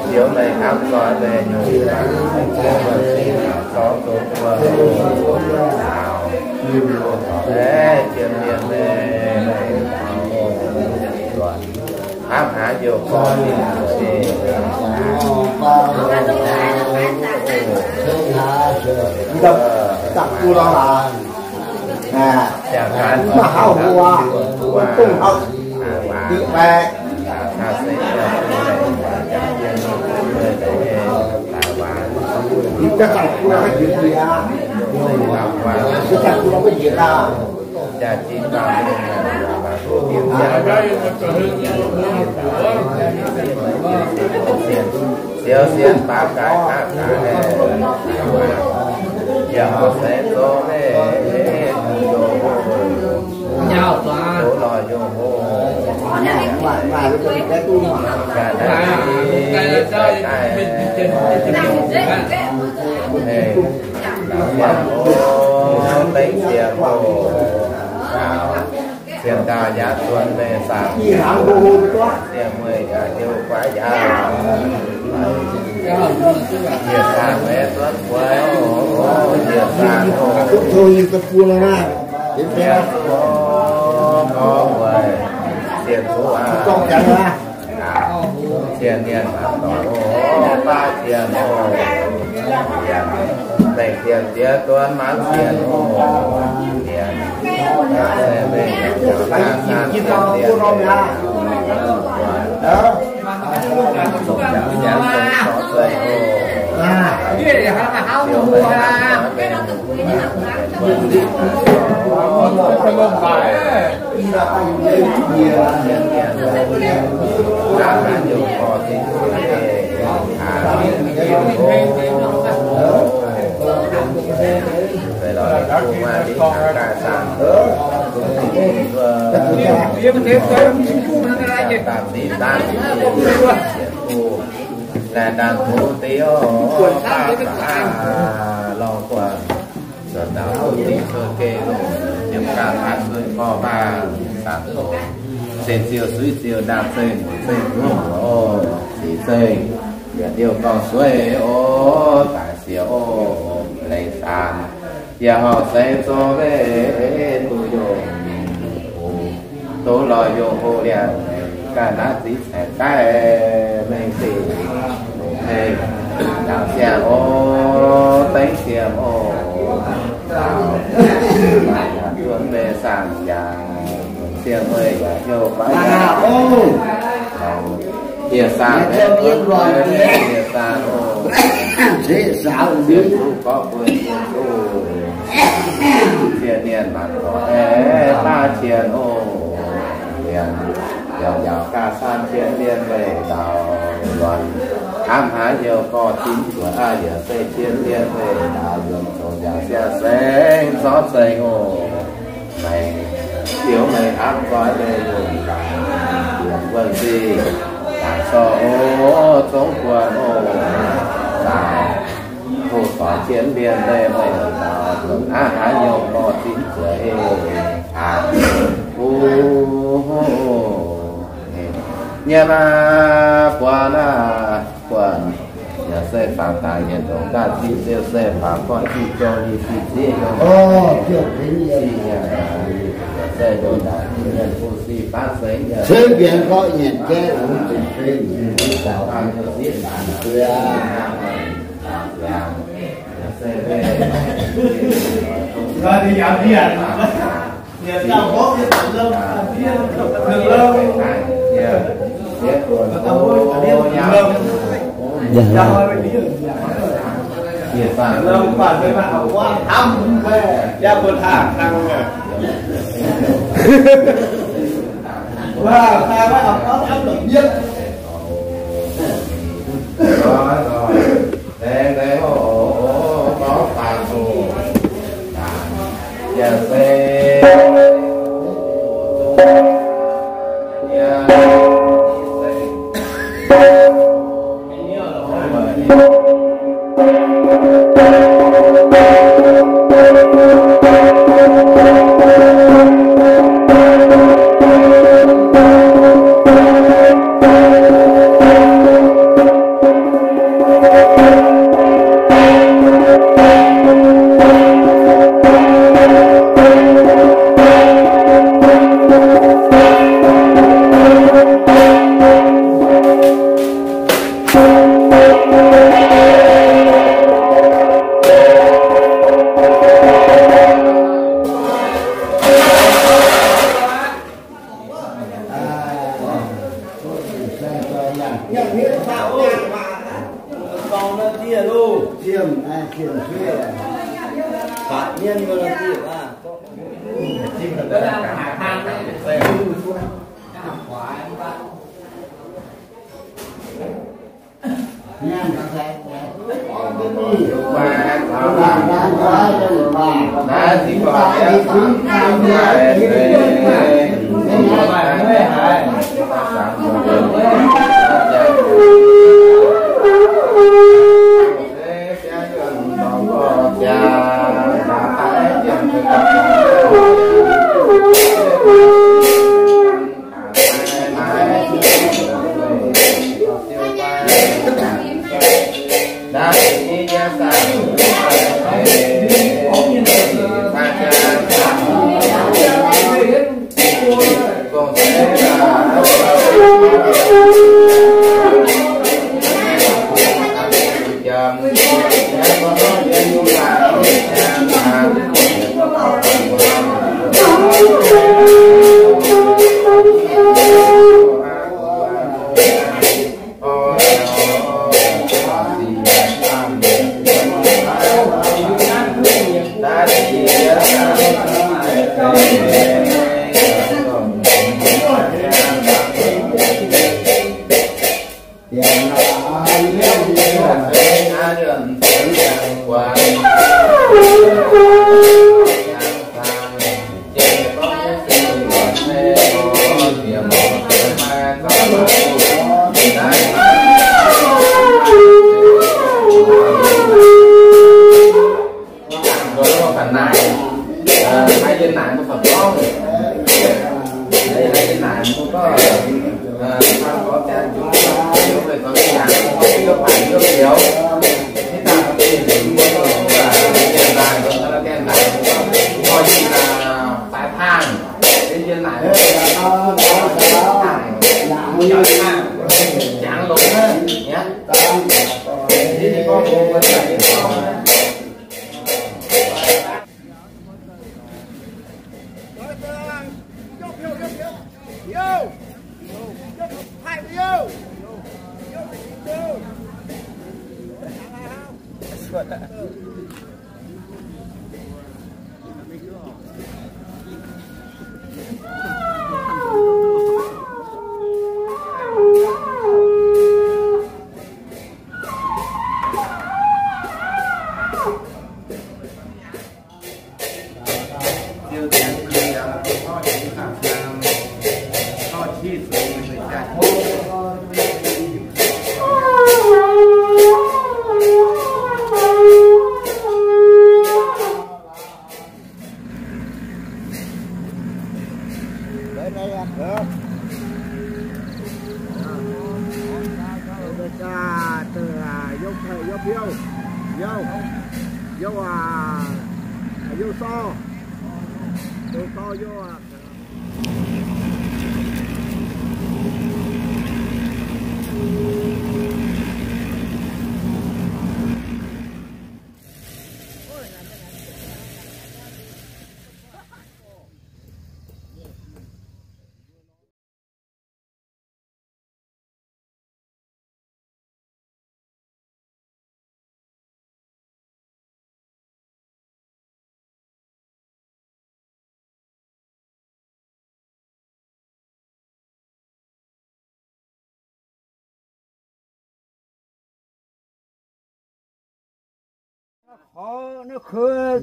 Ziouv meih hnamv nzoih meih nyungc, zorqv zoux buo, hnamv haaix nyungc gorngv Ziouv sienx baav gaax hnangv gaax, yaac se zoux meih zoux, zoux lorz yungh hoc, ga'naaiv daaih mengh sienx oc, mengh sienx oc. Cien dauh yaac zuonx meih saah, cien meih yaac hiuv guaiv yaac, yietc saah meih zuonx guaiv oc, yietc saah oc. Cien zuqc gorngv weic cien zuqc aac. Cien mienh mangc dorngx oc, baav cien oc. Mienh, mengh cien ziex duonv mangc cien oc. Mienh, se mengh cien ziex duonv mangc cien. Ziouv mengh zorc zeiv oc. Ziouv mengh zorc zeiv oc. Laengz ndaangc tungx deix oc, baav baac lorngh buatc. Zuonx ndaangc tungx deix cou geh loh, yiem ganh haaix sueih gorx-baang, saangx doz, sen ziouh suiv ziouh, ndaangc zengh muoc zengh hnyouv muoc oc, sic zengh, yietc liouh dorh sueih oc, daic siec oc, leiz zaanc, yaac horpc se zoux meih duqv yungh hoc, duqv lorz yungh hoc liangx, ganh naaiv zingh caengx daaih mengh sic, mengh ndaauv siang oc, dengv siang oc. Zuonx meih saangc yaac, siang meih yaac hnyouv fai yaac, hieh saang, hieh saang oc. Sienx duqv gorngv bun sienx duqv, sienx mienh mangc gorngv aeqv, baav cien oc. Mienh, yaac njaaux ganh san cien mienh weih ndaauv luonx, hnamv haaix hnyouv gorngv zinh zuoqc aqv, yaac se cien mienh weih ndaauv luonx zoux njaaux siang-saengv zorqv zengx oc. Meih, Ziouv meih hnamv nzoih meih nyungc, yaac wuonh zingh, yaac sorc oc, zongv buonc oc, daaih hoqc doic cien mienh meih weih ndaauv luonx aqv, haaix hnyouv gorngv zinh zuoqc aqv. Nyiemc aqv, buonc aqv, buonc. Yaac se faaux daaih yietc ndongc ganh zinh ziouc se faaux gorqv zinh zong nyei zinh zieqv yaac, se ndongc naaic mienh fu-six baav seix yaac, se mienh gorqv nyanc jaiv, se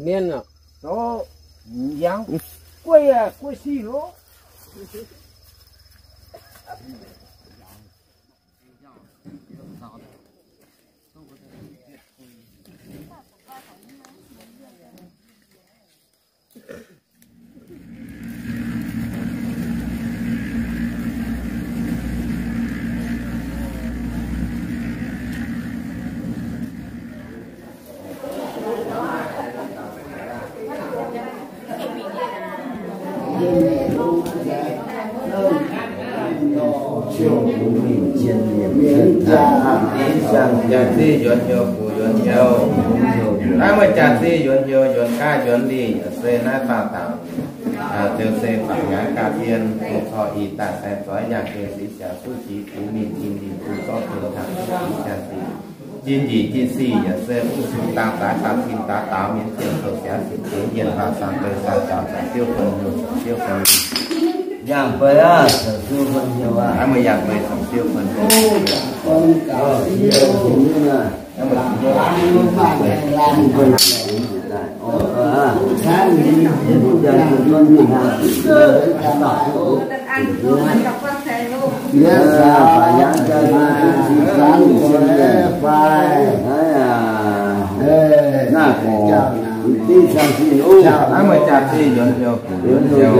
Mienv aqv. Yangh guei aqv, guei sic loh. Jaa-zinh yuonx hnyouv, fuqv yuonx hnyouv. Naaiv meih jaa-zinh yuonx hnyouv, yuonx gaav yuonx lingh, yaac se naaiv faah dangx. Ziouc se faatv hnyangx ga'dien, bungx corc ih daaih saeng zoix yangh gengh six siangx suqv jiex fuqv mingh jin lingh bungx zorqv tengx tangx suqv jiex jaa-zinh. Jin njiec jin sic yaac se mv sux dangx daaix faatv cin daaix daaux mienh cien zoux siangx sic jiex yienh faatv saang bei saang jaux zoux siouv fun hnyouv zoux siouv fun. Yangh bei aqv, zoux siouv fun hnyouv aqv. Naaiv meih yangh bei zoux siouv fun hnyouv. Naaiv meih jaa-zinh yuonx hnyouv, fuqv yuonx hnyouv.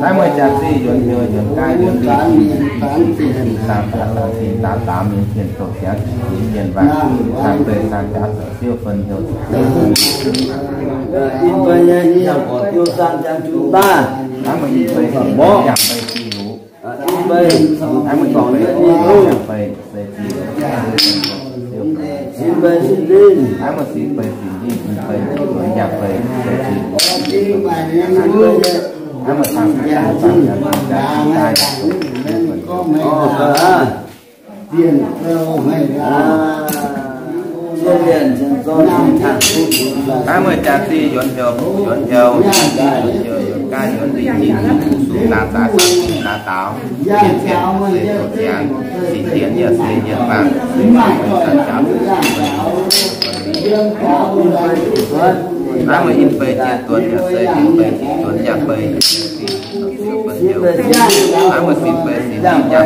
Naaiv meih jaa-zinh yuonx hnyouv, yuonx gaav yuonx lingh, jin lingh, jin lingh, saang daaix faatv cin daaix daaux mienh cien zoux siangx sic jiex yienh faatv saang bei saang jaux zoux siouv fun hnyouv. Naaiv meih yangh bei jin lungz. Naaiv meih yangh bei, yangh bei, se jin lungz. Naaiv meih sic bei, sic lingh, yangh bei, se jin lungz. Naaiv meih tangx, tangx, tangx, tangx, tangx, tangx, Naaiv meih jaa-zinh yuonx hnyouv, fuqv yuonx hnyouv, yuonx hnyouv, yuonx gaav yuonx lingh, jin lungz, sux daaix faatv cin daaix daaux, mienh cien zoux siangx sic jiex yienh se yienh faatv, se faatv bei saang jaux zoux siouv fun. Naaiv meih in bei jiex duonx yaac se in bei jiex duonx yangh bei, Naaiv meih sin bei sin yangh bei,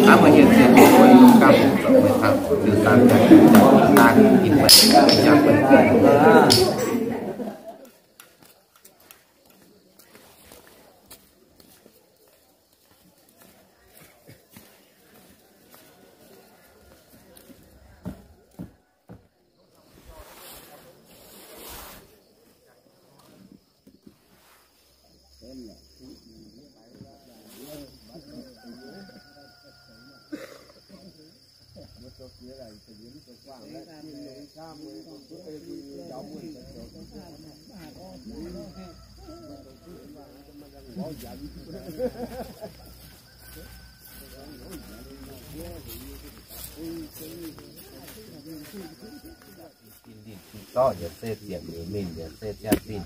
naaiv meih hieh ziex duqv meih yungh ganh zoux meih tangx ziux dangx jangx daaih in bei yangh bei. Jin lingh jin zorqv yaac se ziepc nyeic mingh yaac se jaa-zinh.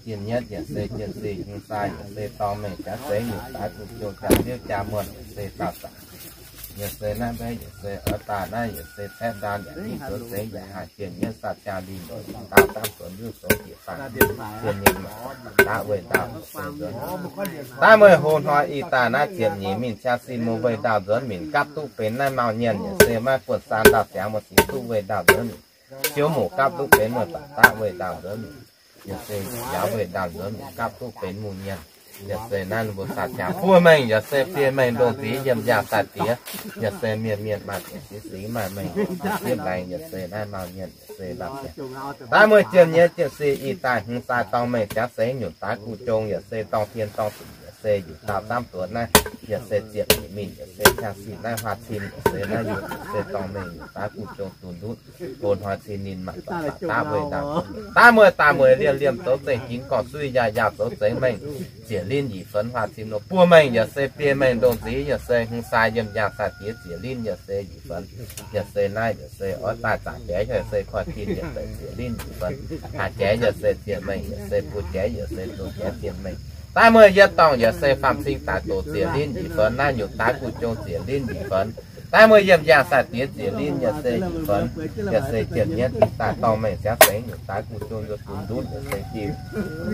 Jien nyetv yaac se jien-zinh, hmz sai yaac se dorng mengh jaax seix nyungc daaix guv jong jaa-ziouv jaa-muonh yaac se dauh zaqc. Yaac se naaiv mbaeqv yaac se oix daaih naaiv yaac se caeqv ndaan yaac mingh zoux seix yaac haih jien nyetv saah jaa lingh lorqc, daaih dangv zuonx nduov zoux jiex daaih jien nyeic mangc daaih weih ndaauv nzuonx. Daaih meih hoz hnoi ih daaih naaiv ziepc nyeic mingh jaa-zinh muoz weih ndaauv nzuonx minc gapv duqv benx naaiv mauh nyienh yaac se maiv buonv saan ndaauv ziangx muoz sic duqv weih ndaauv nzuonx minc. Ziouv muoc gapv duqv benx muoz-doic daaih weih ndaauv nzuonx minc. Yaac se yaac weih ndaauv nzuonx minc gapv duqv benx mungh nyienh. Yaac se naaiv mbuo saah jaa buov mengh yaac se biei mengh ndongc nziex yiem nziaah daaih diex. Yaac se mienh mienh maaih diex singx singx maaih mengh zieqv laengz yaac se naaiv mauh nyienh yaac se laav jaa. Daaih meih jien nyei jien-zinh ih daaih hmz sai dorng mengh jaax seix nyungc daaix guv jong yaac se dorng tien dorng dingc yaac se yietc dauh zaamv duonx naaiv. Yaac se ziepc nyeic mingh yaac se jaa-zinh naaiv huaax cin yaac se naaiv yungh yaac se dorng mengh nyungc daaix guv jong dunh ndutv. Hoz hnoi cin ninh mangc daaih weih ndaauv. Daaih meih daaih meih liemh liemh zoux zengc jiex gorngv suiv yaac yaac zoux zengc mengh. Ziec linv nyic fenx huaax cin nor buov mengh yaac se biei mengh ndongc nziex yaac se hmz sai yiem nziaah daaih diex ziec linv yaac se nyic fenx. Yaac se naaiv yaac se oix daaih zaangc jaaix yaac se koiv tin yaac se ziec linv nyic fenx. Haaz jaaix yaac se ziec mengh yaac se buo jaaix yaac se nzong jaaix ziec mengh. Daaih meih yietc dorngh yaac se faam cing daaih doqc ziec linv nyic fenx naaiv nyungc daaix guv jong ziec linv nyic fenx. Daaih meih yiem yangh sai-diex ziec linh yaac se nyic fenx, yaac se jienv mienv daaih dorh mengh siangx seix nyungc daaih guv zong yuoqc dunx ndutv yaac se diuh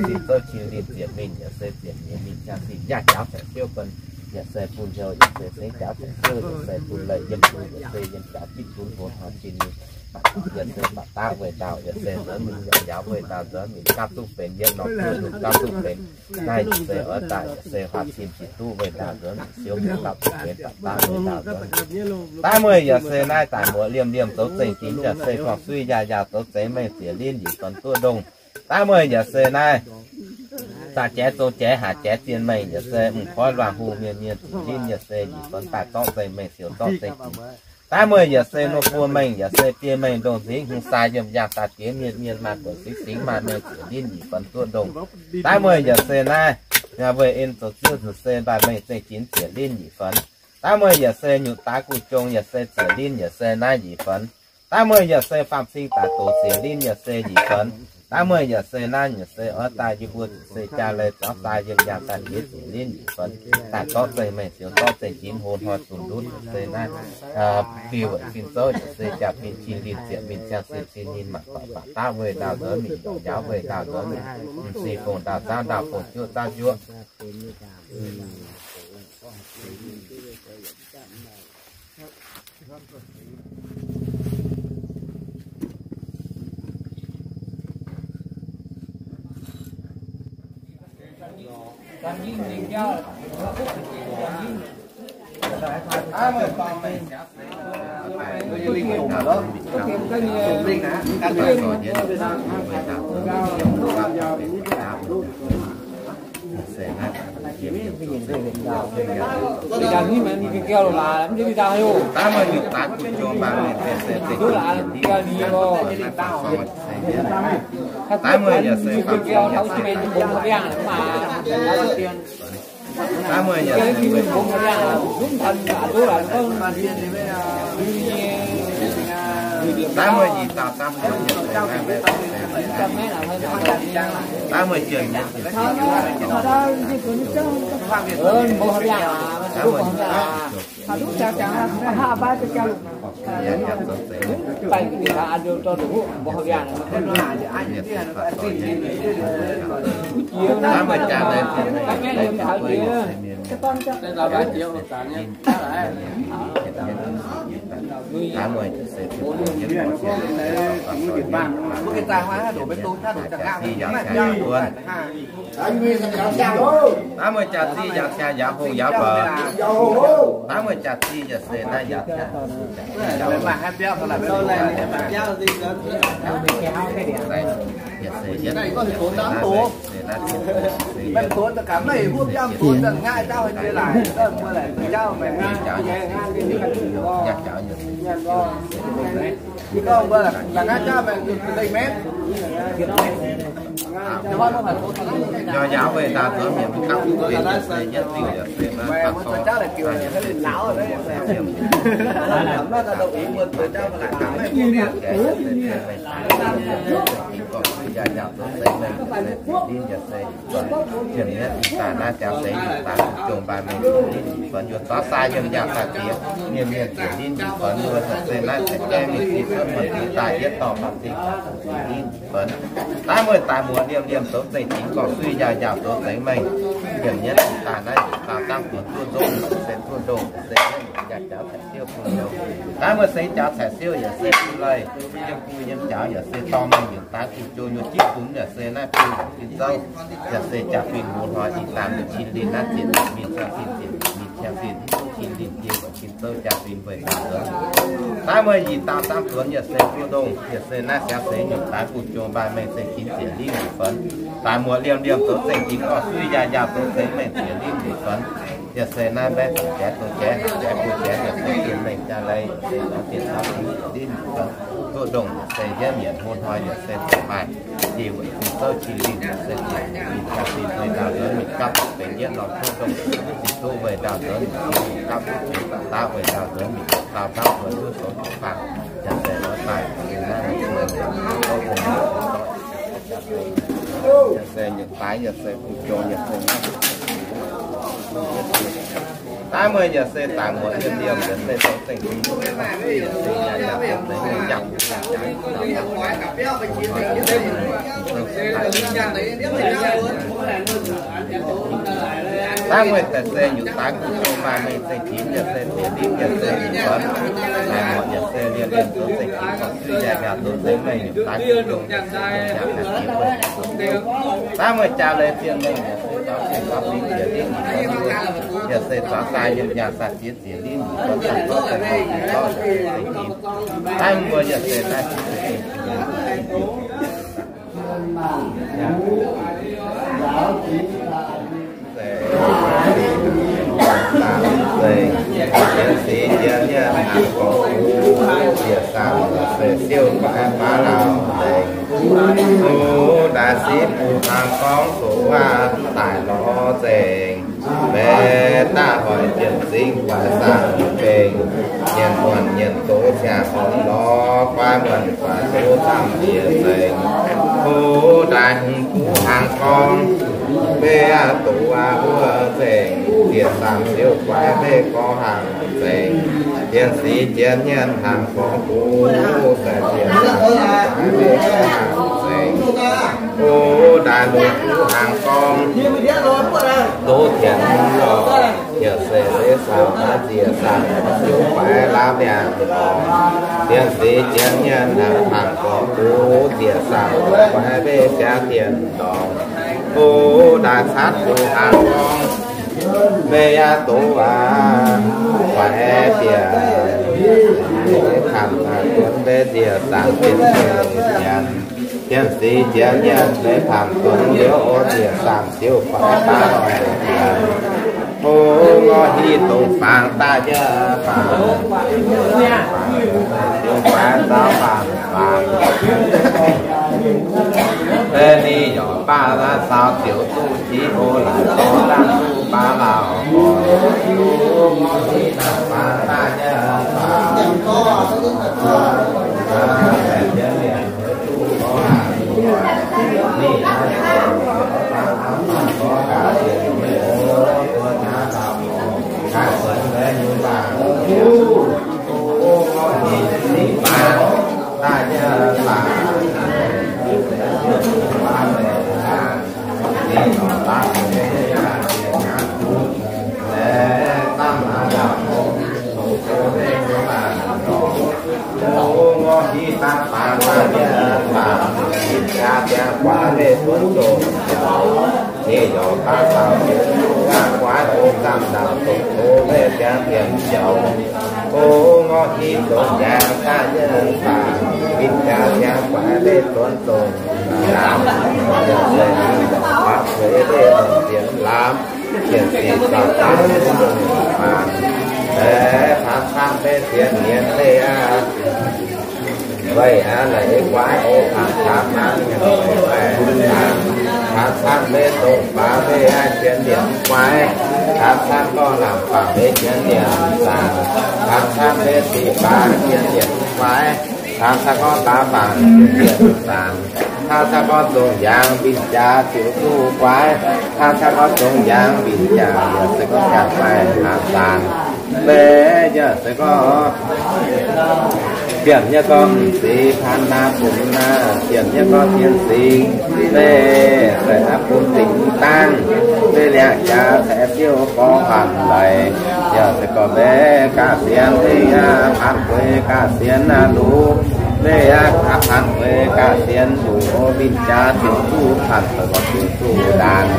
sin zouv qin linh ziec mingh yaac se ziec mienv mingh ziangh sin yaac jaauv caux siouv benx, yaac se bun hnyouv yaac se sengx jaauv caux siouv yaac se bun leih yiem bun yaac se yiem jaauv jiv dunx hlo hnoi qin mingh, yaac se baac daav weih ndaauh yaac se nzuonx mingh yaac jaauv weih ndaauh nzuonx mingh gapv duqv benx yietv norm duqv lungh gapv duqv benx naaiv yaac se oix daaih yaac se huaax cin jiex duqv weih ndaauh nzuonx mingh siouv mingh gapv duqv benx baac daav weih ndaauh nzuonx. Daaih meih yaac se naaiv daaih muoz liemh liemh zoux zengc jiex yaac se gorngv suiv yaac yaac zoux zeix mengh ziec linh nyic fenx duqv ndongh. Daaih meih yaac se naaiv daaih jiex zoux jiex haaix jiex zien mengh yaac se m'koiv luangh hungh mienh mienh ziec linh yaac se nyic fenx daaih zorqv zengc mengh siouc zorqv zengc jiex. Daaih meih yaac se nor buo mengh yaac se biei mengh ndongh nzingx hungh sai yiem yangh daaih diex mienh mienh maaih buonc singx singx maaih mengh ziec linh nyic fenx duqv ndongh. Daaih meih yaac se naaiv weih en zoux ziouv zoux se mbaih mengh zengc jiex ziec linh nyic fenx. Daaih meih yaac se nyungc daaih guv jong yaac se ziec linh yaac se naaiv nyic fenx. Daaih meih yaac se faam cing daaih doqc ziec linh yaac se nyic fenx. Daaih meih yaac se naaiv yaac se oix daaih yie mbuo ziec se jaa leiz zuangx daaih yiem yangh daaih diex ziec linh nyic fenx daaih zorqv zengc mengh siouc zorqv zengc jiex hlo hnoi dunx ndutv yaac se naaiv diuh weic fin zouv yaac se jaa-fin qin linh ziec mingh ziangh sin cin ninh mangc baac baac daav weih ndaauh nzuonx mingh, njaaux weih ndaauh nzuonx mingh, m'sieqv fongc ndaauh zaanv ndaauh fongc juoqv zaanv juoqv. Daaih meih jaax zinh yaac siang yaac hungh yaac baac. Daaih meih jaax zinh yaac se naaiv yaac siang. Nor yaac weih ndaauh nzuonx mienh mv gapv duqv benx se yietv diuh yaac se maiv gapv sorng. Yaac yaac zoux zeix mengh se ziec linh yaac se jienv mienv ih zanc naaiv jaax seix nyungc daaih jong mbaih mengh ziec linh nyic fenx, yuoqc zuangx sai yiem yangh daaih diex mienh mienh ziec linh nyic fenx, yaac se naaiv ceix gaengh mingh zinh cuotv muonc zinh daaih yietv dorh faam zinh daaih ziec linh nyic fenx. Daaih meih daaih muoz liemh liemh zoux zengc jiex gorngv suiv yaac yaac zoux zeix mengh, yiem mienv daaih naaiv daaih dangv buonc duqv nzong se duqv ndongh se yaac jaax caic siouv bun liouh. Daaih meih seix jaax caic siouv yaac se bun leih yiem bun yiem jaax yaac se dorh mengh yiem daaih bun jong nyuoz jiv bun yaac se naaiv bun yaac fin zouv, yaac se jaax fin hmuv hnoi ih daaih mingh qin linh naaiv zienc mingh ciangv sin zienc mingh ciangv sin qin linh jiex fin zouv jaax fin weih ndaauh nzuonx. Daaih meih yie daaih dangv zuonx yaac se duqv ndongh yaac se naaiv siangx seix nyungc daaih bun jong mbaih mengh zengc jiex ziec linh nyic fenx. Daaih muoz liemh liemh zoux zengc jiex gorngv suiv yaac yaac zoux zeix mengh ziec linh nyic fenx. Yaac se naaiv mbaeqv zengc jaax zoux jaax haaix jaax bun jaax yaac se jiex mengh jaax leiz yaac se naaiv zienc jaax fin ziec linh nyic fenx. Duqv ndongh yaac se yietv mietc hmuv hnoi yaac se zoux maaih jiex weic fin zouv qin linh yaac se ziec mingh jaax fin weih ndaauh nzuonx mingh gapv benx yietv norm duqv ndongh, zinh duqv weih ndaauh nzuonx mingh gapv duqv benx daaih daav weih ndaauh nzuonx mingh daauh daav nzuonx duqv zoux duqv faang. Yaac se oix daaih naaiv mingh zuonx yaac se nyei daaih yaac se bun jong yaac se naaiv Daav meih yaac se daaih muoz yiem liemh, yaac se zoux zengc jiex, yaac se nyanc, yaac se nyanc, yaac se nyanc. Daav meih daaih se nyutc daaih guv doh maaih mengh zengc jiex, yaac se ziex linv, yaac se nyutc buonc, daaih muoz yaac se liemh liemh zoux zengc jiex, yaac yaac zoux zengc mengh nyutc daaih guv doh, yaac se nyanc, yaac se nyanc. Daav meih jaa leiz zienh mengh yaac se zaux zengc zaux fingx ziex linv, yaac se zaux daaih yiem yaac se ziex ziex linv, zaux daaih zaux daaih zaux daaih zaux daaih zengc jiex. Daav mbuo yaac se daaih Laangz zengc, laangz zengc, jienv sic jienv mienh hnangv gorngv, nziec saah se siouv guaix baav lauh nzengc. Duqv daaih sic mbuo hnangv gorngv zoqc waac daaih lorz nzengc. Maiv daaih hoic jienv zingh guaix saah mbenc, nyienc muonc nyienc zoqc ziangh horngh lorz guaix muonc guaix zoqc camv jiex nzengc. Duqv daaih hmz duqv hnangv gorngv, maiv aqc doqc waac wuov nzengc, nziec saah siouv guaix maiv gorngv hnangv nzengc. Jienv sic jienv mienh hnangv gorngv duqv, se nziec saah siouv guaix maiv gorngv hnangv nzengc. Duqv daaih longc duqv hnangv gorngv, doz tienx lorh, yaac se leiz saah nziec saah siouv guaix laauv mi'aqv lorh. Jienv sic jienv mienh hnangv gorngv duqv, nziec saah guaix maiv siangx dienh lorh. Duqv daaih catv duqv hnangv gorngv, maiv aqc doqc waac guaix bieqc, kamv duonx maiv nziec saah dienx nyanc. Jienv sic jienv mienh maiv kamv duonx liuz, nziec saah siouv guaix baav lorh nyanc. O, ngorc hieh dongh fangx daaih nyei fangx, siouv guaix zaux fangx fangx. Maiv ninh yaac baav zaux ziouc duqv jiex o, laaic dorh dangh duqv baav lauh. O, ngorc hieh daaih fangx daaih nyei fangx, Ninh yaac baav zaux guaix o, gamh ndaauh dongh tov maiv siangx dienx jauv. O, ngorc hieh dongh njaang daaih nyei fangx, ninh jaax siangx guaix maiv duonx dongh lamz, baav zueiz maiv duonx sienx lamz, sienx sic zaux baav dongh faanx, aeqv, faanx camv maiv sienx nienx leiz aqv. Weic aqv, leiz guaix o, faanx camv aqv, faanx camv maiv dongh baav maiv sienx nienx guaix, faanx camv gorngv lamz fangx maiv sienx nienx zanc, faanx camv maiv sic baav sienx nienx guaix, faanx camv gorngv baav fangx sienx nienx zanc, faanx camv gorngv zongh yaangz mbinh jaax ziouc duqv guaix, faanx camv gorngv zongh yaangz mbinh jaax yaac se gorngv jaax guaix hnangv zanc. Maiv yaac se gorngv Ziemx nyei gorngv m'zing paan naaiv bun naaiv, ziemx nyei gorngv zien singx, maiv se naaiv bun zingx dangv, maiv liangx jaax caix siouv gorngv hanc laic, yaac se gorngv maiv gaax sienx, maiv aqv, paan gueix gaax sienx naaiv luc, maiv aqv, paan gueix gaax sienx luc, o, mbinh jaax ziouc duqv hanc, ziouc duqv ndaanx.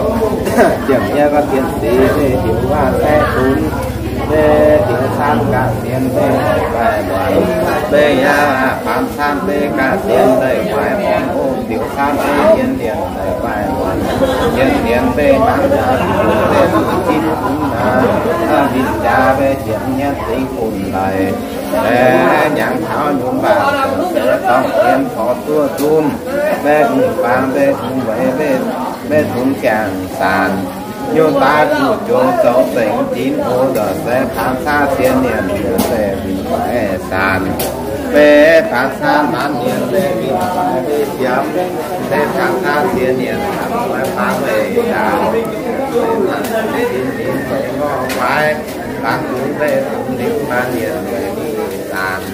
Ziemx nyei gorngv zien singx, maiv diuc waac saeqv dunx, maiv diuc camv gaax sienx, maiv guaix muonc, maiv aqv, faanx camv maiv gaax sienx, maiv guaix muonc, o, diuc camv maiv sienx liemh, maiv guaix muonc, sienx liemh maiv hnangv jaax, maiv duqv jin bun naaic, mbinh jaax maiv sienx nyanv zingx bun laic, maiv nyangx taux nyungc mbac, maiv dorngc sienx corc duqv zunv, maiv hungh faang maiv hungh weic, maiv zunc gaengh zanc. Nyungc daaih zuqc jomc zoux zengx jin o, nzorc se faanx camv sienx liemh, nzorc se mbinh guaix zanc. Maiv faanx camv maanc liemh, maiv mbinh guaix maiv siemx, maiv faanx camv sienx liemh, maiv faanx maiv ndaauh, maiv jin jin zoux ngorc guaix. Laangz bungx mbeih bungx liuz maanc mienh weic ninh zaanc.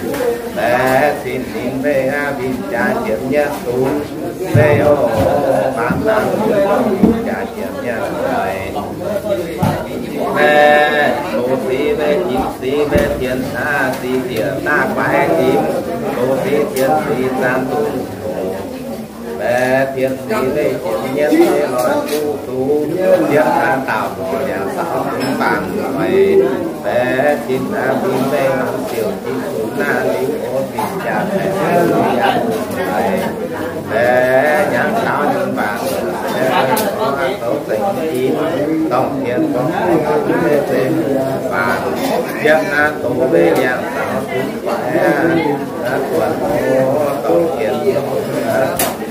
Mbaeqc cin ninh mbeih aqv, winh jaax jienv nyei dungz mbeih oc. Faanx laangz bungx jaax jienv nyei mbaeqc. Mbaeqc doz sic mbeih, jin sic mbeih, tien aqv sic ziec daaih guaix dimc. Doz sic tien sic zaanc dungz. Mbaeqc tien sic mbeih jienv nyei mbeih lorz duqv duqv, ziepc hnangv dauh lorz yaac caux dungz baamh nzueic. Mbaeqc cin aqv, cin mbeih norm ziouc cin dungz naaiv liuz oc, bingx jaax mbaeqc ziouc yaac dungz nzueic. Mbaeqc nyanc taux nyunc mbaanc, mbaeqc zoux zengc jin, dorngh tien dorngh mbaeqc, mbaeqc zeiv mbaanc, ziepc naaiv doz mbeih liangx zaux dungz guaix aqv. Naaiv buatc oc, dorngh tien,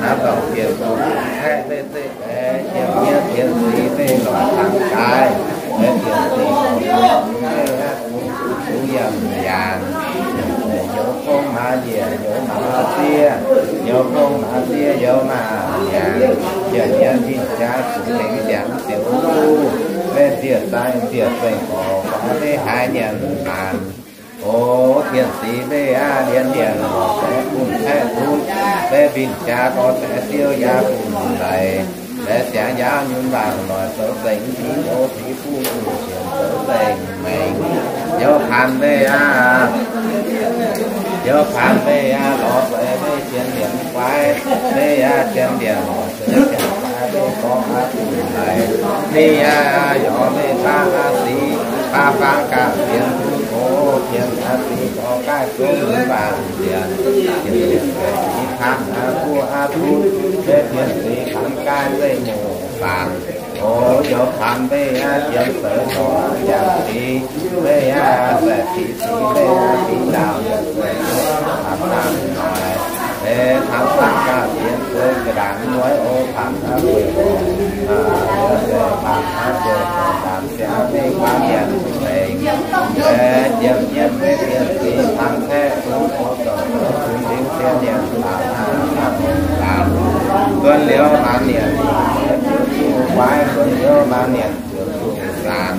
naaiv dorngh tien dungz haeqv mbeih zeiv. Mbaeqc ziepc nyei tien sic mbeih lorz tangx gaaix, mbaeqc tien sic lorz tangx gaaix, zuqc zuqc yiem yaangh. Youz gong maaz njiec, youz maaz siev, youz gong maaz siev, youz maaz nyanc. Ziepc nyei tin jaax zuqc tengx ziangx ziouc duqv, mbeih ziec zaih ziec zengc gorx, gorx mbeih haiz nyanc maanc. Oc, tien sic mbeih aqv, ndiev ndiev lorz baeqc bun haeqv bun, mbeih mbinh jaax gorx baeqc siou yaac bun laic. Mbaeqc siangx njaaux nyunc mbaanc lorz zoux zengc jin, oc, sic buv zuqc sienx zoux zengc mengh. Youz paanx mbeih aqv, youz paanx mbeih aqv, lorz zeix mbeih zien ndienx guaix, mbeih aqv, zien ndienx lorz zeix ziangx guaix mbeih gorx aqv bun laic. Mbeih aqv, yaac mbeih baav aqv sic, baav faang ganh sienx bun oc, sienx aqv sic gorx gaaih zungv nyunc mbaanc sienx. Sienx sienx sienx sic paanx aqv buov aqv butv, mbeih sienx sic paanx gaaih zeiv muoz baanc. Oc, youz paanx mbeih aqv, jiem seix dorngc jangx sic, mbeih aqv, saeqv sic sic mbeih aqv, sic ndaauh yaac zeiv paanx ganh noic. Mbeih paanx ganh gauh sienx zueiz ga'ndaangc mueiz oc, paanx aqv zueiz, paanx aqv zueiz ndaamv siangx mbeih guaav mienh zengx. Mbeih jiem nyei mbeih sienx sic paanx haeqv bun oc, zoux zoux bun liuz zien mienh laangz aqv, laangz. Duonv liuz maanc mienh ziouc duqv guaix, duonv liuz maanc mienh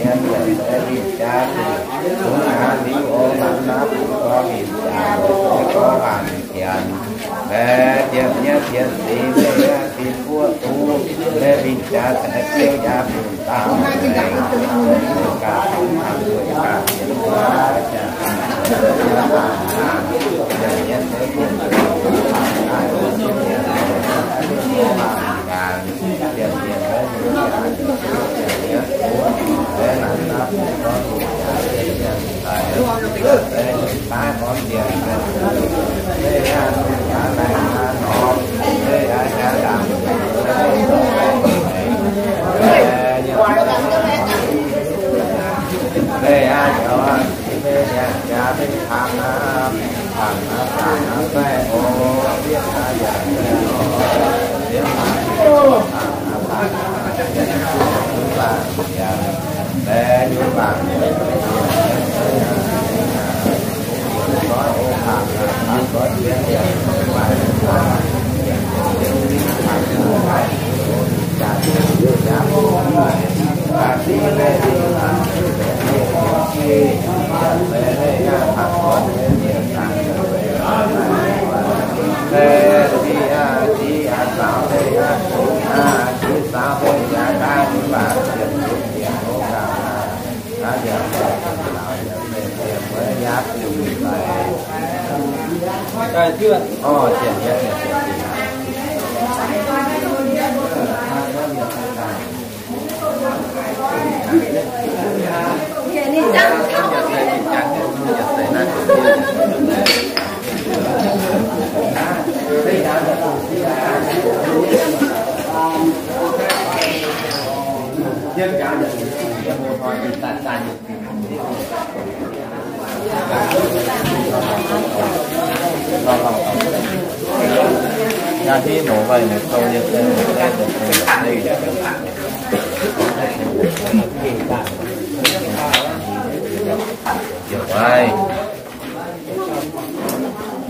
ziouc duqv zaanc. Mbaeqc zien mienh mbeih aqv, zien mienh mienh mbeih mbinh jaax zuqc zungv aqv liuz oc, maanc naaiv bun gorx mbinh jaax mbeih gorx waanc tienx. Mbaeqc jiem nyei tien sic mbeih aqv, sin buov duqv mbeih mbinh jaax ceix ziouv yaac bun dauh mengh.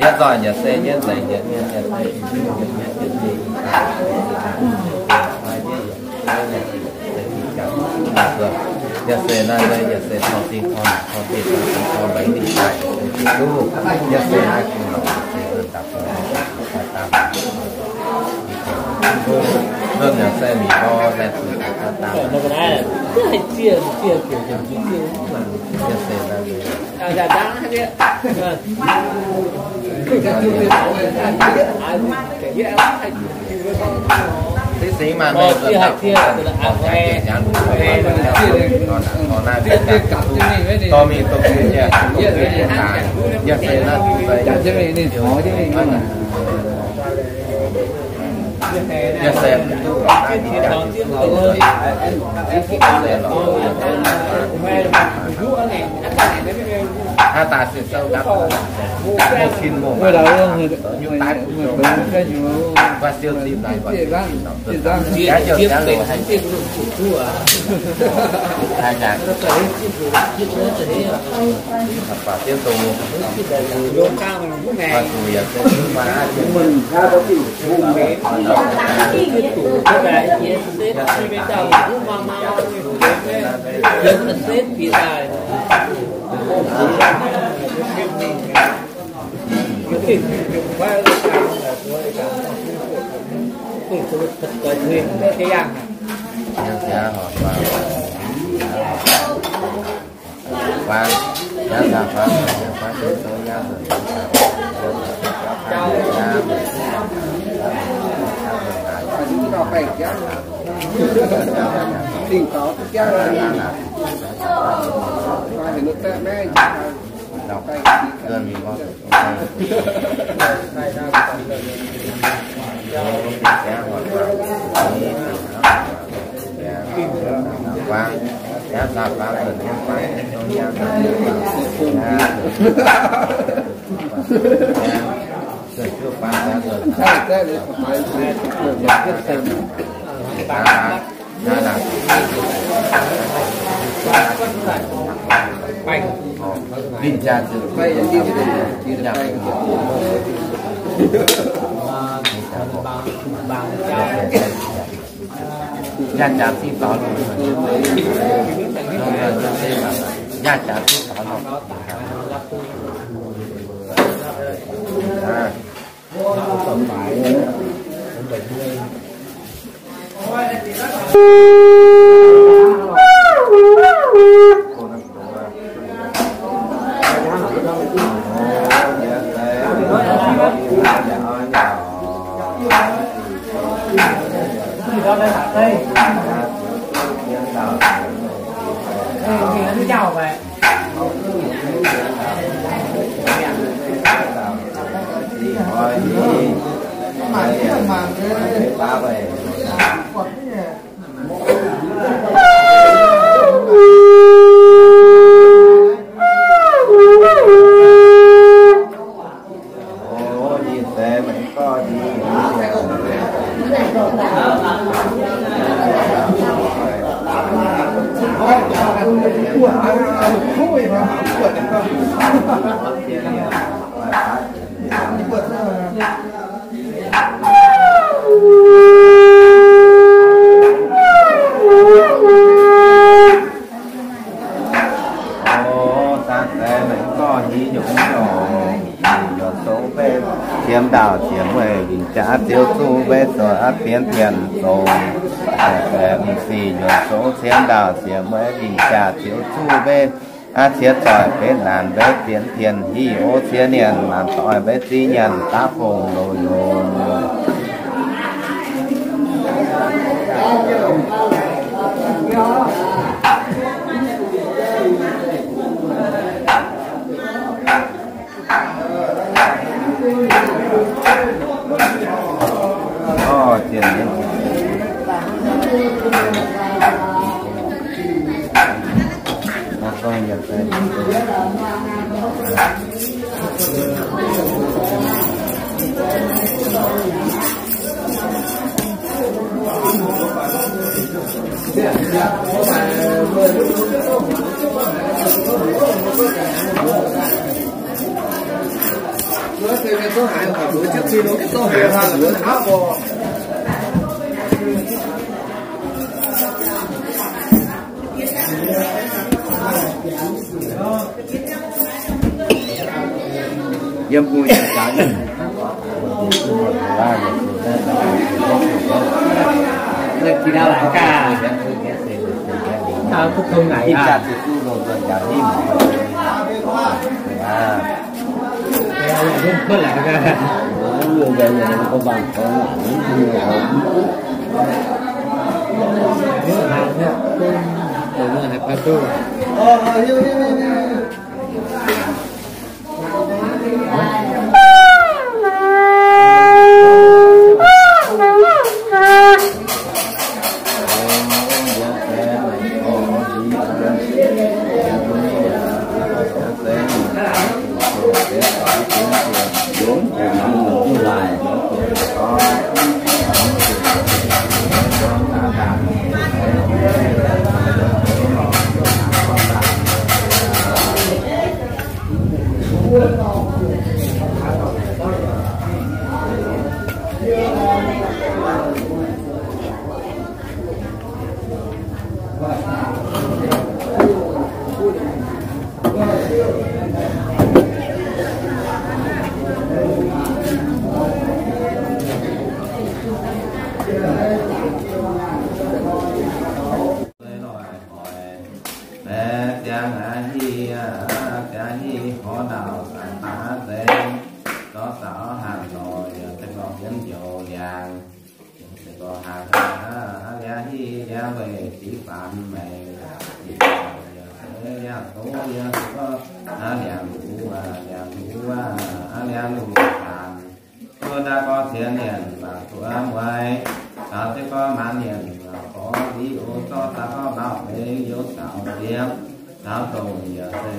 Gaax gaax gaax gaax Yaac se naaiv, yaac se tong ding tong naanc tong deic tong ding tong meix ninh daaih, duqv yaac se naaiv gu'nyuoz se daaih. Nzunc yaac se mingh lorz laengz zingh daaih. Qiemx ndaauh cie mueiz wingh jaax ziouc zuqv mbenc zoih aqv, dienx tien zoux. Sic nyuoqc zoux qiemx ndaauh cie mueiz wingh jaax ziouc zuqv mbenc aqv, ciex zoih benx naanc mbenc dienx tien hih. O ciex nienc naanc doic mbenc ziex nienc daav fongc loz-youz. Yiem mbuo nyei jaax, Ziangh aqv, hi aqv, ziangh hi horv ndau-zaqc daav nzengc, zorqv zaux hnangv nor, yaac se gorngv hienx njoux liangx, se gorngv hnangv aqv, liangx hi liangx weih ziqc faanx maengx, yaac se liangx doz, yaac se gorngv liangx luc, liangx luc, liangx luc faanx. Duqv daaih gorngv sienx mienh mangc duqv mueiz, caux se gorngv maanc mienh mangc gorngv liuz, zorqv daaih gorngv mauv mengh youz caux ziepc, caux dongh yaac se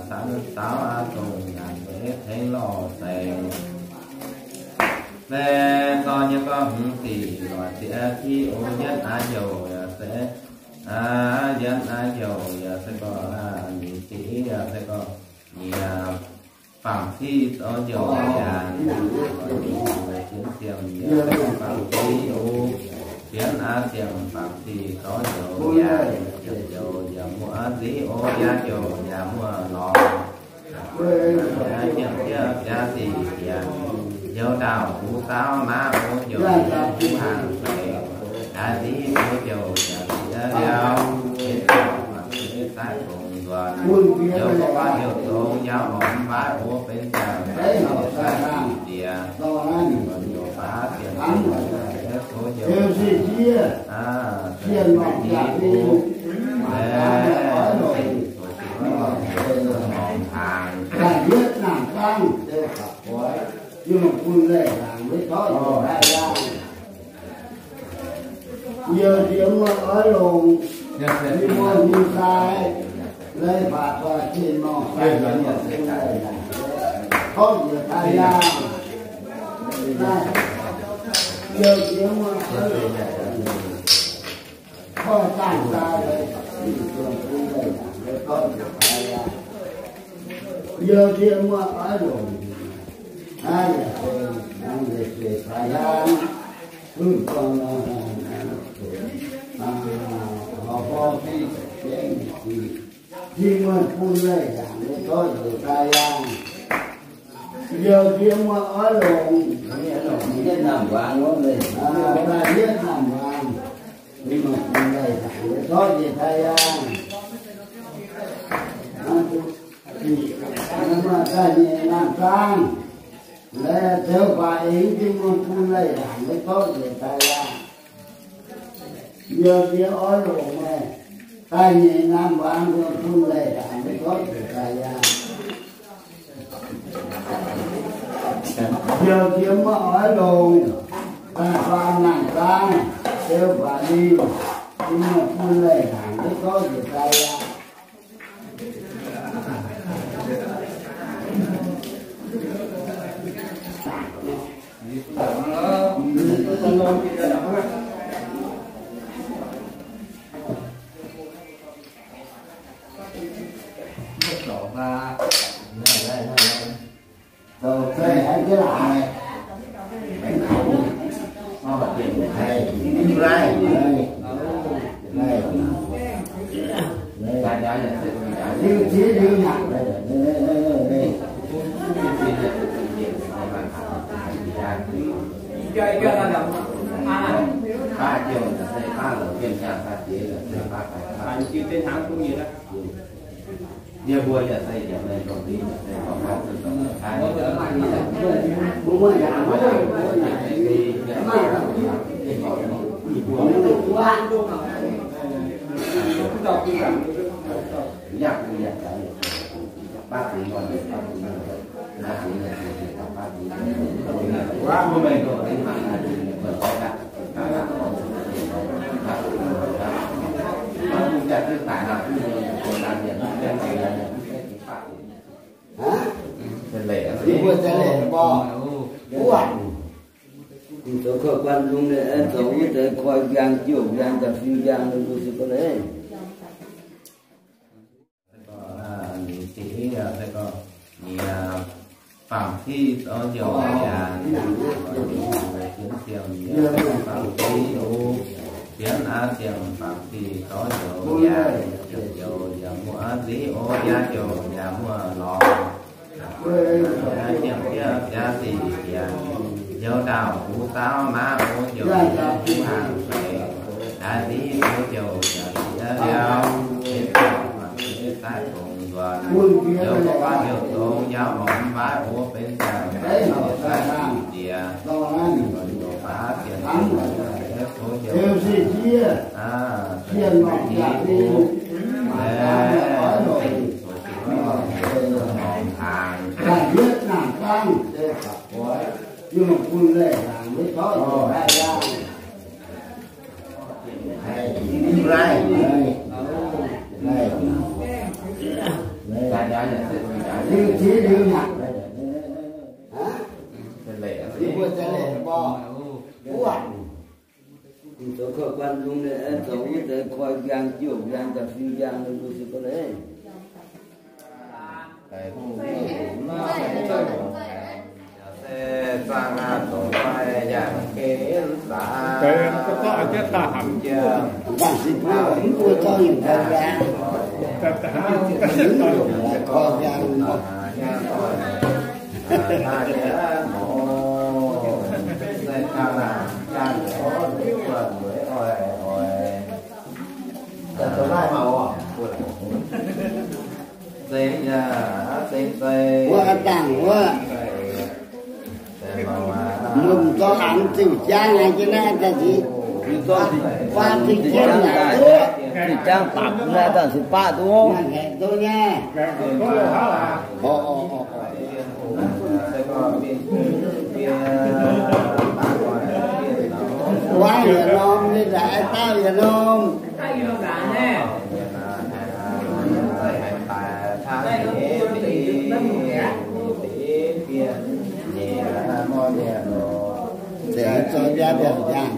caux dongh nyanc mbuo tengx lorh seix. Mv zorqv nyei gorngv hmz sic lorz ziex civ oc, yietv aav heuc yaac se, yietv aav heuc yaac se gorngv nyic civ yaac se gorngv nyic, fangx civ zoux njoux nyanc, jienv siemv yaac fangx civ oc, jienv aav siemv fangx civ zoux njoux nyanc, njoux yaac muoz nziv oc, yaac njoux yaac muoz lorz. Jiex jiex jaax sic jiex, njoux ndau-buv zaauv naaiv oc, njoux buv hnaangx feix, jaax nziv oc, njoux jaax ziex liauh, benx jaax fangx civ daaih fongc nzuonx, njoux mbuo guaav heuc zong yaac horpc mv baac oc, benx jaax fangx civ daaih fongc nziex, njoux baav sienx oc, njoux jiex oc, hnaangx. Yie, yie muoz oix longc, yie muoz nyei sai, leiz baac doix zinh norm sai, yie muoz bun leiz, tov njiec daaih yaangh. Yie, yie muoz oix longc, tov zaangh sai, leiz baac zinh norm bun leiz, tov njiec daaih yaangh. Yie, yie muoz oix longc, aav, yaac se, yaac se daaih yaangh. Tin-muonh bun leiz-ndanc nyei zorqv njiec daaih yaangh. Yie, yie muoz oix longc, daaih yietv naamh waanc, Tin-muonh bun leiz-ndanc nyei zorqv njiec daaih yaangh. Daaih nyeic naamh zaang, laengz ziouc baac aengx Tin-muonh bun leiz-ndanc nyei zorqv njiec daaih yaangh. Yie, yie oix longc meih daaih nyeic naamh waanc, Tin-muonh bun leiz-ndanc nyei zorqv njiec daaih yaangh. Yie, yie muoz oix longc daaih faam naamh zaang, ziouc baac ninh, Tin-muonh bun leiz-ndanc nyei zorqv njiec daaih yaangh. Hả? Ninh mbuo zaih leiz mborqv. Wuov. Ninh zoux koi guan lungh ninh aengx zoux wuov deix koi mbiaangx, jouh mbiaangx, da'fim mbiaangx, ninh mbuo se gorngv leiz. Ninh, ninh, ninh, Fangx Tiqv zoux njoux nyaanh, Jienv Siang-Mienh Fangx Tiqv oc. Jienv Aav Siang Fangx Tiqv zoux njoux nyaanh, njoux yaac muoz nziv oc, yaac njoux yaac muoz lorz. Yaac Siang Fiev jaax sic jiex, njoux ndaauh huv zaauv maaz oc, njoux huv hnaangx feix, daaih nziv oc, njoux yaac siex liauz, benx dauh mangc siex daaih gong nzuonx, njoux gorngv njoux zong njaaux lorz mv baac oc, benx dauh mangc siex daaih gong jiex. Ninh zoux koi guan lungh ninh aengx zoux wuov deix koi mbiaangx, jouh mbiaangx, da'fim mbiaangx, ninh mbuo se gorngv leiz. Wuov dangh wuov, lomh dorh an ziouc jangv naaiv jienv naaiv daaih nziex, faah ziouc jienv naaic duqv. Ziouc jangv bapc naaiv daaih se baqv duqv. Naaiv haeqc duqv nyei. Orqc, orqc, orqc, orqc. Wuov yietc norm ninh daaih dauh yietc norm. Deix zoux jaa deix jaa.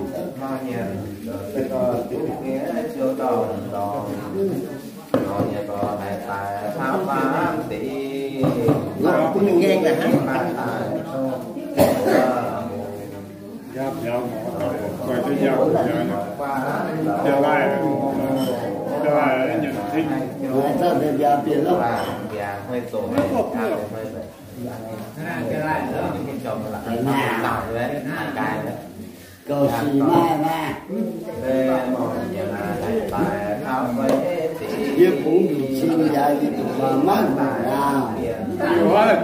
Gauh sic maaih maah. Yie bungx nduqc cing yaac yie duqv maiv mangc naaic.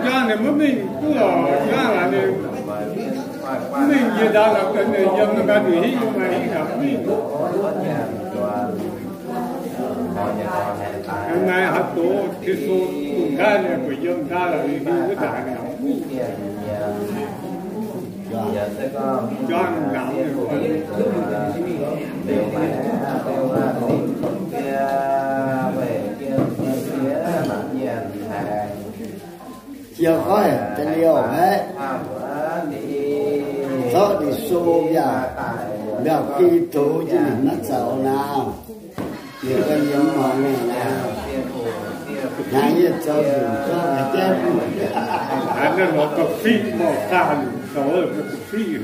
Jangv ninh maiv mingh duqv lorqc, jangv laaix ninh mv mingh jiex ndau lorqc, ninh yiem ninh ganh nduqc hingv, maaih hingv haic mv mingh. Naaiv haaix doz, Yesu dungh naaiv ninh buatc yiem naaiv lorqc, ninh wuov ndaangc ninh mv mingh. Juangc naaic ninh ziouc goiv da'liouh haic, zorqv ninh sou mbiaauc, mbiaauc giv-doz jienv ninh maiv zoux nor. Ninh mbuo yiem muangx mienh naaiv, naaiv yie zoux nzunc zorqv naaiv jienv. Naaiv nor ga'fipv mouc saah, zoux ga'fipv.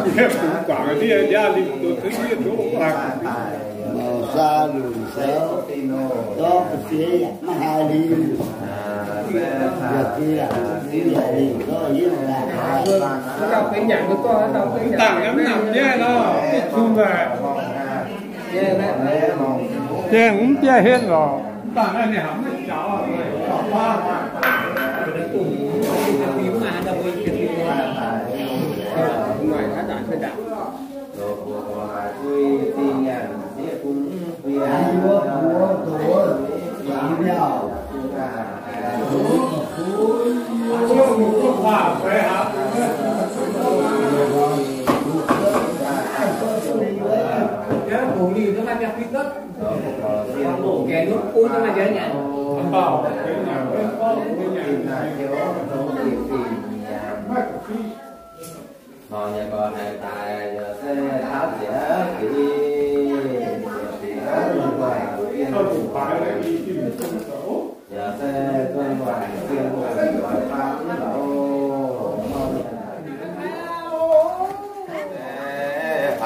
Yie bungx guangc ndiev, ndiev lingh doz, ndiev doz, Dangh yiem naamh nyei lorqc, mv baac jengh mv bieqc henv lorqc. Nor nyei gorx haiz daaih yaac se taux ziepc fingx, ziepc fingx yaac se zunh waaic zienh muoz doix faam mv lauh.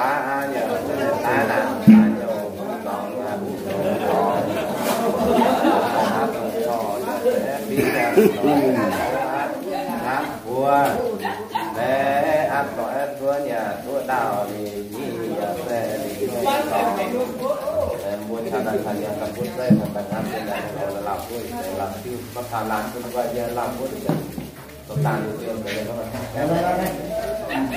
Aav, yaac se daaih naaic, daaih nyouh dorngx, dorngx, dorngx, dorngx, dorngx, mbuo, mv, aav, dorngx, aav, nduov, yaac nduov ndau, ninh nyei yaac se ninh nyei dorngx. Mbuo caux naaic caux yiem ganh butv zeiv, mbuo ganh hnamv jienv naaic, mbuo lauh butv, lauh diuv, mbuo taux laanh bun mbuo yiem lauh butv, mbuo dangh liuz ziouc mbuo yiem mbuo taux. Mv,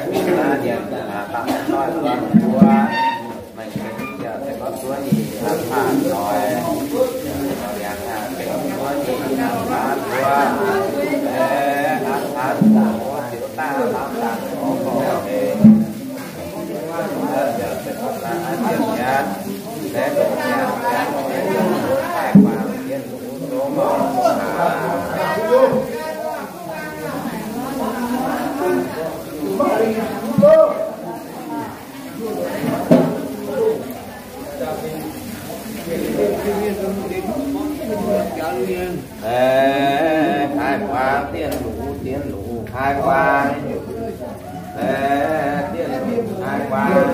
mbuo daaih nyanc daaih dangh doix doix mbuo. Meih yaac se gorngv zuov nyei hnamv haaix doix, liangx hnangv se gorngv zuov nyei hnamv haaix mbuo, hnamv haaix mbuo ziouc daaih hnamv daaih gorngv gorngv eix. Yaac se gorngv daaih an jienv nyanc, lengh ndoqc nyanc, nyanc longx, haih guangc jienv zuqc zong mouc aac. Haih guangc, dien luc, dien luc haih guangc. Dien luc haih guangc. Dien naaiv haih guangc,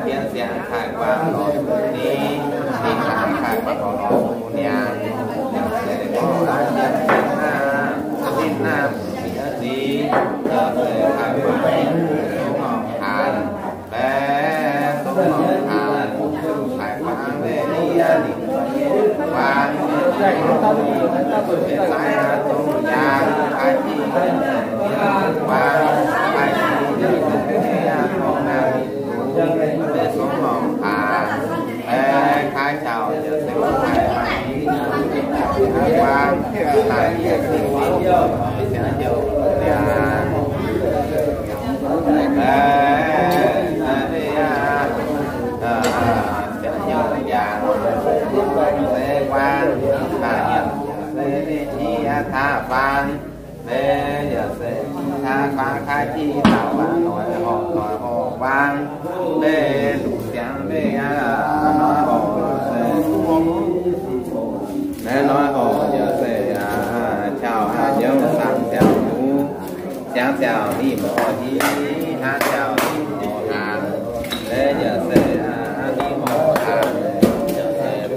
dien jangv haih guangc, lorz zuqc ni, ni hnangv haih guangc, lorz zuqc nyanc. Naaiv norm horc yaac se aa, caux aa, njoux saangv ziangh hmz, ziangx ziangh nimh horc hih, hnangv ziangh nimh horc haanz, naaiv yaac se aa, nimh horc haanz,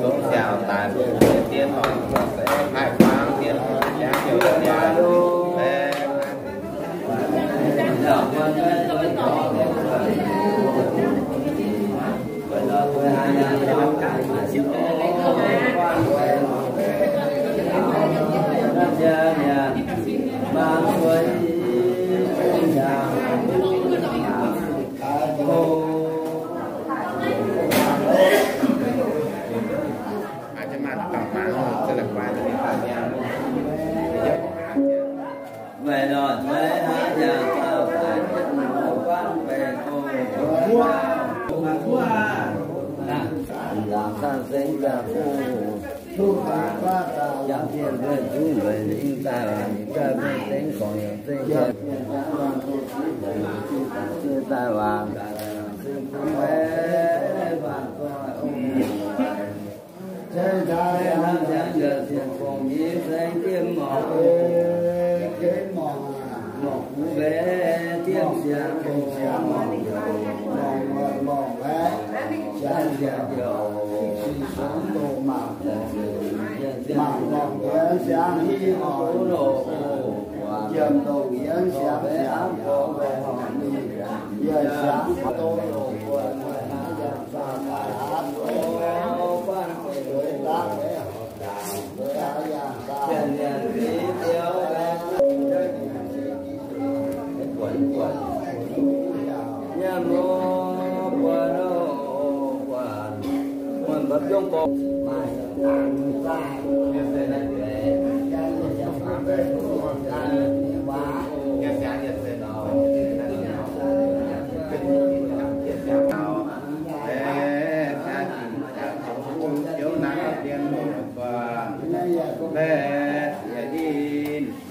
zungv ziangx daaih mbuo dien horc se haih buangv dien horc jangv youh jangv.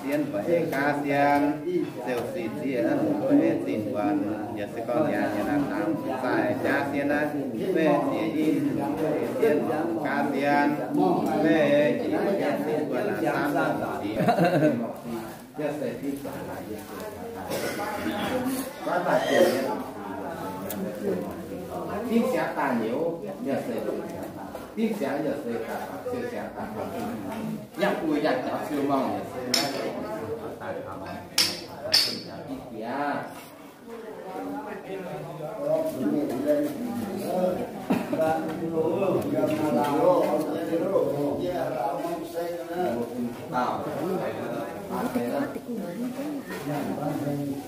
Sienh ba'eiv gaav sienh, ziouc sic ziex, ba'eiv zinh guanh, yaac se gorngv yaac yaac naaic dangx zaaih jaav sienh aqv, ba'eiv ziex yinh, sienh gaav sienh, ba'eiv jiex sienh guanh naaic dangx ziex. Yaac se fingx siangx daaih nyei, yaac se fingx siangx, yaac se daaih siou siangx daaih, yangh guix yangh jaux siou mangc, yaac se naaiv daaih daaih daaih daaih daaih daaih daaih daaih daaih daaih daaih daaih daaih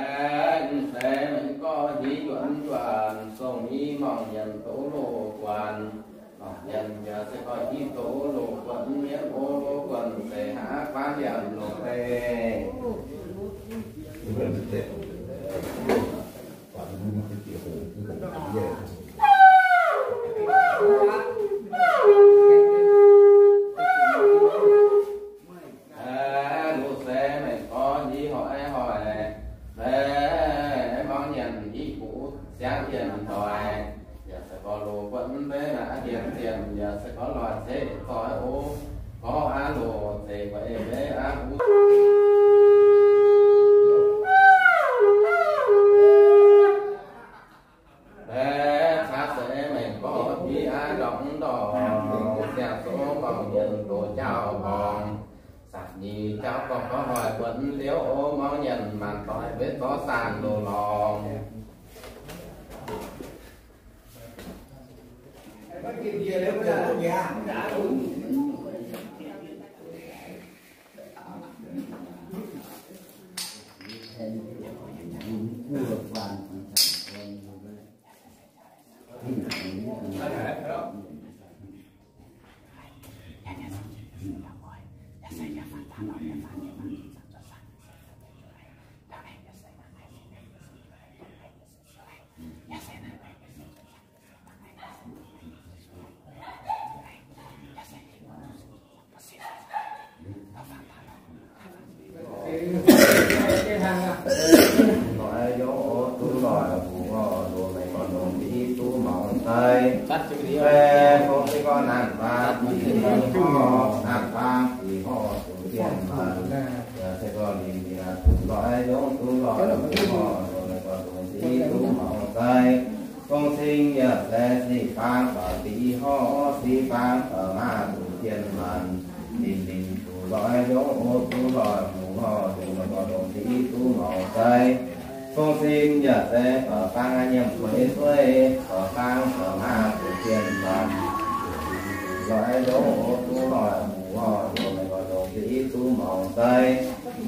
Baeqv se mengh gorx hiuv njuonx njuonx, song-nyi mangc nyanc douz loz guanh. Mangc nyanc yaac se gorx hiuv douz loz guanh, mienv o loz guanh se haav guaav liangx loz beih. Luv se meih gorngv i hoic hoic, mangc nyanc i buv siangv yienh doic, yaac se gorngv loz buonv mv beiv naaic dienx dienx, yaac se gorngv loic ceix zoih o, gorngv aav loz zeiz gueix mv beiv aav buv. Mv caav se meih gorngv i aav ndorqc mv ndorqc, siang-soqv mangc yienh doz jauv-mborngz, sa'nyeic jauv gorngv gorngv hoic buonv liouv o, mangc nyanc maanc doic mv beiv zorqv saanh loz-lorngx. Loic yungz duqv loic hungh orv, loz-mengh gorx ndongc div duqv maux sai. Fei fong se gorngv naanc faam, naanc faam, ih horv zuqc dien maanc. Yaac se gorngv ninh mienh zuqc loic yungz duqv loic hungh orv, loz-mengh gorx ndongc div duqv maux sai. Fong sing yaac se sic faang baac div horv, sic faang baac maaih zuqc dien maanc. Ninh mingh zuqc loic yungz duqv loic hungh orv, loz-mengh gorx ndongc div duqv maux sai. Fong sin yaac se baac faang nyiemc gueix sueih, baac faang baac maaih zuqc dien maanc. Loic yungz duqv loic hungh orv, loz-mengh gorx ndongc div duqv maux sai.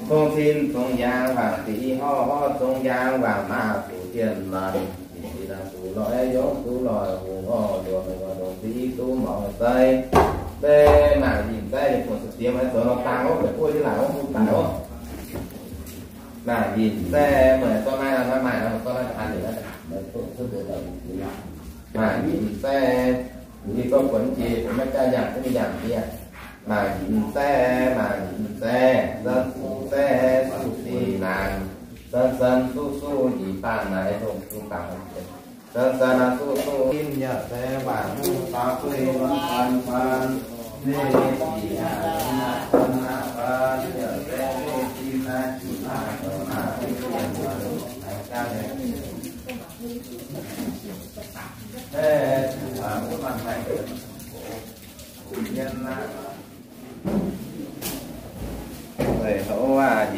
Fong sin zong yaang wangc div horv, zong yaang wangc maaih zuqc dien maanc. Ninh mingh zuqc loic yungz duqv loic hungh orv, loz-mengh gorx ndongc div duqv maux sai. Mv maaih yinh sai, ninh fungc se diex maiv zoux nor dang wuov, deix buov jienv laangc wuov, mv baac wuov. Maaih yinh sai, meih zorqv naaiv nor, naaiv maaih nor, zorqv naaiv an liuz naaiv. Maaih yinh sai, yie gorngv buonv jiex, maiv jaax yangh, maiv yangh jiex. Maaih yinh sai, maaih yinh sai, san suv sai, suv sic naanc, san san suv suv yinh dangh naaic, dongh suv dangh. San san suv suv sin yaac se waac mv faaux guei lorn faan faan. Meiv sic yaac mv naaic faan naaic faan, yaac se meiv sin naaic juqc naaic zoux naaic mv bieqc naaic jaax nyei. Mv baac mv maaih haic, mienh naaic. Weic houv aac,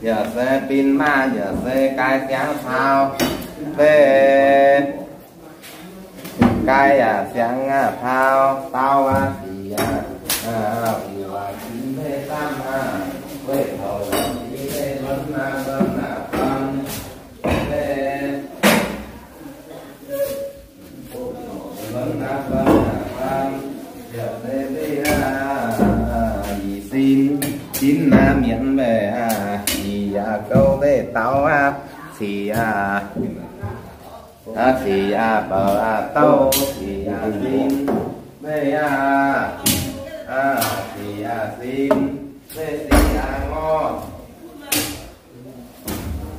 yaac se bin maah, yaac se gaai siangx caux, mv baac gaai yaac siangx aac caux dau aac, sic aac, sic waac sin mv baac samv aac, weic houv sic mv baac luonx aac, luonx aac, faan, mv baac Yie sin, sin aac, mienv mbaeqc aac, sic aac, gouv mbaeqc daux aac, sic aac, sic aac, bouc aac, douv, sic aac, sin, mbaeqc aac, sic aac, sin, mbaeqc sic aac, ngorc.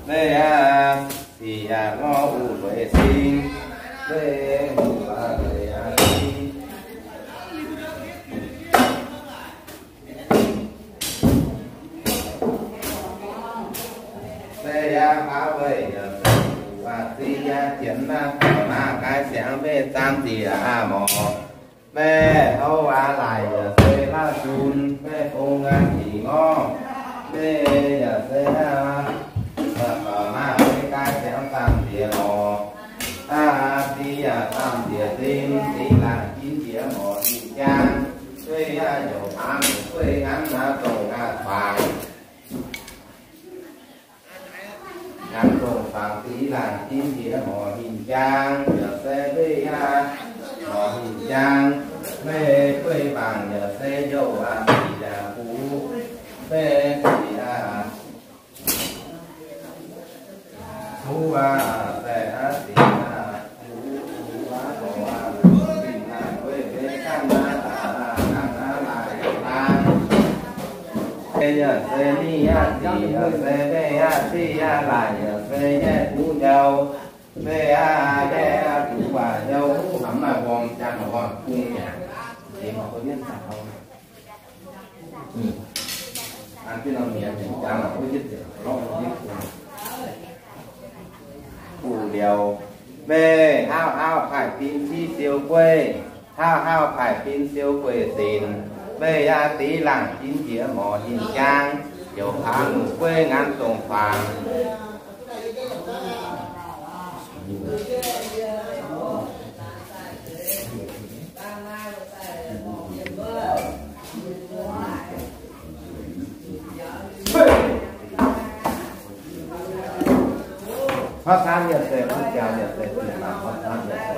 Mbaeqc aac, sic aac, ngorc uv lueic sin. Mbaeqc uv aac, lueic aac sin. Mbaeqc aac, faaux weic yaac se uv aac, sin aac, jienv aac, maaih gaai siangx mbaeqc zaam nzieqc aac morc. Mbaeqc houv aac, laaic yaac se laav zunc, mbaeqc fong aac, sic ngorc. Mbaeqc yaac se aac, maaih mbaeqc gaai siangx zaam nzieqc morc. Aac, sic aac, zaam nzieqc sin, sic laangc jin nzieqc morc ninh jaang. Mbaeqc aac, youc baamz gueiv nganv aac, dongh aac fangx. Nyanc dongh fangx sic laangc jin nzieqc morc ninh jaang, yaac se mbaeqc aac, morc ninh jaang. Mbaeqc gueiv mbaangc yaac se youc aac, sic yaac buv. Mbaeqc sic aac, Bun liouh, meih hauv hauv paaic bin siou gueiv, hauv hauv paaic bin siou gueiv sinx, meih yaac dix laangc jin jiex morc hin jang, youc haaix luc gueiv nganv dongh faang. Horv saamv yietc seix, horv jaa yietc seix, horv saamv yietc seix,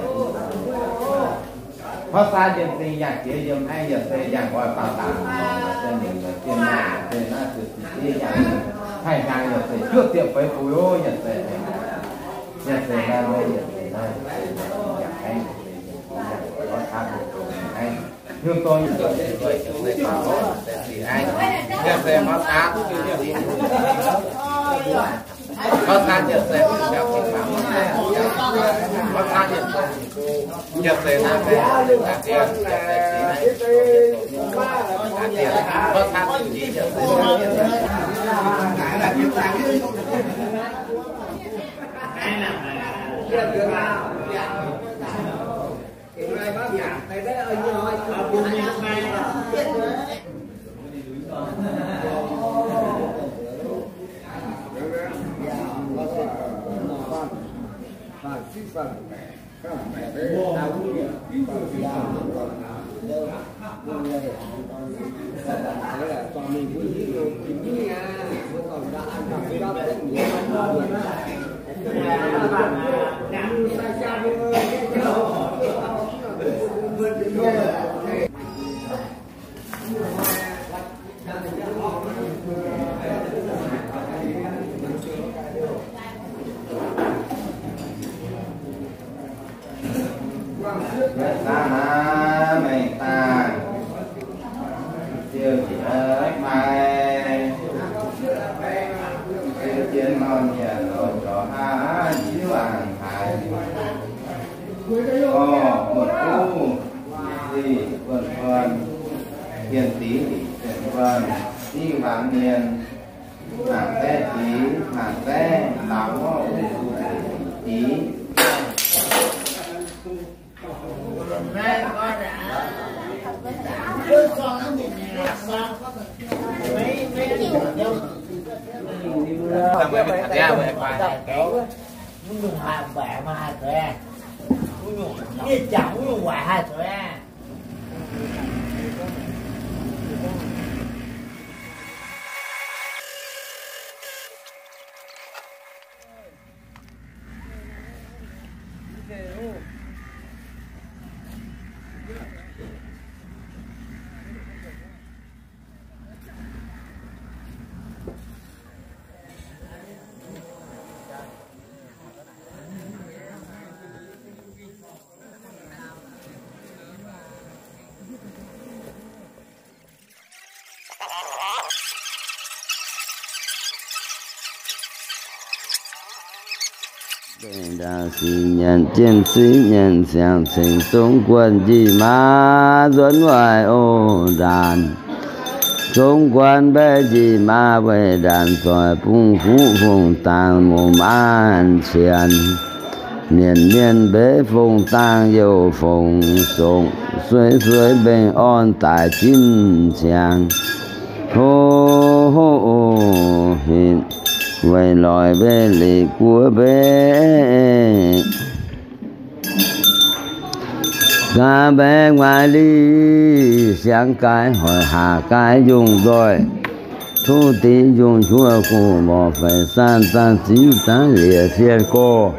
horv saamv yietc seix, yangh jiex yiem aengv yietc seix, yangh nqoi faaux dangc, yietc seix nyungc, yietc seix naaiv, yietc seix naaiv, ziepc seix yangh, haih hnyangx yietc seix, juov ziepc feix fuix, yietc seix, yietc seix naaiv, yietc seix naaiv, yangh aengv yietc seix, yangh horv saamv yietc seix, aengv. Mv baac mengh daaih, siou jiex maiv, siou jienv norm mienh lorz jaax hnangv, yie juangc haic. Orv, muotc duqv, sic buonv buonv, tien dix lic buonv buonv, div waanc mienh, mangc baeqv dix, mangc baeqv daaux ngorv uv dix. Beiv ndaauh sic nyanc jienv sic nyanc siang cingx zungv guanh njiec maaz nzuonx waaic oc ndaanc. Zungv guanh mbaeqv njiec maaz weih ndaanc zoih bungx fuqv fong dangx mouc maanc qienx. Mienh mienh mbeix fong dangx youh fong songc sueiv sueiv mbengh orn daic jimv ciangx. Ho, ho, o, hinc, weic loic mbeih lic guoqv mbeih, gaax mbaeqv nguaaic lic, siangx gaaix hoic, haac gaaix yungh nzoih, tuv dix yungh njuov guv mborqc feix saanh zaanh ziv zaanv lieqc sien gorx.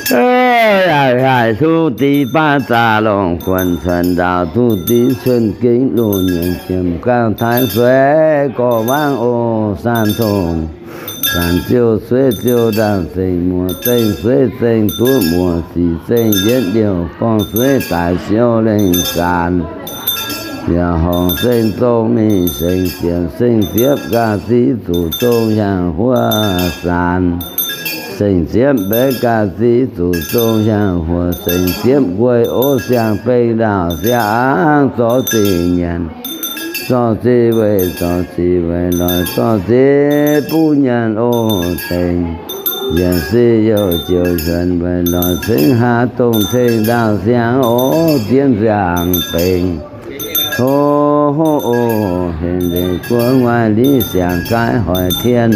Haih tuv dix baav zaax longc guonc cuotv ndaauh, tuv dix cuotv gengh loz nyienc jiem gaangh taaix sueiv gorx wangv o saanh tongx. Zanc ziouv sueiv ziouv ndaangc zengc muoz, zengc sueiv zengc duqv muoz, sic zengc yietv liouh gorngv sueiv daaix siou lengh zaanc. Yaac horngc zengc zong mingh sengx ziepc, sengx ziepv ga'zic zuqc zong hiaangx huov zaanc. Sengx ziepv mbeix ga'zic zuqc zong hiaangx huov, sengx ziepv nquoi ov siang-beng ndaauh siang-angv zorqv zingh nyanc. Zorqv zingh weih, zorqv zingh weih lorz, zorqv zingh buv nyanc o dengc. Yietc si youh jiouc nzuonx weih lorz cingv haav dongh tengx ndaauh siang o dienv siang-beng. Ho, ho, o, henv leiz guoqv nguaaiv liqv siangx gaaiv hoic tien,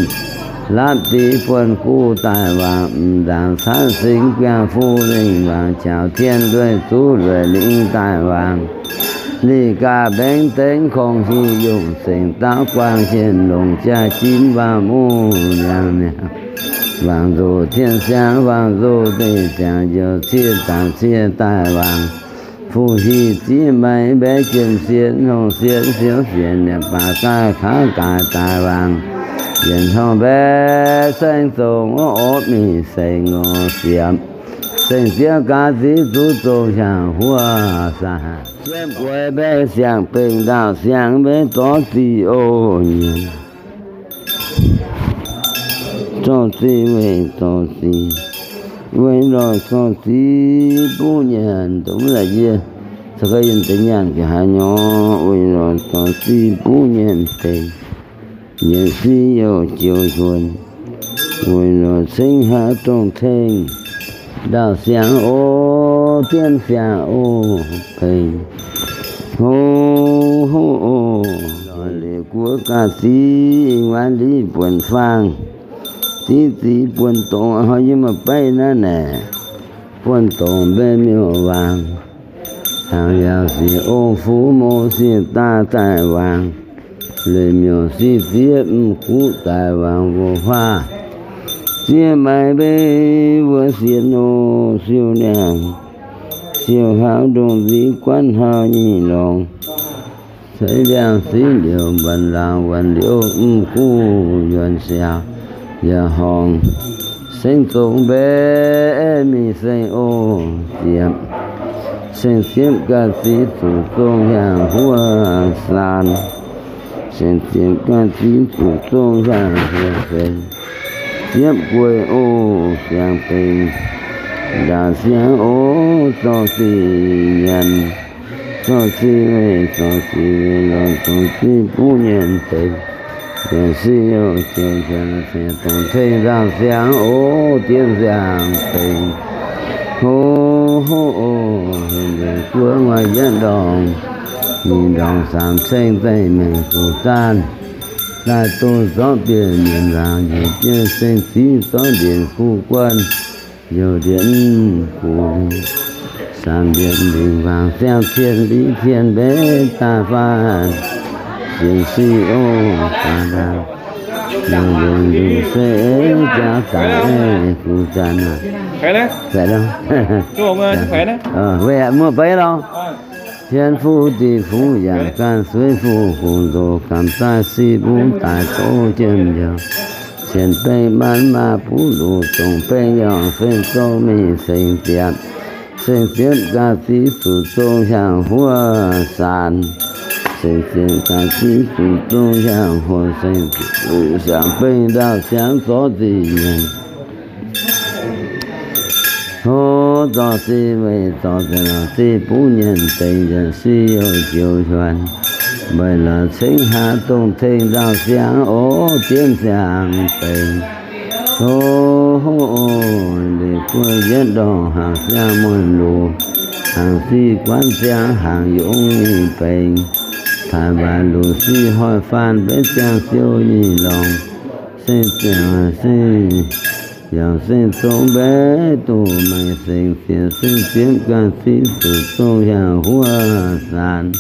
lapv diqv buonv guv daaih wangc, m'nzangc caatv singx biangh fu lingh wangc, jaux tien ndueiv zuqv lueic lingh daaih wangc, lih gaax mbengx dengv kongx hieh yungh zengc dauh guangc jienh longc jaa-jin waam muv liangx mi'aqv. Wangc nzoqc tien siang, wangc nzoqc deic siang, youc cie zaangc cie daaih wangc, fu-hieh zieqv maix mbaeqv jiem sienx hngongh sienx siouv sienx yaac baac gaaih kaav gaax daaih wangc, yienc hngongh mbaeqv saeng zongc orv mingh sengx o siepv. Sengx ziepv ga'zic zuqc zong hiaangx huov zaanc. Ziepv gueix mbaeqv siang-bengh ndaauh siang mbaeqv zorqv zingh o nyanc. Zorqv zingh weih zorqv zingh, weih lorz zorqv zingh buv nyanc dongh mv la'yie, caux ga'yinh deix nyanc ga'haaix nyorx, weih lorz zorqv zingh buv nyanc deix, yietc si youh jiouc nzuonx, weih lorz cingv haav dongh tengx ndaauh siang o dienv siang o bengx. Ho, ho, o, lorz liuz guoqv ga'zic ih nguaaiv liqv buonc faang, diqv zic buonc dongz, hnoi yie maaih beiv naaiv naaic, buonc dongz mbenc miuc-waangc, hnaangx yaac siec ong fuqv mo sieqv daaih daaih waangc, leiz miuc siqv zieqv mv guqv daaih waangc nqox huaav, zieqv maix mbeix wuov sienx o siou niangh, siou hauv ndongh nziv guanv hauv nyic longx, ceix liangh siqv liouc mbanc laangc wanc liouv mv guv yuonx siaaux, yaac horngc sengx zong mbaeqv mingh sengx o ziepc. Sengx ziepv ga'zic zuqc zong hiaangx huov zaanc. Sengx ziepv ga'zic zuqc zong hiaangx huov sengx ziepv gueix o siang-bengh ndaauh siang o zorqv zingh nyanc, zorqv zingh weih zorqv zingh weih lorz zorqv zingh buv nyanc deix, yietc si youh jiouc nzuonx cingv dongh tengx ndaauh siang o dienv siang-bengh. Ho, ho, o, henv leiz guoqv nguaaiv yietv ndorngx, nyic ndorngx saamx ceng deic maengx guv zaanv, daaih doh zorqv bienx mienh laangz, njiec bienv seng ziv zorqv ndienx guv guanv, youh ndienx guv liuz, saamx ndienx lingc waangc siang tien liqv tien mbeix daaih faanh, sienx siqv o daaih ndaangc, youh ndienx lingc se jaax daic guv zaanv aac. Muoz-beiv lorh. Tien fuqv diqc fuqv yaac ganh sueiv fuqv hungh ndoqc gamh daaih siqv mbuv daaih gouv jiem njoux, sienx bengh maanv maah buv luqc dongc bengh yaac feng zong mingh sengx ziepc. Sengx ziepv ga'zic zuqc zong hiaangx huov zaanc. Sengx ziepv ga'zic zuqc zong hiaangx huov sengx ziepv luqc siangx bengh ndaauh siangx zorqv zingh nyanc. Ho, zorqv zingh weih zorqv zingh lorz zingh buv nyanc deix yietc si youh jiouc nzuonx. Mbeix lorz cengv haav dongh tengx ndaauh siangx o dienv siang-bengh. Ho, ho, o, liuz guoqv yietv ndorngx hnaangx siang muonh luc, hnaangx siqv guanv siang hnaangx yungz nyic bengx, taaix mbaaix luc siqv hoic faanh mbeix siang siou nyic longx, se ziangh se yaac se zong mbeix duqv maengx sengx ziepc, se ziepv ga'zic zuqc zong hiaangx huov zaanc.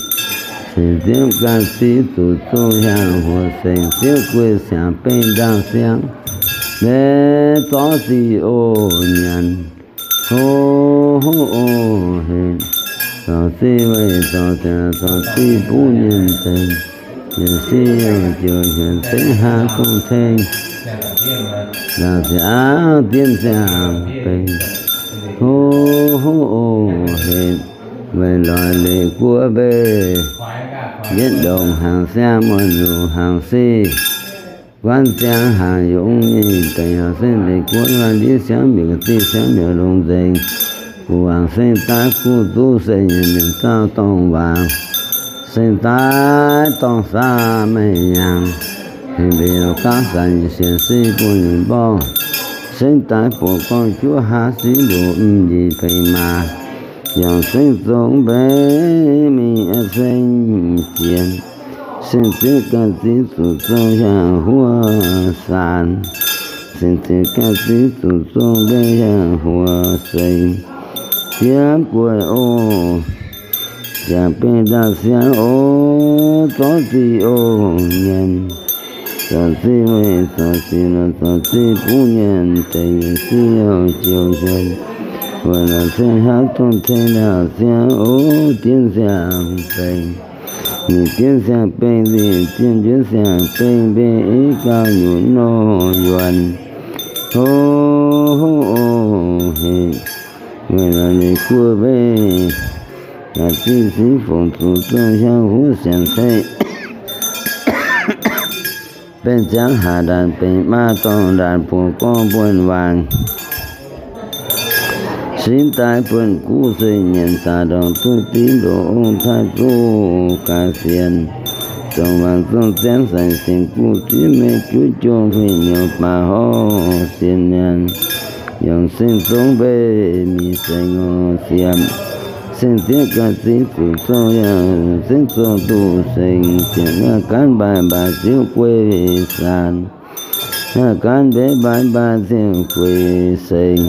Se ziepv ga'zic zuqc zong hiaangx huov sengx ziepv gueix siangx bengh ndaauh siangx, mbenc zorqv zingh o nyanc. Ho, ho, o, henv, zorqv zingh weih zorqv ziangx zorqv zingh buv nyanc deix, yietc si youh jiouc nzuonx cengv haav dongh tengx Laauh ziangx aangv dienv ziangx beng, hov hov oc hec, weic lorz leiz guoqv mbeih, yietv ndongc hnaangx siang muonh luc hnaangx sic, guanv ziangx hnaangx yungz nyei deix hnaangx sic leiz guoqv, ndiev siangv miuc ga'zinh siangv miuc longx nzengc, guh hnaangx seng daaih guv duqv seng nyei mienh zaah dorngh waac, seng daaih dorngh saax maiv hnyangx, hengx mbenc lorz gaav zanc sienx si bun ninh mborngh, seng daaih buoz gorngv juov haav siqv nduqc m'nyic bengx maac, yangh seng zong mbeix mingh seng jienv, seng zieqv ganh zieqv zuqc zong hiaangx huov saanx, seng zieqv ganh zieqv zuqc zong mbeix hiaangx huov seng, siepv gueic oc. Ziangx bengh ndaauh siangv oc, zorqv zih oc nyanc, zorqv zih weih zorqv zih lorz zorqv zih buv nyanc deix yaac zih youh jouh nyanc, weic lorz ceng hnangv dongh ceng ndaauh siangv oc, dienv siang-bengh. Ninh dienv siang-bengh, ninh dienv, dienv siang-bengh mbenc i gauh nyutc nor yuonx. Hov hov oc hec, weic lorz leiz guoqv mbeih, yaac zinh siqv fongc zuqc zong hiaangx huov sienx ceix, bengh ziangv haac ndaanx bengx maav dorngh ndaanx buoz gorngv buonv waangc, sin daaih buonv guv seng nyanc zaac ndorngx duqv div ndoqc ong taaih zuqv gaax sienx, zongc waangc zongh ziangv saengx singx guv zieqv meiv juov jong fih nyouz baac horv sien nyanc, yongc seng zong mbeix mingh sengx ngorc siepv, seng zieqv ganh zieqv zuqc zong yaac zieqv zong duqv seng ziepc, haah gaanv mbaaix mbaaix siepv gueix saanx, haah gaanv mbeix mbaaix mbaaix siepv gueix seng,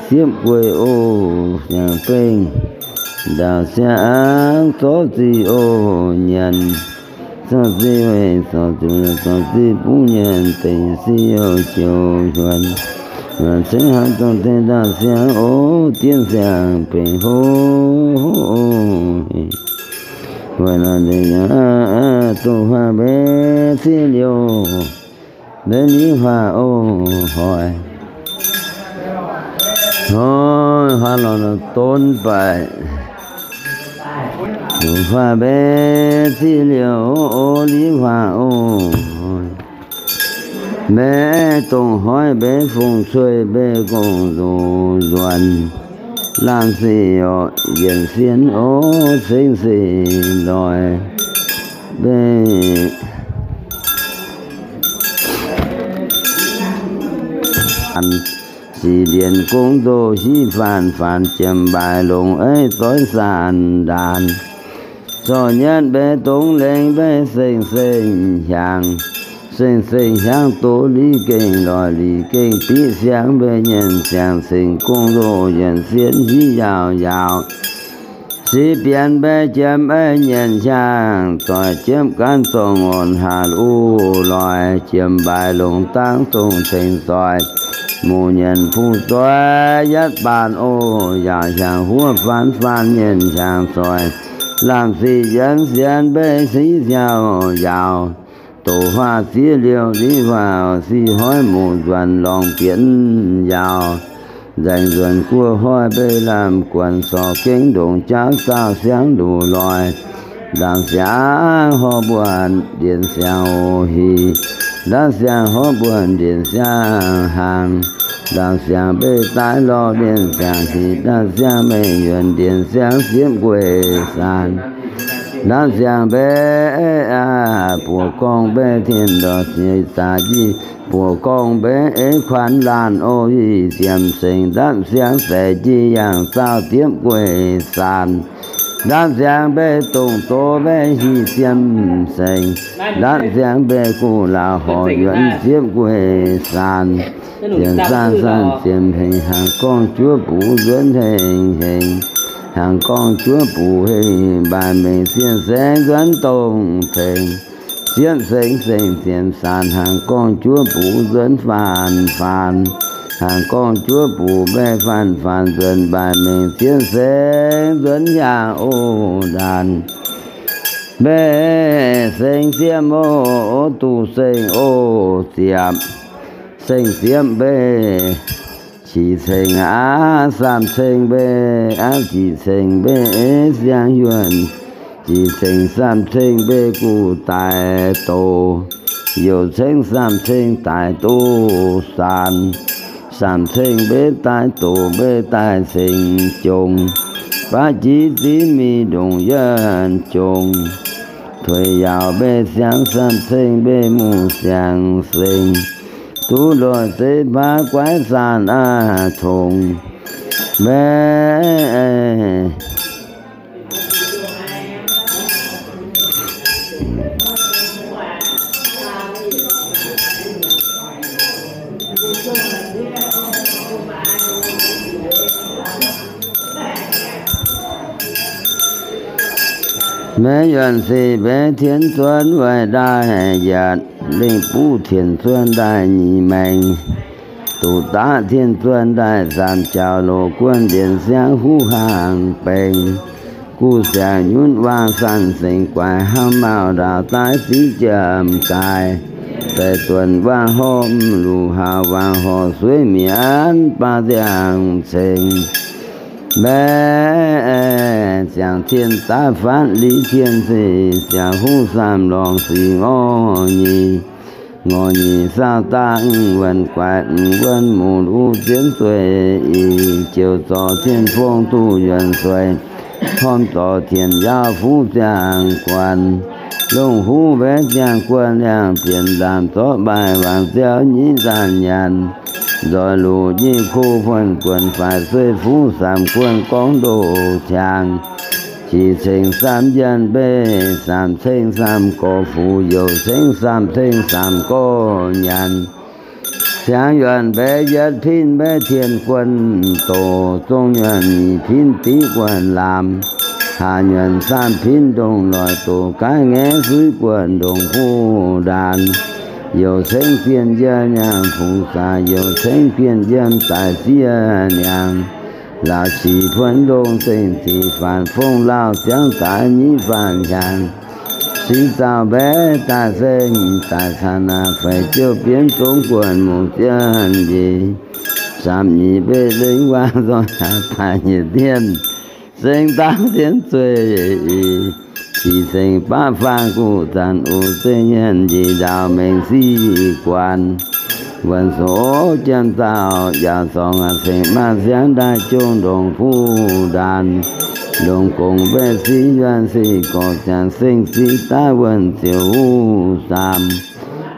siepv gueix oc siang-bengh, ndaauh siang-angv zorqv zih oc nyanc, zorqv zih weih zorqv zih, zorqv zih buv nyanc deix zih youh jouh yuonx, yuonx cengx hnangv dongh tengx ndaauh siang oc, dienv siang-bengh hov oc. Weic naaiv dongh huaax mbenc ziqv liouh, mbenc liv huaax oc hoic, hoic huaax lorz donv baeqc, dongh huaax mbenc ziqv liouh oc, liv huaax oc hoic, mbenc dongh hoic mbenc fongc cueiv mbenc gong-nzoqc nzuonx, laanh sic orqc yienc sien oc cengx se loix, mbenc sic ndienx gong-nzoqc hiv faanx faanx jiem mbaaix longx eiv zoiv saanx ndaanx, zorqv nyanv mbenc dongh lengx mbenc seng-seng hiaangx, seng-seng hiaangx doz liz gengh loic liz gengh biqv siangx mbenc nyanc siangx cingx gong-nzoqc yienc sien hiv yaauc yaauc, sic bienx mbenc jiem eiv nyanc hiaangx zoih jiepv gaanv zorng ngorc haaz uv loix jiem mbaaix longx dangv zong tengx zoih, muc nyanc puv zoih yatv baanh oc, yaauc hiaangx huov faanx faanx nyanc hiaangx zoih, laanh sic yienc sienx mbenc siqv siauh yaauc, doqc huaax ziex liouh liv huaax sic hoiv muc nzuonx lorngx bienx yaauc, nzaengc nzuonx guoqv hoiv mbenc lamh guanx sorc gengh ndongc jaauv zaauh siangv nduqc loix, ndaangc siangv horv mbuonx ndienx siangv oc hih, ndaangc siangv horv mbuonx ndienx siangv hnaangx, ndaangc siangv mbenc daaih lorh ndienx siangv hih, ndaangc siangv mbenc yuonx ndienx siangv siepv gueix saanx, ndaangc siangv mbenc buoz gorngv mbenc tien ndorqc siec zaax njiec, buoz gorngv mbenc ei kuanx laanh oc hih ziemx sengx, ndaangc siangv saix njiec yangh zaauh siepv gueix saanx, ndaangc siangv mbenc dongh doz mbenc hih ziemx sengx, ndaangc siangv mbenc guv laauh horc yuonx siepv gueix saanx, ziemx saanx saanx ziemx hengx, hnaangx gorngv juov bux nzuonx hengx hengx, hnaangx gorngv juov bux hengx, mbaaix mengh zienh saengx nzuonx dongh tengx, siepv sengx sengx ziemx saanx, hnaangx gorngv juov bux nzuonx faanx faanx, hnaangx gorngv juov bux mbenc faanx faanx nzuonx, mbaaix mengh zienh saengx nzuonx hiaangx oc ndaanx, mbenc sengx ziemx oc, duqv sengx oc ziepc, ceng ziepv mbei, qiex ceng aav samh ceng mbei, aav qiex ceng mbei siang yuonh, qiex ceng samh ceng mbei guv daaih doqc, youc ceng samh ceng daaih doqc saanc, samh ceng mbei daaih doqc mbei daaih ceng jongc, baav jiex ziv mingh ndongc yuonh jongc, tuix yaauc mbei siang samh ceng mbei muoz siang seng, duqv loz zeiv baav guaiv saanc aav tongx mbei. Maiv yuonh se maiv tien zuonv weih ndaaih yietc lengh buv tien zuonv ndaaih nyic maengx, doqc daqv tien zuonv ndaaih zaamc jaux loz guonv ndienx siangv huv hnaangx baengx, guv siangx nyunv waang sanc sengx guaix hnamv mauh ndaauh daaih ziv jiem gaaix, daaih duonx waang horv luc haaix waang horv sueiv mi'aqv baav ziangh ceng mbaeqv, ziangh tien daav fatv liz tien se ziangh huv samh lorngx sic ngorc nyeic, ngorc nyeic saauv daaih wuonh guaix wuonh muc uv zienv zueih ih, ziouc zorc tien fong duqv yuonh sueih, hormh zorc tien yaauv fuqv ziangh guanh, longh huv mbaeqv ziangh guanh liangh bienx ndaamv zorqv mbaaih wangc ziouv nyiv nzaanh nyanc, nzoih luc nyic ko fuonh guonx faix sueih fuqv samx guonh gorngv ndoh qangx, qiex ceng samh njien mbei, samh ceng samh gorx fuc, youc ceng samh ceng samh gorx nyanc, siangx yuonh mbei yietv pinv mbei tien guonh doqc, zong yuonh nyic pinv diqv guonh laamx, haaz yuonh samh pinv ndongc loic doqc gaaiv ngaeqv suiv guonh ndongc buv ndaanx, youc ceng bienh yiem nyaanh fungx zaaix, youc ceng bienh yiem daic siev niangx, laauc sic puonv ndongh zengc zic faanx fongv lauh ziangv daaix nyiv faanx hnyangx, singx zaux mbaeqv daaih seng daaih caan naaic feix jouv bienv zongv guonh mungc zienh njiec, samx nyic mbei lengh waang zorng haaix daaih nyiec dien, seng daav zien zueih ih, qiex ceng baav faang guv zanc uix zengv hmien njiec ndaauh mengh sic guanh, wuonh suc jiem zaux yaauc zorngx aac ceng maaih siangv ndaaih jongh ndongc buv ndaanx, ndongc gongx mbaeqv siqv yuonh siqv gorqv ziangx seng siqv daav wuonh ziouc huv saamx,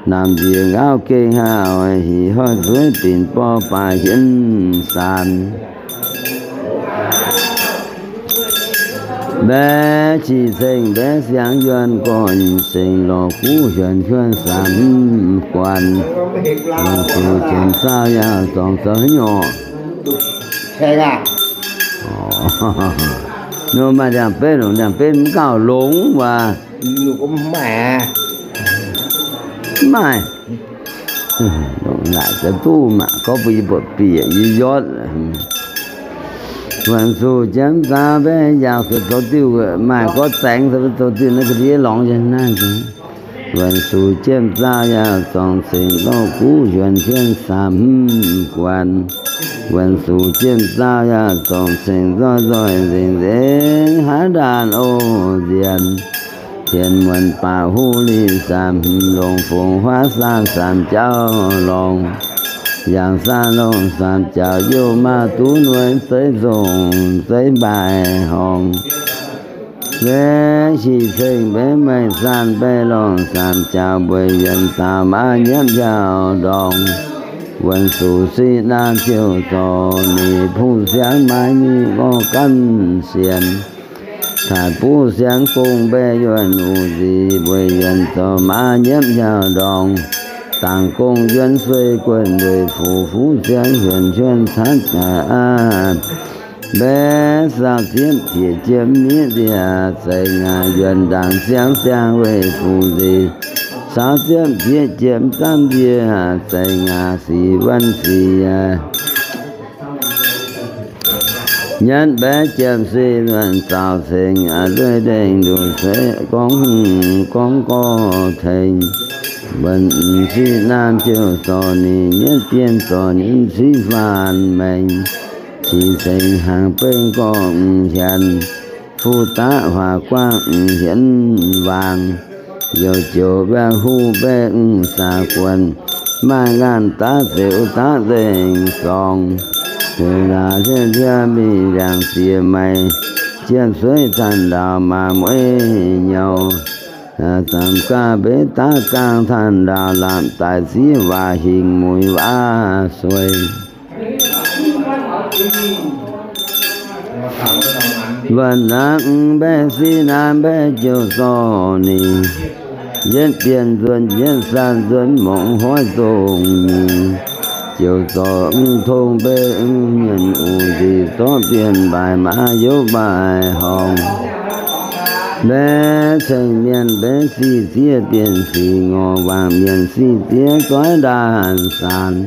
namx njiec ngauv gengh haav oix hic hoiv zueiv binc borv baaix hienv saanx. Mbaeqv qiex ceng mbaeqv siangx yuonh gorn ceng lorz guv hiuonx hiuonx samx guanh, longc zuqc jienv zaauh yaauh zorngx zoux haaix nyungc? Nor maaih ndiangx-benv, longc ndiangx-benv mv gauh longx waac. Mv maaih. Longc naaic za'duqv mangc gorngv mbuo yie buatc bieqc yie yotv. Wuonh zuqc jienv zaauh mbaeqv yaauh zoux diuh maaih gorngv zaengx zoux diuh naaiv ga'ndiev lorngx nyei naaiv. Wuonh zuqc jienv zaauh yaauh zorngx ceng lorz guv hiuonx hiuonx samx guanh. Wuonh zuqc jienv zaauh yaauh zorngx ceng nzoih nzoih nzengc nzengc haaix ndaanh oc nzienx. Tien muonc baac huv liz samx longc fongx huaav saanh samx jauv longc. Yangh saanh longc samx jaux youh maah duqv nueiv zeiv nzongc zeiv mbaaih horngh. Mbaeqv qiex ceng mbaeqv mengh saanh mbaeqv longc samx jaux mbueiz yuonx daux maav nyiemv hiauv ndorngx. Wuonh zuqc siqv naamh ziouc zorc ninh puv siangv maaih nyic ngorc ganh sienx. Taaih buv siangv gong mbaeqv yuonh uc nzic mbueiz yuonx zorc maav nyiemv hiauv ndorngx. Dangx gong yuonx suei guonh weic fuc fuv siangv hiuonx hiuonx caanv aqv. Mbaeqv saau ziepv bieqc jiem miv nziec zeiz ngaac yuonx ndaangc siangv siangv weic fuc nzic. Saau ziepv bieqc jiem zanv nziec zeiz ngaac sic wuonv sic. Nyanv mbaeqv jiem sic luonc zaux cengx a'lueiv ndengh nduqc cueiv gorngv hungh gorngv gorx tengx. Wuonh m'sieqv naamh ziouc zorc ninh nyietv bienh zorc nyei m'sieqv faanv maengx, qiex cengx hnaangx beiv gorngv m'hienx, fuqv daqv huaax guangv m'hienx waangc, youc joux mbiaauh huv mbaeqv m'saax guonx, maaih ngaanh daav zeux daav nzengc zorngx, heuc laaix hietv hietv mingh ndiangx ziex maengx, jienv sueiv tanh ndaauv maa mueiz nyouz, zamc gaav mbeix daav gaangh tanh ndaauv lamh daic ziev waac hingh muiz waac sueih. Wuonh naaiv mv mbaeqv siqv naaiv mbaeqv ziouc zorc ninh, yietv bienh nzuonx yietv saanh nzuonx mongc hoiv zongh nyeic, ziouc zorc mv tong mbaeqv mv mienh uix nzic zorqv bienh mbaaix maaz yopv mbaaix horngh. Mbaeqv ceng mienh mbaeqv siqv zieqv bienh sic ngorc wangc mienh siqv zieqv goiv ndaanh saanx.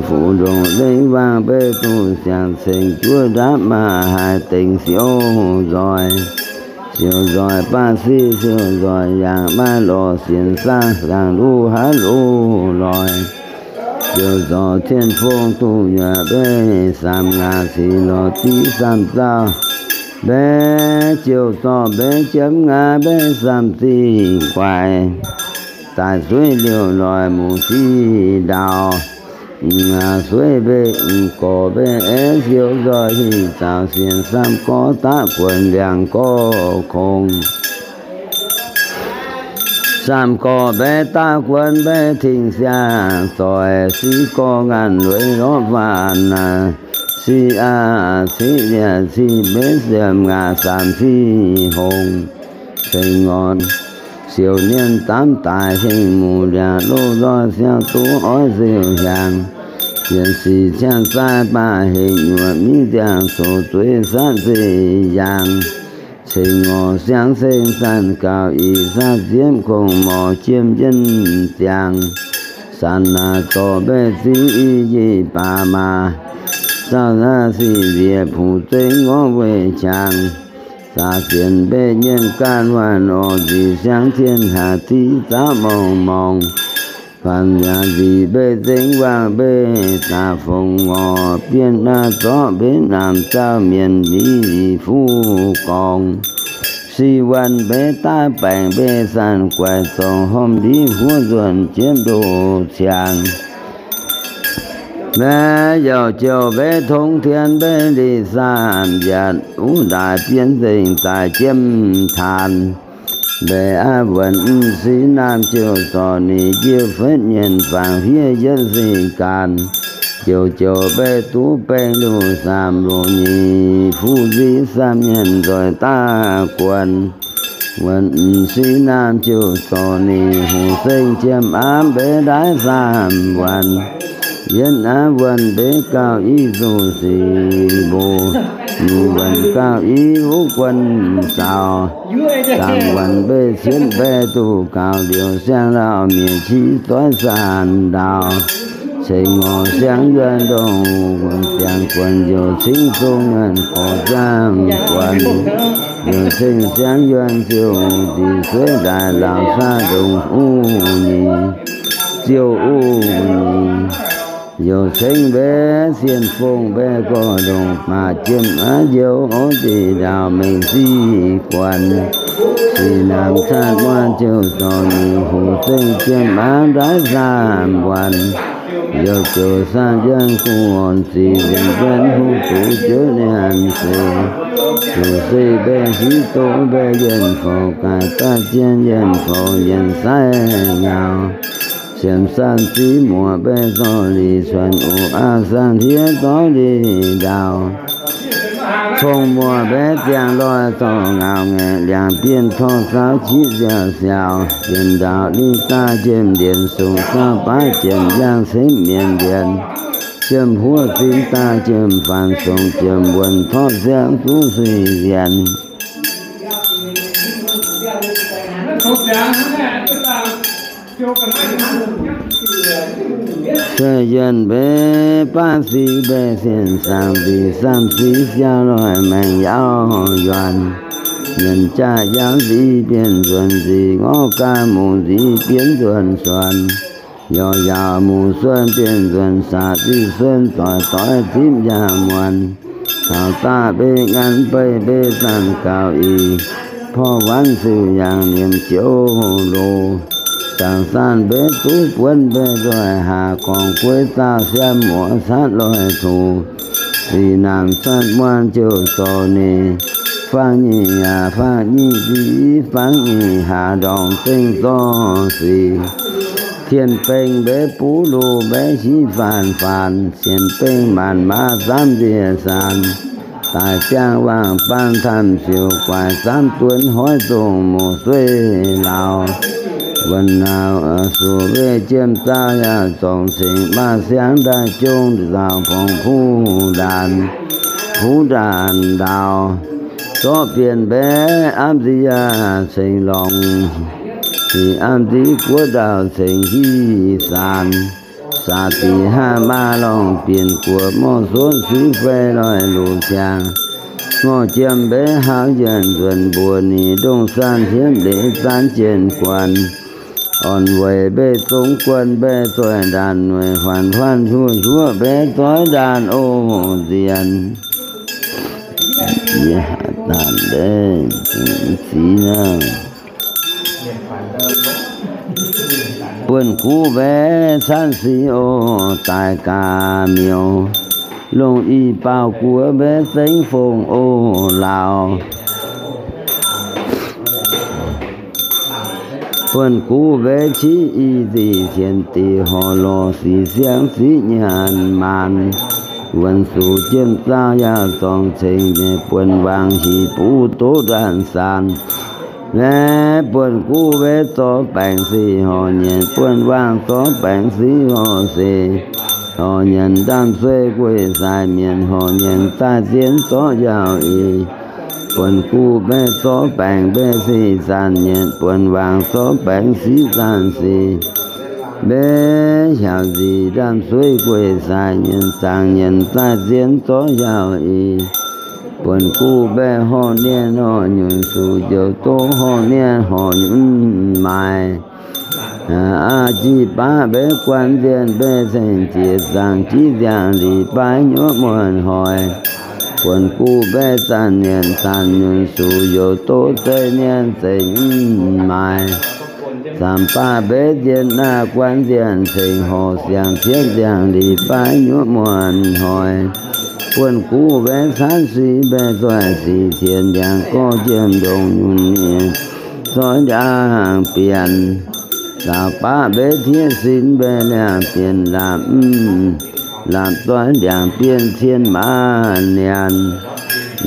Fuqv ndongc lengv waangh mbaeqv duqv siangx ceng juov ndapv maah haaix dengx siouv nzoih. Siouv nzoih baav siqv siouv nzoih yangh maaih lorz sienx saangv laangz luv haav luv loih. Ziouc zorc cien fong duqv nyuoqc mbaeqv samx ngaaz cingx lorz div samv zauh. Mbaeqv ziouc zorc mbaeqv jiemv ngaaz mbaeqv samv zingh guaix. Daaih sueiv liouh loic muc siqv ndaauv. Sueiv mbaeqv m'gorx mbaeqv aeqv, siouv nzoih hingh zaux sienx samv gorx daqv guonx ndiangx gorx kongx. Samv gorx mbaeqv daqv guonx mbaeqv tengx siang zoih, siqv gorx ngaanh lueiz lorqc faanh naaic, siqv aqv ciqv liac ciqv mbaeqv siemv ngaaz samv ciqv hongh. Ceng ngorc siouc nienh damv daic hengh muc liac loz nzoih siang duqv oix siouc hiaangx. Yietc sic ciangv zaaih baac hengh nyuoqc miv ziangh coc zueiz satv zeiv yaangh. Ceng ngorc siangv ceng zanc gauh ih satv ziepv kongx morc jiem jienv ziangh. Sanc naaic zorc mbaeqv ziv i njiec baac maah, zauh naaiv siqv nzieqc puc zengv ngorv weih qangx. Zaax sienx mbaeqv nyienh gaanv waanc orqc, nzic siangv cien haac ziv zaqv morngh morngh. Faanx yaac nzic mbaeqv zengv waangh mbaeqv daaih fongc ngorc, bienh naaiv zorqv mbenv naamh zauh mienh nziv nzic fuqv gorngx. Siqv waanc mbaeqv daav baengc mbaeqv zanc guaix zorngc hormh ndiv huov nzuonx jienv ndoh ciangx. Mbaeqv youc jouh mbaeqv tongv tien mbaeqv lic saamv yietc, wuov ndaaix bienv nzengc daaih jiemv taanx. Mbaeqv aav wuonc m'sieqv naamh ziouc zorc ninh njiec fetv mienh fangx fiev yietv se gaanv. Jouh jouh mbaeqv duqv baeng luoqc saamv luoqc nyic, fuqv nziv saamv mienh nzoih daav guonx. Wuonc m'sieqv naamh ziouc zorc ninh hoqc seng jiem aamv mbaeqv ndaaiv saamv waanc. Yietv aamv wuonc mbaeqv gauh i zuqc sic mbuo, nyic wuonc gauh i wuov guon zaux. Zaangc wuonc mbaeqv cietv mbaeqv duqv gaux liouc siang lauh mienh qiv doiv zaanc ndaauh. Ceng ngorc siangv yuonh ndongh wuonc ziangx guonx youc cingv zong yuonh gorx ziangv guonx. Youc ceng siangv yuonh ziouc nzic sueiv ndaaih laauc saah ndongc uv nyei, ziouc uv nyei. Youc ceng mbaeqv sienh fongh mbaeqv gorx ndongh maac jiem aqv, youc orv deix ndaauh mengh siqv guanc. Sic namx caatv muonc ziouc zorc ninh hoqc seng jiem aqv ndaaiv saamv waanc. Youc jouc saamv yuonh gu'nguaaz zic nzengc yuonh huv duqv jiouv nyanc seix. Zuqc se mbaeqv hiuv doqv mbaeqv yienh fouc gaax daaih jien yienh fouc yienh saiv ngaaux. Siemx saamv ziv muoc mbaeqv zorc lic cuonx oc aqv saamv hlieqv zorqv lic ndaauh. Fongh muoc mbaeqv ziangh loih zorc ngaaux ngaeqc liangx bienh torv saauv qiv ziouc siaaux. Bienh ndaauh liv daaih jiem ndienx songc saauv baav jiem yaangh cemv mienh ndienx. Jiem huov zinh daaih jiem faanx songc jiem wuonc torv siangv zuqv suiv nzienx. Cuotv yienh mbaeqv baav siqv mbaeqv sienh zaangc deix saamv siqv siau loih maengx yaauv yuonh. Nyanc jaav yaav nziv bienh nzuonx nzic, ngorv gaax muc nziv bienh nzuonx suonx, yorc yaauc muc suonx bienh nzuonx saac, ziqv suonx doic doix zipv yaac muonc, taux daaih mbeix nganv beiv mbeix zanc gauh ih, porv wanv siou yangh liemh jouv loz, zaangc sanv mbeix zuqv buonv mbeix nzoih haac, gorngv gueiv zaah siaam muoz catv loih tuc, sic naamh catv muonz jouh zorc ninh, fangx nyic yaac fangx nyic nziv, fangx nyic haac ndorngx zengv zorc sic, tien beng mbeix buv luv mbeix hiv faanx faanx, sienx beng maanc maav zaamv nzie saanx, daaih ziangh waangc baan tamv siouc guaix zaamv duonv hoiv zongh muoc sueih lauz. Wuonh nauz suc weih jiem zaauh yaac zorngc cingx maaih siangx ndaaih jongh nzaaux pongx kuv ndaanx, kuv ndaanx ndaaux, zorqv bienh mbeix amv nziv yaac cingx lorngx, ih amv nziv guoqv ndaauh cingx hiv saanx, saax dic haav maa lorngh bienh guoqv morv suotv suiv fei loih luc ziangx, ngorh jiem mbeix haauv yienc nzuonx mbuox ninh ndongh san hietv leiz zaanv jien guanx, orn weic mbeix zong guon mbeix zoih ndaanx, noic huaanc huaanc huoqv huoqv mbeix zoih ndaanx oc nzien. Yie haaix zanc ndeic zic naaiv, buonv guv mbeix catv sic oc, daaih gaax miouz, longc i baaux guoqv mbeix zengv fongc oc lauz. Buonv guv mbeix qiex i zic, sienx dic horc lorh sic siangv ziqv nyanc maanc, wuonx zuqc jiem zaauh yaac zorngx cingx, buonv waangc hic buv doqv ndaanx saanx. Maiv buonv guv mbeix zorqv baengc sic horc nyienc, buonv waangc zorqv baengc sic horc seix, horc nyienc ndaamv-sueih gueic saaix mienh, horc nyienc daaih zien zorqv yaauh eix. Buonv guv mbeix zorqv baengc mbeix sic zanc nyienc, buonv waangc zorqv baengc sic zanc seix. Mbeix hiaauc nzic ndaamv-sueih gueic saaix nyienc, zaangc nyienc daaih zien zorqv yaauh eix. Buonv guv mbeix horc nienh horc nyunc, suc njoux doqv horc nienh horc nyunc maaiz. Aa jiv baav mbeix guan nzienh, mbeix ceng jiex zaangc jiv nziangh, lic baav nyuoqv muonh hoic. Buonv guv mbeix zanc nyienc zanc nyunc, suc njoux doqv zeiv nienh zeiv nyunc maaiz. Zaamc baav mbeix nzienh naaiv guan nzienh ceng horc siangx cietv nziangh, lic baav nyuoqv muonh hoic. Buonv guv mbeix catv sic, mbeix zoih sic cien ndiangx gorx jiem ndongx nyunc nie, zoih ndiangx bienh. Zaamc baav mbeix tiev sin, mbeix liangh bienh laapc, laapc zoih ndiangx bienh cien maanc nyanc.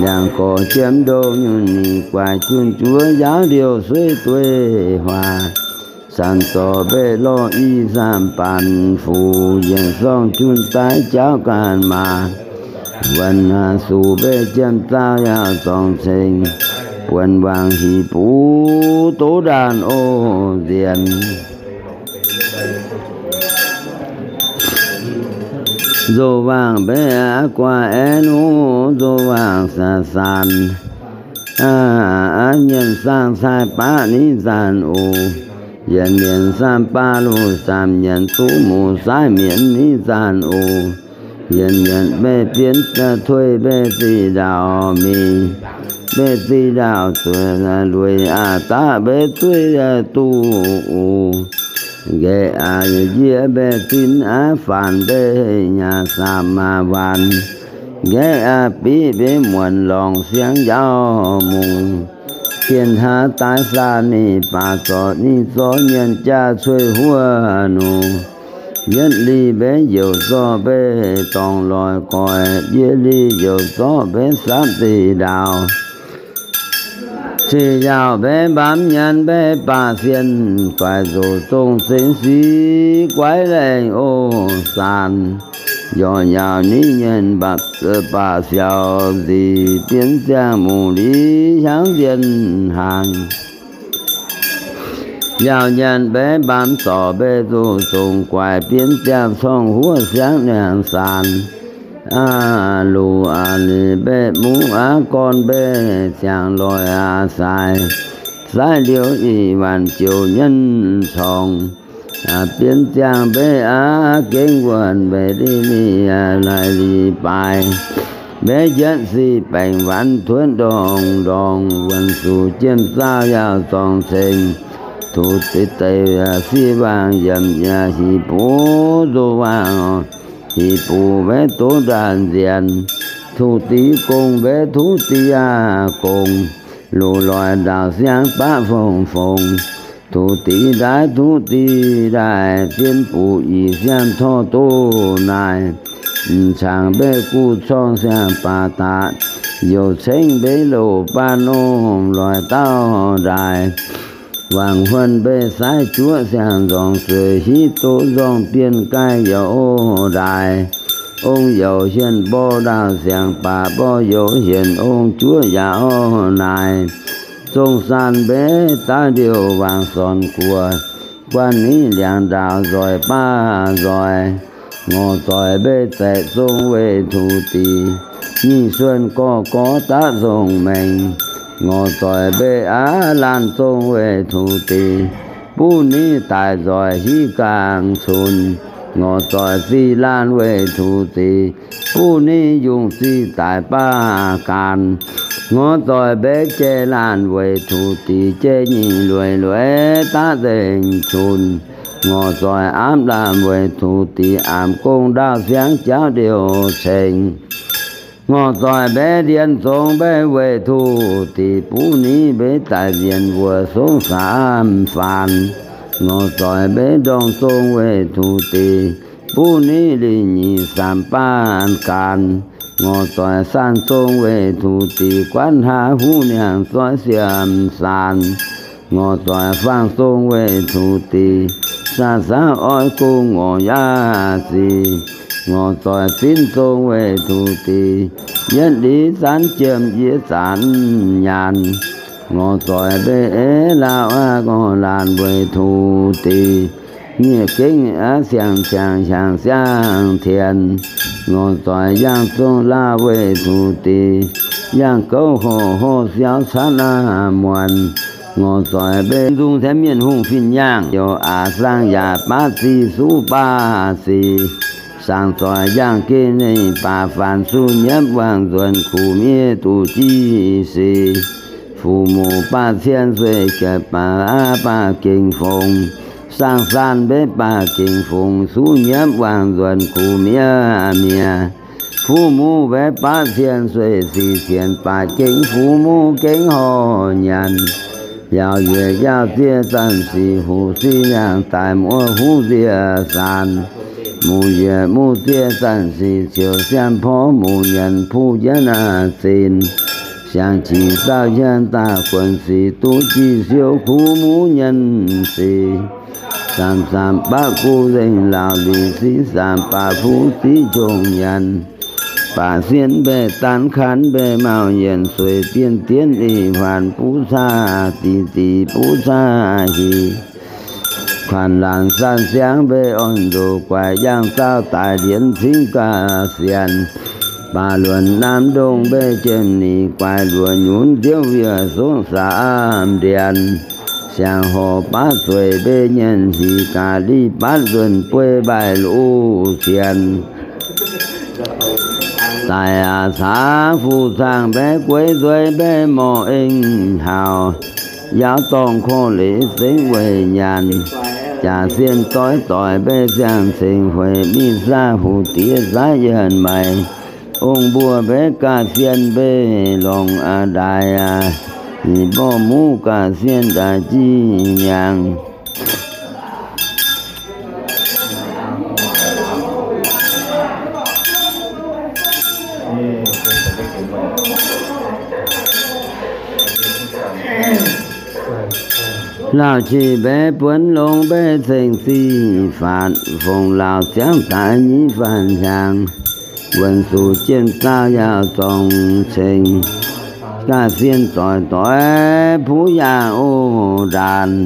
Liangx gorx jiem ndongx nyunc nyic guaix junh juov, yaauv ndiouh suiv dueiv huaax. Sanc zorc mbeix lorh i zaamc baanc fuc, yienc sorng junh daaih jauv ganh maaz. Wuonh naaiv suc mbeix jiem zaauh yaac zorngx cingx, buonv waangc hic buv doqv ndaanx oc nzien. Nzoh waangc mbeix aqv guaax aeqv nuqv, nzoh waangc saanx saanx, aa, nyienc saangv cai baav niv zanc oc. Yienc mienh saangv baav luv zaamc nyienc duqv muc saaiv mienh niv zanc oc. Yienc mienh mbeix bienv tuix mbeix zih ndaauv mingh, mbeix zih ndaauv zueiz lueic aqv daqv mbeix zueiz duqv oc. Nqaeqv aqv yie mbeix zinh aqv faanx mbeix nyaah saamx maaz waanx. Nqaeqv aqv biqv mbeix muonc lorngc siangv njaaux mungz. Gengh hnaav daaih saah ninh baac zorc ninh zorc nyienc jaa cuei huov nungx. Yietv lih mbeix youc zorqv mbeix dorngx loic goic, yietv lih youc zorqv mbeix saapv zinh ndaauv. Zinh yaauh mbeix mbaamv nyanc mbeix baac sienh guaix nzoc zong zengx sic guaix laengh oc saanx. Yorc yaauh niv nyienc mbaac, baac siaaux nzic bienv ziangh muc liz hiaangv nzienh hnaangx. Yaauh nyanc mbeix mbaamv zorc mbeix nzoc zong guaix bienv ziangh corng huov siangv ndiangx saanx. Aav loz aav lic mbaeqc muv aav gorn mbaeqc ziangx loic aav saaix, saiv liuz ih waanc joux nyienv corngx, bienx ziangh mbaeqc aav gengh wuonh mbaeqc lic lic laaix lic baaix, mbaeqc njietv sic baengc wanc tuotv ndorngx ndorngx, wuonh suc jienv zaauv yaauc zorngx ceng, tuc deix deix siev waangc yiemc yaac hic buv nzoh waangc, hic buv mbaeqc doqv ndaanh nzienx, tuc deix gong mbaeqc tuv deix yaah gong, loz-loic ndaauv siangx baqv fongx fongx, tuc deix ndaaiv tuv deix ndaaih, zien buc yic siang torv doz naaic, m'cangx mbaeqc guv corng siang-baac daqc, youc cengv mbaeqc loz-baav norm loic dauh ndaaih, wangc huonh mbaeqc saiv juoqv siang-nzorngc zueiz hiv doqv nzorng bienh gaih youc ndaaih, ong youc hienh mborqv ndaauv siangx baac mborqv youc hienh ong juoqv yaac orv naaic, zong saan mbaeqc daav ndiouh wangc sornc guoqv, guanh niv liangx ndaauv nzoih baav nzoih, ngorc zoih mbaeqc zaeqc zong weih tuc deix, nyic suonc gorx gorx daav zong mengh, ngorc zoih mbaeqc aav laanh zong weih tuc deix, buv niv daic nzoih hiv gaangh cunx, ngorc zoih ziqv laanh weih tuc deix, buv niv yungh ziqv daic baav gaanx, ngorc zoih mbaeqc jai laanh weih tuc deix, jai nyic lueiz lueiz daav nzengc cunx, ngorc zoih aapv laanh weih tuc deix, aapv gong ndaauv siangx jauv ndiouh ceng, ngorc zoih mbaeqc ndienh zong mbaeqc weih tuc deix, buv niv mbaeqc daic nzienx wuov songv saamv faanx, ngorc zoih mbaeqc ndorngh zong weih tuc deix, buv niv lingh nyic saamc baanh gaanx, ngorc zoih saanh zong weih tuc deix, guanv hlaax huv niangh zoih siem saanx, ngorc zoih faang zong weih tuc deix, saah saauv oix gong ngorc yaac zic, ngorc zoih zinv zong weih tuc deix, yietv liz zanv jiem yie zanc nyanc, ngorc zoih mbaeqc eix lauh aqv ngorc laanh weih tuc deix, nyieh gengh aqv siang-ziangx hiaangx siang-tien, ngorc zoih yangh zong lauh weih tuc deix, yangh gouv horh horh siauv caanv aqv muonc, ngorc zoih mbaeqc nzung tengx mienh hungh fin-nyangh, youc aac saang yaac baav ziqc suv baav ziqc, saangx zoih yangh geh neic baac faanx suv nyiemv wangc nzuonx kuv miev duqv jiv sic, fuqv muqc baav cien sueih jiex baav aqv baav gengh fongx, saang-saanh mbaeqc baav gengh fongx suv nyiemv wangc nzuonx kuv miev mi'aqv. Fuqv muqc mbaeqc baav cien sueih sic cien baac gengh fuqv muqc gengh horh nyanc, yaauc yiec yaauc zieqv zanc sic huv siqv yangh daaih muov huv nzieqc saanx, muqc yiec muqv zieqv zanc sic ciouc siam porv muqc nyanc puv jienv aqv zinh, siang-qiex zaauh hienv daaih guonx sic duqv jiv siouv kuv muqv nyanc sic, saamx saamx baav guv nzengc laauc lic siqv saamx baav fuqv ziqv jongc nyanc, baac sienv mbaeqc daanv kanv mbaeqc mauh yienc sueic dien dienv ih huaanc buv caa diqc diqc buv caa hic, kuanx laanh saanh siangv mbaeqc orn ndoqc guaix yangh zaauh daaih lienz cingv ga'sienx, baac luonx namv ndongh mbaeqc jiem nic guaix luoqc nyunc nziouv wiev songv saamv ndienx, siang-horc baav zueiz mbaeqc nyienh hic gaax liv batv nzuonx buei mbaaih luv sienx, daic aac caax fuqv zaangh mbaeqc gueix nzueic mbaeqc morc eng hauc, yaauv dorngh korv-leiz zengv weic nyanc, jaax sienh doix doic mbaeqc ziangh cengx hueic mingh saah huv diex zaav yienh maix, ong mbuo mbaeqc ga'sienh mbaeqc longc a'ndaaih aqv, ninh mborqv muqv ga'sienh daaih jiv miangx. Lauh qiex mbaeqc buonv longx mbaeqc ceng ziqc faatv, fongc laauc ziangv daaih nyiv faatv hnyangx, wuonh zuqc jiem zaauh yaauc zorngx ceng, ga'sienh doix doix puv yaah o ndaanx.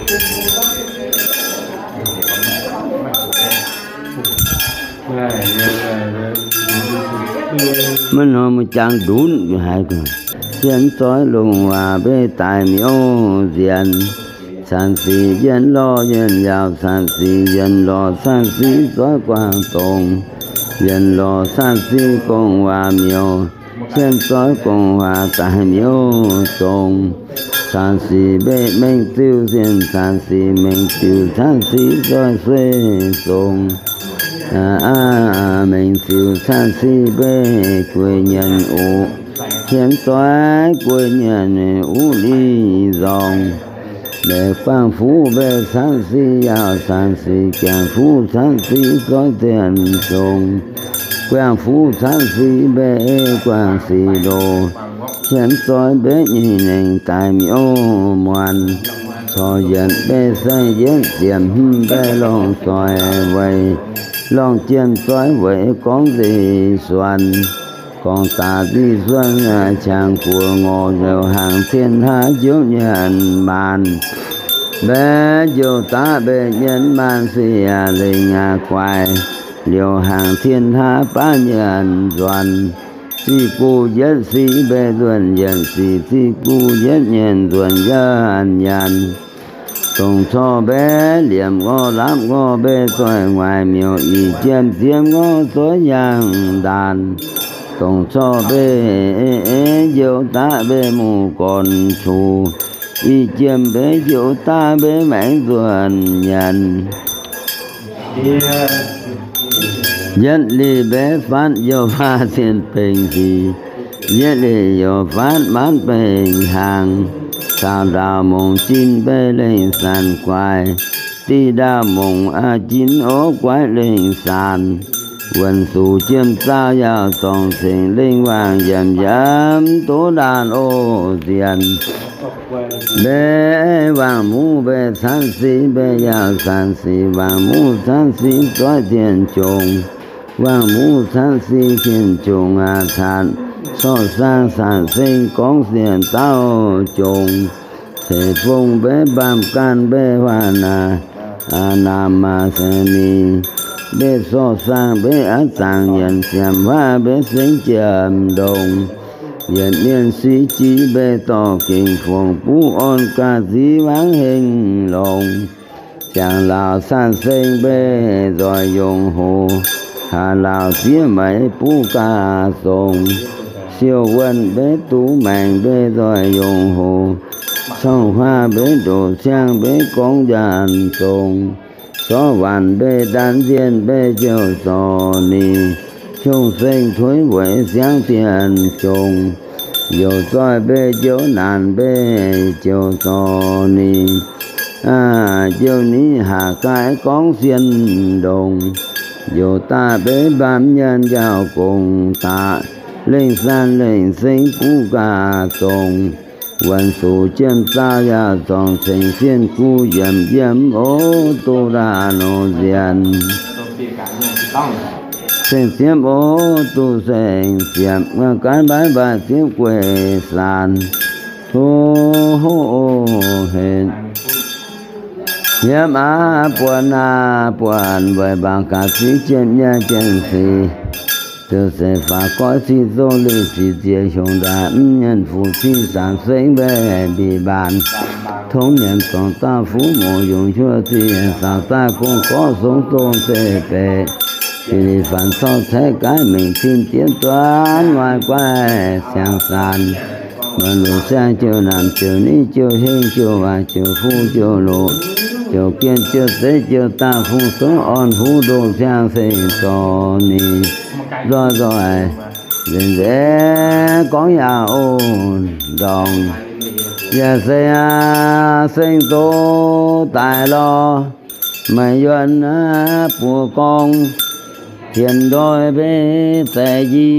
Maiv norm jangx ndunv haiz. Sienx zoih longc waac mbei daic miuv nzienx. Caan sic yienh lorh yienh yaauc, caan sic yienh lorh caan sic zoih guangc dongz. Yienh lorh caan sic gong waac miuv, sienx zoih gong waac daic miuv zong. Caan sic mbei mengh ziuc sienx, caan sic mengh ziuc caan sic zoih sueih zong. Mengh ziuc caan sic mbei gueic nyienc oc. Sienx zoih gueic nyienc uv li nzorng. Mbeix guangc fuqv mbei caan sic yaauc, caan sic gaengh fuqv caan sic zoih zien zong. Guangc fuqv caan sic mbei guangc sic loz. Sienx zoih mbei nyei nengh daic miuv muonz. Corc yienc mbei saeng yietv ziepc hmz mbei lorngh zoih weic, lorngh jiem zoih weic gorngv nzih suonc. Gorngv daaih nzih suonc qangx guoqv ngorc liouh hnaangx cien hnaav njoux nyienx maanc. Mbaeqv njoux daav mbaeqc nyienx maanc siec lengh guaix, liouh hnaangx cien hnaav baav nyienx nzuonx. Ziqv guv yietv sic mbaeqc nzuonx yietc sic, ziqv guv yietv nyienx nzuonx yietv nyienx. Dongc corc mbaeqv liemh ngorc laapv ngorc mbaeqc zoih nguaaic miuc, ih jiem ziemv ngorc zoih yaangh ndaanc. Dongc corc mbaeqv njoux daav mbaeqc muc gorn cuc, ih jiem mbaeqv njoux daav mbaeqc maengx nzuonx nyanc. Yietv liz mbaeqv faatv youh faatv cien bengx hic, yietv liz youh faatv maanv bengx hnaangx. Caux ndaauh mungz jin mbaeqv lengh sanc guaix, diqc ndaauh mungz aqv jin ov guaix lengh sanc. Wuonh suc jiem zaauh yaauh zorngc cingx lengh waangc yiem yiem duqv ndaanh oc nzienx. Mbaeqv waangc muv mbaeqc caan sic mbaeqc yaauh caan sic, waangc muv caan sic zoih tien-qongx. Waangc muv caan sic tien-qongx aac, caatv sorc saang caatv seng gorngv sienx daauh jongx. Ceix fong mbaeqv mbaamh ganh mbaeqv huaah naamh, naamh maac se mingh, mbaeqv sorc saang mbaeqv aqv zaangc yienc siemx huaav mbaeqv sengx jiem ndongx. Yietc mienh sic jiex mbaeqc dorh gengh fongc buv orn gaax ziv wangv hengx longx. Ziangh laauc caan seng mbaeqc nzoih yongc hoc, haac laauc zieqv meix buv gaax zongx. Siou wuonh mbaeqc duqv maengc mbaeqc nzoih yongc hoc, corngh huaav mbaeqc ndoqc ciangv mbaeqc gorngv njaanh zongx. Zorqv waanc mbaeqc ndaanv nzienh mbaeqc jouh zorc ninh, qongh seng tuix weic siangv dien jongx. Youc zoih mbaeqc jouv naanc mbaeqc jouh zorc ninh, jouh ninh haac gaaix gorngv sien ndongx. Youc daaih mbaeqc mbaamh nyaanh njaaux gongx daaih, lengh sanc lengh seng buv gaax zongx. Wuonh suc jiem zaauh yaauh zorngc cingx sienh guv yiemc yiem ov duqv ndaanh oc nzienx. Seng ziepv ov duqv seng ziepc, gaanv mbaaiv mbaaic ziepv gueic saanx. Tov hopv henv. Yiem aav buonc aav buonc weic mbaangc gaax ziv jienv nyei jienv sic. Ziouc se faaux goiv cing zong lih zic ziex hiongx ndaaic mv nyenh fuc cing zaangc seng mbaeqc mbic mbaanc. Tongv nyienx zorngc dauh fuqv moc yungz hiuv zinh saauc daaih gong gorqv song zong zeiv beic. Bieqc lic faanx corc caeqv gaaiv mingh cin jienv duqv nguaaiv guaaiv siang saanx. Muonc luc siang jiouc naamh jiouc nitv jiouc heng jiouc waaic jiouc fuqv jiouc loc jiouc gien jiouc zeiv jiouc daaih fungx songv orn huv ndoh siang se zorc ninh nzoih nzoih nzengc nzengc gorngv yaac o ndorngx. Yaac se aac seng doz daic lorh, meih yuonh aav buoz gorngv, tien ndoih mbe zeic nji,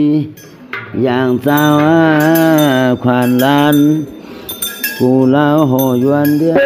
yangh zaauh aav kuanx laanh, gux lauh hoc yuonh ndiev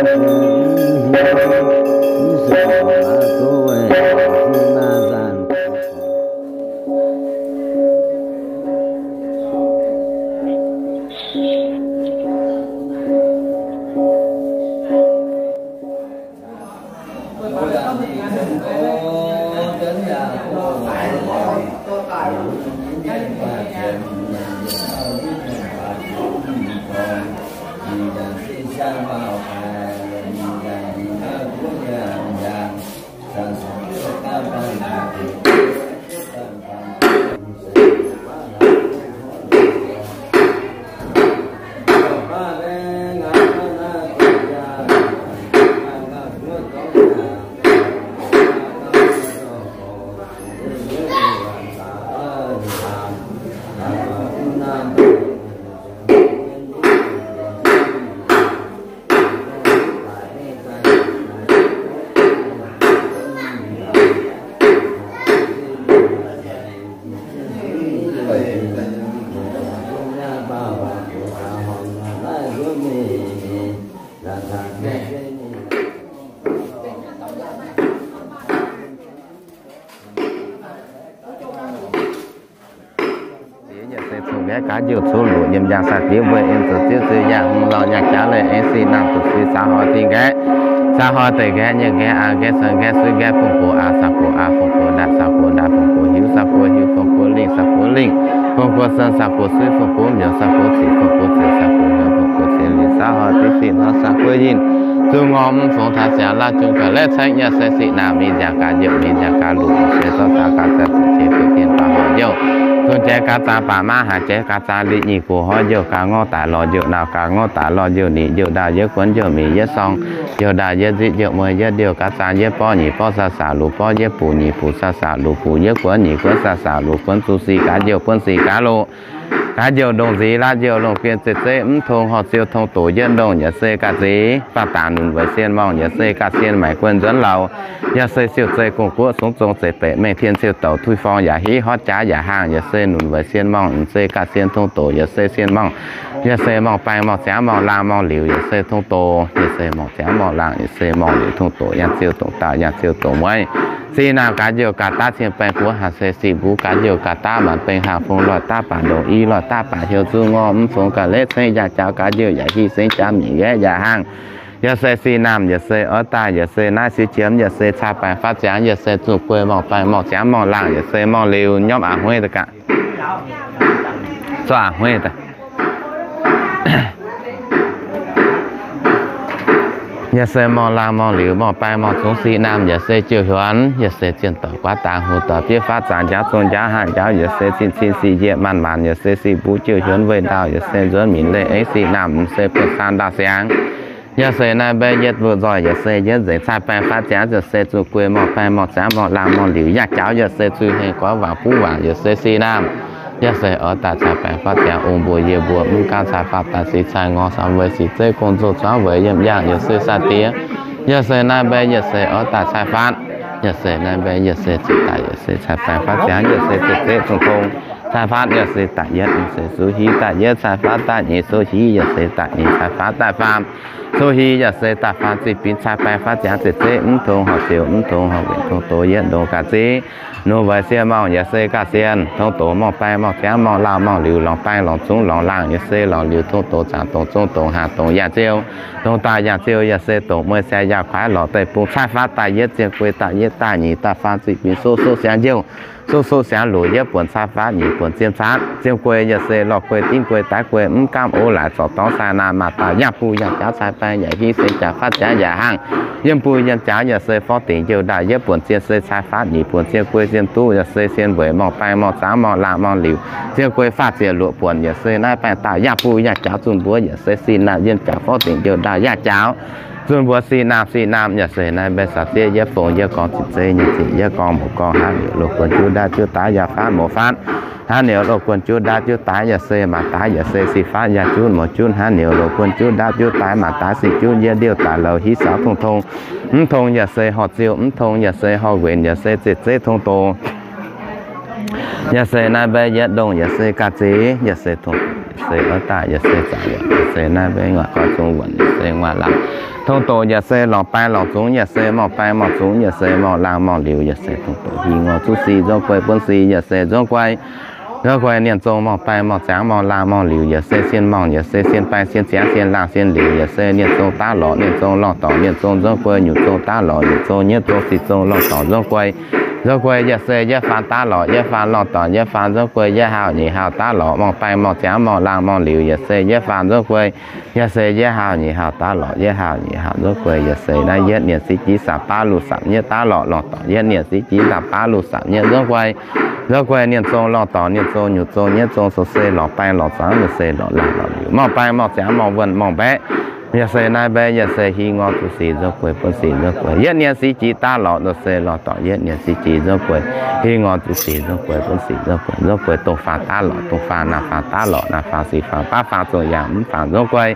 Yaac se cong-mengh gaax njiec cuotv luoqc nyiemc njang sai diev mbuo en zoux ziouv ziouc yaac hungh lauh yaac jaax leiz en sic naamh zuqc sic caux hnoi dingh nqaeqv, caux hnoi deix nqaeqv, nyiemc nqaeqv, aa nqaeqv, cou nqaeqv, suiv nqaeqv, fongc gox aa, caux gox aa, fongc gox ndaaih, caux gox ndaaih, fongc gox hiuv, caux gox hiuv, fongc gox lingh, caux gox lingh, fongc gox sen, caux gox suiv, fongc gox mbiauz, caux gox cic, fongc gox ziec, caux gox hnyouv, fongc gox cien liuz, caux hnoi dingh sic hnoi caux gox yinh, zuqc ngorc mv fongc taux siangx laav jun ga'lec cengv yaac se sic naamh mingh nziaauc gaax njiec mingh nziaauc gaax luqc se zorqv caux gaax zaah zuqc jiex bieqc dien baac horc youh, zungh jiex gaax zaah baac maav haaix jiex gaax zaah liqc nyic gox horc youh gaax ngorv daaih lorh youh naauh gaax ngorv daaih lorh youh nic youh ndaauh yietv guonv youh mingh yietv sorng youh ndaauh yietv nzitv youh mueiz yietv ndiouh gaax zaah yietv borv nyic borv saah saah luqc borv yietv buc nyic buc saah saah luqc buc yietv guonv nyic guonv saah saah luqc guonv zuqc sic gaax youh buonv sic gaax loh gaax youh ndongc nziez laav youh longc gien zeiv zeiv mv tong horc ziouh tong doqc yietv ndongh yaac se ga'zeix faah dangc nunc weic sien morngh yaac se ga'sien maaic guon nzuonx lauh yaac se siouc zeiv gong guoqv sungx zong zeiv baeqc mengh tien siouc douc tuix forng yaac hiv horv jaax yaac hnaangx yaac se nunc weic sien morngh mv se ga'sien tong doqc yaac se sien morngh yaac se morngh baeng morngh ziangx morngh laangh morngh liuz yaac se tong doqc yaac se morngh ziangx morngh laangh yaac se morngh liuz tong doqc yangh ziouh dongc dauh yangh ziouh dongc mueiz. Sic naamh gaax youh gaax daav cien baeng guoqv haaix se sic mbuv gaax youh gaax daav maanc baeng haangh fung loih daav baac ndongc i loih daav baac heuc zuqc ngorc mv fungx ga'lec cengx yaac jaux gaax youh yaac hiv sengx jaax mingh nqaeqv yaac hnaangx. Yaac se sic naamh yaac se oix daaih yaac se naaiv sic qiemx yaac se caa baeng faatv ziangx yaac se zuqc guei morngh baeng morngh ziangx morngh laangh yaac se morngh liuz nyormv a'hnoi daaih gaax, zorqv a'hnoi daaih yaac se morngh laangh morngh liuz morngh baeng morngh zungx sic naamh yaac se jiouv hiuonx yaac se zienh doic guaav dangx huv doic bieiv faatv zaangc njaaux zong njaaux haangh njaaux yaac se cin cin sic njiec maanc maanc yaac se sic mbuv jiouv hiuonx weih ndaauh yaac se nzuonx minc leih aengx sic naamh mv se buonv caan ndaauh siangx. Yaac se naaiv mbaeqv yietv mbuo nzoih yaac se yietv nzengc cai baeng faatv ziangx yaac se zuqc guei morngh baeng morngh ziangx morngh laangh morngh liuz yaac jaux yaac se zuqc hengx goiv waac buv waac yaac se sic naamh. Yaac se oix daaih cai baeng faatv ziangx ong mbuo yie mbuo mv gaamv cai faatv daaih sic cai ngorc samx weic sic zeiv gong nzou zuangx weic yiem yangh yaac se sai diex. Yaac se naaiv mbaeqv yaac se oix daaih cai faatv. Yaac se naaiv mbaeqv yaac se ziqc daaih yaac se cai baeng faatv ziangx yaac se ziqc zeiv zong tong cai faatv yaac se daaih yietv se suv hiv daaih yietv cai faatv daaih nyic suv hiv yaac se daaih nyic cai faatv daaih faam suv hiv yaac se daaih faam ziqc binc cai baeng faatv ziangx ziqc zeiv mv tong horc ziouc mv tong horc winc tong doz yietv ndongc ga'zeix. Nunc weic sien morngh yaac se ga'sien tong doz morngh baeng morngh ziangx morngh laangh morngh liuz lorngh baeng lorngh zungx lorngh laangh yaac se lorngh liuz tong doz zaangc dongc zong dongc haangh dongc yaac ziouv dongc daaih yaac ziouv yaac se dongc mueiz siang yaac kuaaiv lorz deic-bung cai faatv daaih yietv zien guei daaih yietv daaih nyic daaih faam ziqc binc sov sov siangx youh sov sov siangx luoqc yietv buonc cai faatv nyic buonc zien caatv zien guei yaac se lorh guei dimv guei daaih guei mv gaamv ov laaix zorc dorngx sai naamh maac daaih yangh buh yangh jaax cai baeng yaac hiv sengx jaax faatv ziangx yaac hnaangx. Yiem buh yiem jaax yaac se forv dingc youh ndaauh yietv buonc zien se cai faatv nyic buonc zien guei zien duqv yaac se sien weic morngh baeng morngh zaangx morngh laangh morngh liuz zien guei faah ziec luoqc buonc yaac se naaiv baengh daaih yangh buh yangh jaax zunh mbuov yaac se sic naamh yiem jaax forv dingc youh ndaauh yangh jaax zunh mbuov sic naamh sic naamh yaac se naaiv mbaeqv saax zieqv yietv fongc yietv gorngv ziqc zeiv nyic ziqc yietv gorngv mbuoqc gorngv hnangv liuz loz guon juv ndaauv juv daaix yaac faatv mouz faatv hnangv liuz loz guon juv ndaauv juv daaix yaac se maac daaix yaac se sic faatv yaac juv mouz juv hnangv liuz loz guon juv ndaauv juv daaix maac daaix sic juv yietv ndiouh daaih louh hiv saux tong tong mv tong yaac se horc ziouh mv tong yaac se horc wenc yaac se ziqc zeiv tong doz. Yaac se naaiv mbaeqv yietv ndongh yaac se ga'zeix yaac se tong doz yaac se oix daaih yaac se zaangc wuonc yaac se naaiv mbaeqv ngaih goiv zong wuonc yaac se nguaaic laangh tong doz yaac se lorngc baeng lorngc zungx yaac se morngh baeng morngh zungx yaac se morngh laangh morngh liuz yaac se tong doz hingh ngorc zuqv sic nzuonx guei buonv sic yaac se nzuonx guei nzuonx guei. Nienh zong morngh baeng morngh ziangx morngh laangh morngh liuz yaac se sien morngh, yaac se sien baeng, sien ziangx, sien laangh, sien liuz, yaac se nienh zong daav lorqc, nienh zong lorh dorngc, nienh zong nzuonx guei, nyutc zong daav lorqc, nyutc zong nyietv zong sic zong lorh dorngc, nzuonx guei. Nzuonx guei yaac se yietv faam daav lorqc, yietv faam lorh dorngc, yietv faam nzuonx guei, yietv haauh nyeic haauh daav lorqc, morngh baeng morngh ziangx morngh laangh morngh liuz yaac se yietv faam nzuonx guei, yaac se yietv haauh nyeic haauh daav lorqc, yietv haauh nyeic haauh nzuonx guei, yaac se naaiv yietv nienh sic jiex saapc baav luh saapc nyietv daav lorqc, lorh dorngc yietv nienh sic jiex saapc baav luh saapc nyietv nzuonx guei. Nzuonx guei nienh zong lorh dorngc, nienh zong nyutc zong nyietv zong sou se lorh baeng lorh ziangx, yaac se lorh laangh lorh liuz, morngh baeng morngh ziangx morngh wuonh morngh mbaeqc, yaac se naaiv mbaeqc, yaac se hi ngor zuqc sic nzuonx guei, buonv sic nzuonx guei, yietv nienh sic jiex daav lorqc, yaac se lorh dorngc yietv nienh sic jiex nzuonx guei, hi ngor zuqc sic nzuonx guei, buonv sic nzuonx guei, nzuonx guei dongh faam daav lorqc, dongh faam naamh faam daav lorqc, naamh faam sic faam baav faam zong yaangh mv faam nzuonx guei,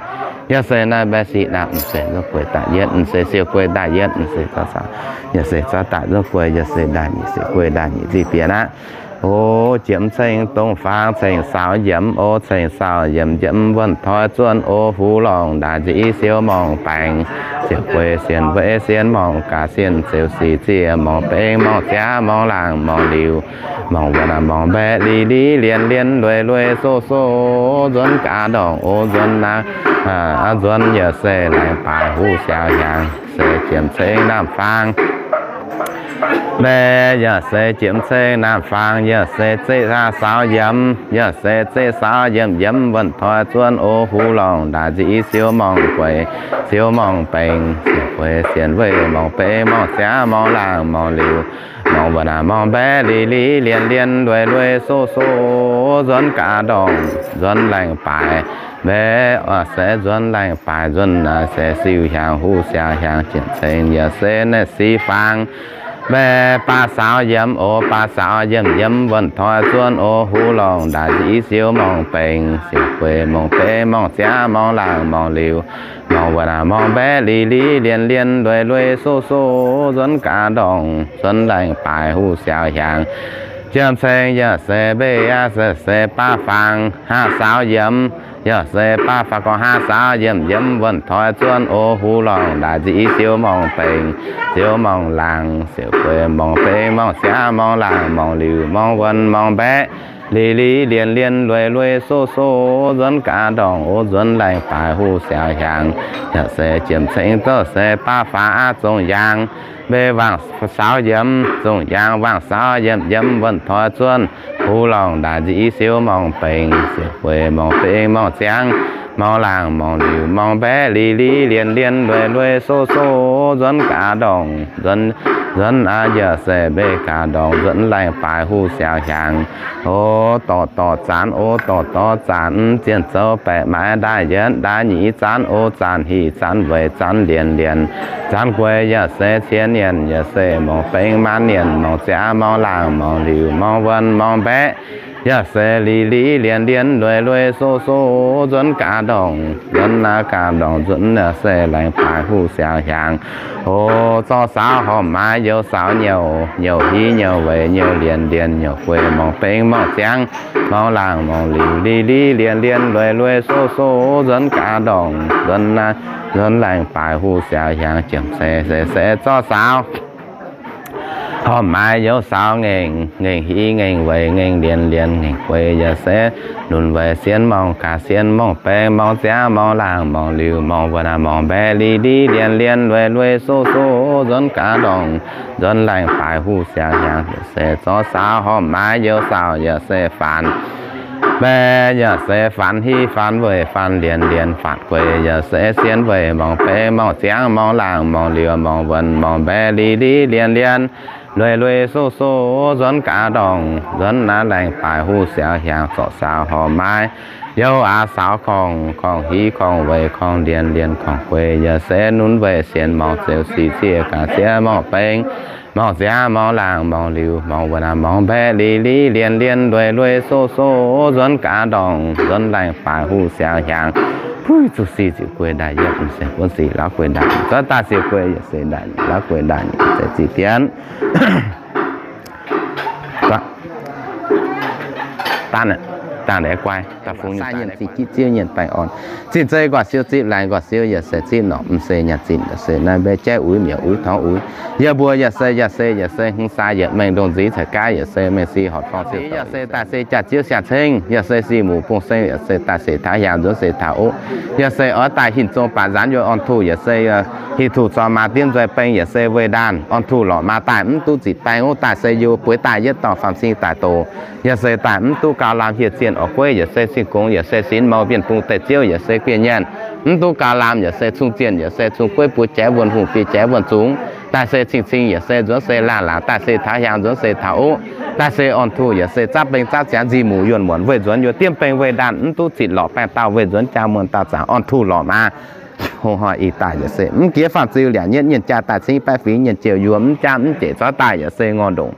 yaac se naaiv mbaeqc sic naamh mv se nzuonx guei daaih yietv, mv se siou guei daaih yietv, mv se zorqv saauv, yaac se zorqv daaih nzuonx guei, yaac se ndaaih nyic, siou guei ndaaih nyic, zih bieqc aqv. O, jiem ceng dongh faang ceng saaux yiemx, o, ceng saaux yiemx yiemx wuonh toi zuonx, o, huv lorngh ndaaih nzic siou morngh baengx, siouc guei sienx weic sienx morngh gaax sienx ziouc sic zieqc morngh bengx morngh ziangx morngh laangh morngh liuz, morngh wuonh morngh mbaeqc li li lienh lienh lueiz lueiz soh soh nzuonx gaax ndorngc, o, nzuonx naaiv, nzuonx yaac se laengz baaix huv siaaux hiaangx, se jiem ceng naamh faang mbaeqc, yaac se jiem ceng naamh faang, yaac se zeqv saaux yiemx, yaac se zeqv saaux yiemx yiemx wuonh toi zuonx, o, huv lorngh ndaaih nzic siou morngh gueix, siou morngh bengx, siouc gueix sienx weic morngh bengx morngh ziangx morngh laangh morngh liuz, morngh wuonh morngh mbaeqc li li lienh lienh lueiz lueiz soh soh nzuonx gaax ndorngc, nzuonx laengz baaix mbaeqc, se nzuonx laengz baaix nzuonx naaiv se siou hiaangx huv siaaux hiaangx jiem ceng yaac se naaiv sic faang mbaeqc, baav saaux yiemx, o, baav saaux yiemx yiemx wuonh toi zuonx, o, huv lorngh ndaaih nzic siou morngh bengx, siouc gueix morngh bengx morngh ziangx morngh laangh morngh liuz, morngh wuonh morngh mbaeqc li li lienh lienh lueiz lueiz soh soh nzuonx gaax ndorngc, nzuonx laengz baaix huv siaaux hiaangx jiem ceng yaac se mbaeqc, yaac se se baav faang haav saaux yiemx, yaac se baav faang gorngv haav saaux yiemx yiemx wuonh toi zuonx, o, huv lorngh ndaaih nzic siou morngh bengx, siou morngh laangh, siouc gueix morngh bengx morngh ziangx morngh laangh morngh liuz, morngh wuonh morngh mbaeqc li li lienh lienh lueiz lueiz soh soh nzuonx gaax ndorngc, o, nzuonx laengz baaix huv siaaux hiaangx, yaac se jiem ceng zorqv se baav faang aqv zongh yaangh mbaeqc, waangc saaux yiemx zongh yaangh waangc saaux yiemx yiemx wuonh toi zuonx, huv lorngh ndaaih nzic siou morngh bengx, siouc gueix morngh bengx morngh ziangx morngh laangh morngh liuz, morngh mbaeqc li li lienh lienh lueiz lueiz soh soh nzuonx gaax ndorngc, nzuonx, nzuonx aqv yaac se mbaeqc gaax ndorngc, nzuonx laengz baaix huv siaaux hiaangx, o, dorh dorh zanc, o, dorh dorh zanc, zien zoux baeqc maaiz ndaaih yietv ndaaih nyic zanc, o, zanc hic zanc weic zanc lienc lienc zanc gueix yaac se cien nienh yaac se morngh bengx maanc nienh morngh ziangx morngh laangh morngh liuz morngh wuonh morngh mbaeqc yaac se li li lienh lienh lueiz lueiz soh soh nzuonx gaax ndorngc, nzuonx naaiv gaax ndorngc nzuonx yaac se laengz baaix huv siaaux hiaangx. O, zorqv saaux horpc maaiz youz saaux nyouc, nyouc hiv nyouc weic nyouc lienc lienc nyouc gueix morngh bengx morngh ziangx morngh laangh morngh liuz li li lienh lienh lueiz lueiz soh soh nzuonx gaax ndorngc, nzuonx naaiv, nzuonx laengz baaix huv siaaux hiaangx jiem se se se zorqv saaux horpc maaiz youz saaux ngaengc, ngaengc hiv ngaengc weic ngaengc lienc lienc ngaengc gueix yaac se lunx weic sienx morngh gaax sienx morngh bengx morngh ziangx morngh laangh morngh liuz morngh wuonh morngh mbaeqc li li lienh lienh lueiz lueiz soh soh nzuonx gaax ndorngc, nzuonx laengz baaix huv siaaux hiaangx yaac se zorqv saaux horpc maaiz youz saaux yaac se faanx mbaeqc yaac se faanx hiv faanx weic faanx lienc lienc faanx gueix yaac se sienx weic morngh bengx morngh ziangx morngh laangh morngh liuz morngh wuonh morngh mbaeqc li li lienh lienh lueiz lueiz soh soh nzuonx gaax ndorngc, nzuonx naaiv laengz baaix huv siaaux hiaangx zorqv saaux horpc maaiz youz aax saaux korngh, korngh hiv korngh weic korngh lienc lienc korngh gueix yaac se nunv weic sienx morngh ziouc sic zieqc gaax zieqc morngh bengx morngh ziangx morngh laangh morngh liuz morngh wuonh morngh mbaeqc li li lienh lienh lueiz lueiz soh soh nzuonx gaax ndorngc, nzuonx laengz baaix huv siaaux hiaangx. Puix zuqc sic ziouc gueix ndaaih yietv, mv se buonv sic laav gueix ndaaih nyic, zorqv daaih siouc gueix yaac se ndaaih nyic, laav gueix ndaaih nyic, se ziqc dienv. Daan aqv. dangh naaiv guai, daaih fungx nyei daaih naaiv guai. Zinh zeiv nqoi siouv zipv laengz nqoi siouv yaac se zipv norqc m'seix nyaanh zinh yaac se naaiv mbaeqv jaiv uix miuc uix torngx uix. Yie mbuo yaac se yaac se yaac se hmz sai yietc mengh ndongh nziv caux gaav yaac se mengh si horpc forng siouc yaac se daaih se jaax-ziouv siang-ceng yaac se si muc bung seng yaac se daaih se taux hiaang nzuonx se taux oqv. Yaac se oix daaih hinc zong baac nzaanx yaac orn tuh yaac se hieh tuh zorqv maa diemv nzueic beng yaac se weih ndaanh orn tuh lorqc maa daaih mv duqv zitc baeng oqv daaih se yie bueix daaih yietv dorngh faam cing daaih doqc. Yaac se daaih mv duqv gauh lamh hieh zienh orqc gueiv yaac se cing-gongx yaac se sinx mou bienh bung deic ziouv yaac se guienh nyaanh. Mv duqv gauh lamh yaac se cung zienh yaac se cung gueiv buo jaaix wuonh hungh biei jaaix wuonh zungx. Daaih se cing-cing yaac se nzuonx se laangh laangc daaih se taux hiaang nzuonx se taux oqv. Daaih se orn tuh yaac se zapv beng zapv ziangx nzih muc yuonh muonc weih nzuonx yuonh diemv beng weih ndaanh mv duqv zitc lorqc baengh dauh weih nzuonx jaa muonh dauh zaangc orn tuh lorqc maa. Hungh hnoi ih daaih yaac se mv jiex faam ziu liangc nyetv nyienh jaa daaih cingv baeqv fingx nyienh jouh yuoh mv jaav mv jeic zorqv daaih yaac se ngorc ndongc.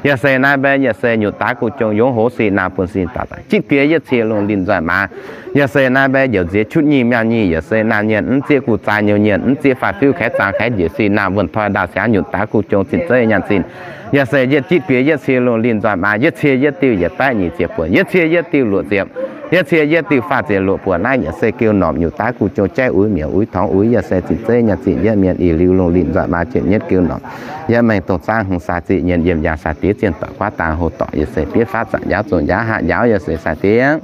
Yaac se naaiv mbaeqv yaac se nyutc daaih guv jong yongv hoz sic naamh bun sin daaih daaih jitv biei yietv cie lungh linh nzoih maa. Yaac se naaiv mbaeqv njoux nziex qutv nyic miauh nyic yaac se naamh nyienc mv zieqv guv zaai nyouz nyienc mv zieqv faah fiuv kaeqv zaang kaeqv njiec sic naamh wuonh toi ndaauh siangx nyutc daaih guv jong zinh zeiv nyaanh zinh. Yaac se yietv jitv biei yietv cie lungh linh nzoih maa yietv cie yietv diuh yietc baeqv nyic ziepc buonc yietv cie yietv diuh luoqc ziepc. Yietv cie yietv diuh faah ziepc luoqc buonc naaiv yaac se geu normh nyutc daaih guv jong jaiv uix miuc uix torngx uix yaac se zinh zeiv nyaanh zinh yietv mienh ih liuz lungh linh nzoih maa jienv nyetv geu normh. Yietv mengh dongh zaangv hmz sai zih nyienh yiem yaangh sai diex zienh doic guaav dangh hlo dorc yaac se bieqc faatv zanc njaaux zong njaaux hatv njaaux yaac se sai diex.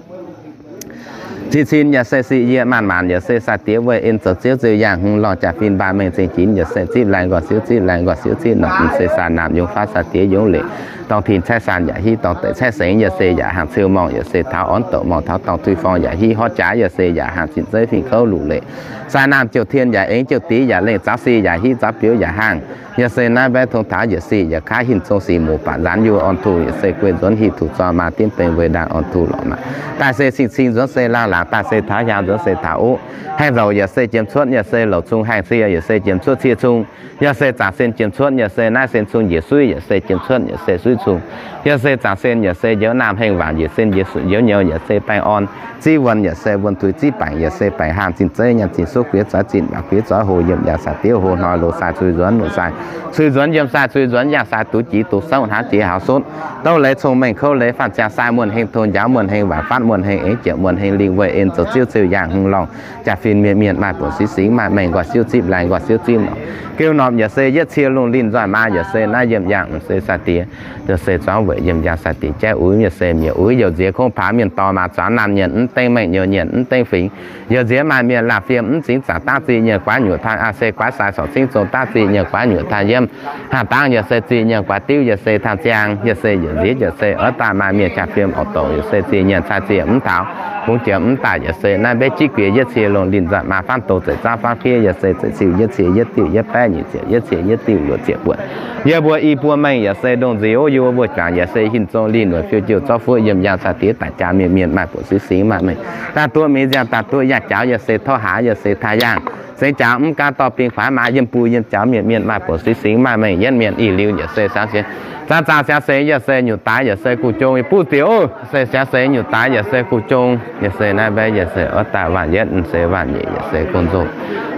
Zinh cin yaac se sic yie maanc maanc yaac se sai diex weih en zoux ziouv ziouv yaangh hmz lorngh jaa-fin mbaanh mengh zingh jinx yaac se zipv laengz nqoi siouv zipv laengz nqoi siouv zipv norqc m'seix saah naamh yungz faatv sai diex yungz leic. Dorng tin caeqv saan yaac hiv dorng deic caeqv sengx yaac se yaac hangx ciu morngh yaac se taux orn douc morngh taux dorng tui forng yaac hiv horv jaax yaac se yaac hangx zinh zeiv fingx kouv luc leic. Sai naamh jouh tien yaac engx jouh dix yaac lengh zaux si yaac hiv zaux biouv yaac hangx. Yaac se naaiv mbaeqv tong taux yaac sic yaac kaav hinc zong sic muc baac nzaanx yuoh orn tuh yaac se guei nzuonx hieh tuh zorqv maa diemv beng weih ndaanh orn tuh lorqc maa. Daaih se cing-cing nzuonx se laangh laangc daaih se taux hiaang nzuonx se taux oqv. Haengh nzouc yaac se jiem cuotv yaac se louc cung haengh cie yaac se jiem cuotv cie cung. Yaac se zaangc sen jiem cuotv yaac se naaiv sen cung njiec suiv yaac se jiem cuotv yaac se suiv cung. Yaac se zaangc sen yaac se njoux naamh hengh waanc njiec sen njiec njoux nyouz yaac se baengh orn. Ziv wuonh yaac se wuonh tuix ziv baengc yaac se baengc haanh zinh zeiv nyaanh zinh suqv guiex zoix zinh waac guiex zoix hoc yiem yaangh sai diev hoc hnoi loz sai cui nzuonx loz sai cui nzuonx yiem sai cui nzuonx yaangh sai duqv jiex duqv souv hnangv jiex haux sutv. Douv leiz cong-mengh kouv leiz faanh ziangh sai muonh hengh tong njaaux muonh hengh waanc faatv muonh hengh engx jieqv muonh hengh lingh weih en zoux ziouv ziouv yaangh hmz lorngh jaa-fin mienh mienh maaih buonc siv singx maaih mengh nqoi siouv zipv laengz nqoi siouv zipv norqc. Geu normh yaac se yietv cie lungh linh nzoih maa yaac se naaiv yiem yaangh m'seix sai diex. Yaac se zuangx weic yiem yaangh sai diex jaiv uix yaac se miuc uix youc nziex kongv paax mienh dorh maa zuangx naamh nyienc mv dengv mengh nyouz nyienc mv dengv fingx. Youc nziex maaih mienh laanh fiem mv zingx zaangc dangv zih nyienc guaav nyuoqc tanh aa se guaav sai corc cingv zong dangv zih nyienc guaav nyuoqc tanh yiem. Haah dangv yaac se zih nyienc guaax diuv yaac se tanh ziangh yaac se yietc nziex yaac se oix daaih maaih mienh jaa fiem orqc douc yaac se zih nyienc cai ziec mv taux, bungx jiex mv daaih yaac se naaiv mbaeqv jitv guiex yietv cie longh linh nzanc maa faanv doz zeic zaangv faanv fiev yaac se zeic ciu yietv cie yietv diuh yietv baeqv nyic ziepc yietv cie yietv diuh luoqc ziepc buonc. Yie mbuo i buo mengh yaac se ndongh nziex wuov yie mbuo juangc yaac se hinc zong linh wuonc fiou jiouh zorqv fuoqv yiem yaangh sai diex daaih jaa mienh mienh maaih buoqc siv singx maaih mengh. Daaih duqv mingh nziang daaih duqv yangh jaux yaac se tov haaix yaac se taaih yangh. Sengx jaux mv gaanv dorh bingx kuaaiv maa yiem bun yiem jaux mienh mienh maaih buoqc siv singx maaih mengh yienv mienh ih liuz yaac se siangx sengx. Zaangc zaangc siangx sengx yaac se nyutc daaix yaac se guv jong i buv dioc. Se siangx sengx nyutc daaix yaac se guv jong yaac se naaiv mbaeqv yaac se oix daaih waanc yietv se waanc nyeic yaac se gong nzong.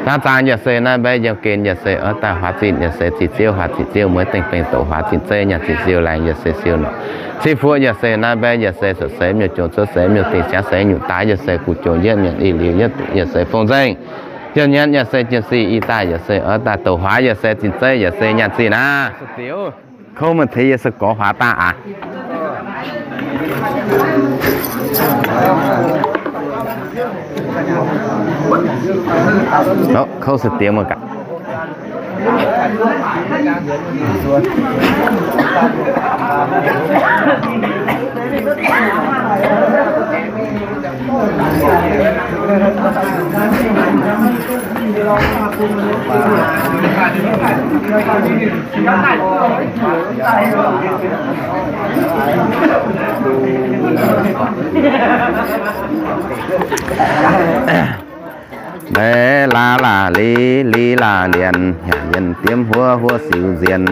Zaangc zaangc yaac se naaiv mbaeqv yiem gen yaac se oix daaih huaax zinh yaac se zinh ziouv huaax zinh ziouv mueiz dengh beng doqc huaax zinh zeiv nyanc zinh siou laengz yaac se siou norqc. Cin fuoqv yaac se naaiv mbaeqv yaac se suotc seix miuc jong cuotv seix miuc dingh siangx sengx nyutc daaix yaac se guv jong yietv mienh ih liuz yietv duqv yaac se fong nzengc. Yiem nyanc yaac se jien sic ih daaih yaac se oix daaih douc huaax yaac se zinh zeiv yaac se nyanc zinh aqv. Kouv maiv teix yaac se gorx huaax daaih aqv. Kouv se diex maiv gaax. Maiv laav laav li, li laav lienc, yaac yienh diemv huov huov siou nzienh.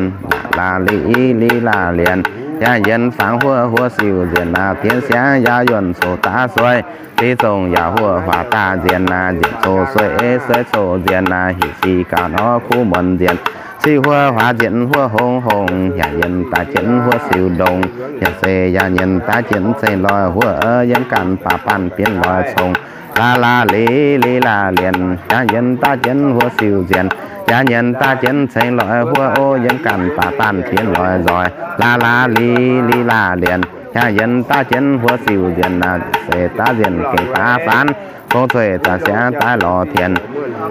Laav laav li, li laav lienc, yaac yienh fangx huov huov siou nzienh. Naaiv dienv siangx yaac yuonh coc daav sueih, li zongh yaac huov huaax daaih nzienh. Naaiv nzienh coc sueih, sueih coc nzienh. Naaiv hec si gauh nor kuv muonz nzienh. siou huov huaax nzienx huov hongx hongx, yaac nyienz daaih jienv huov siou ndongx. Yaac se yaac nyienz daaih jienv ceng loih huov, yiem ganh baac baanh bienx loih congx. Laa laa li li laa lienc, yaac nyienz daaih jienv huov siou nzienx. Yaac nyienz daaih jienv ceng loih huov, o, yiem ganh baac baanh bienx loih nzoih. Laa laa li li laa lienc, yaac nyienz daaih jienv huov siou nzienx. Naaiv se daaih nzienx gengh baav faanv, fongx zueih daaih siangx daaih lorz tien.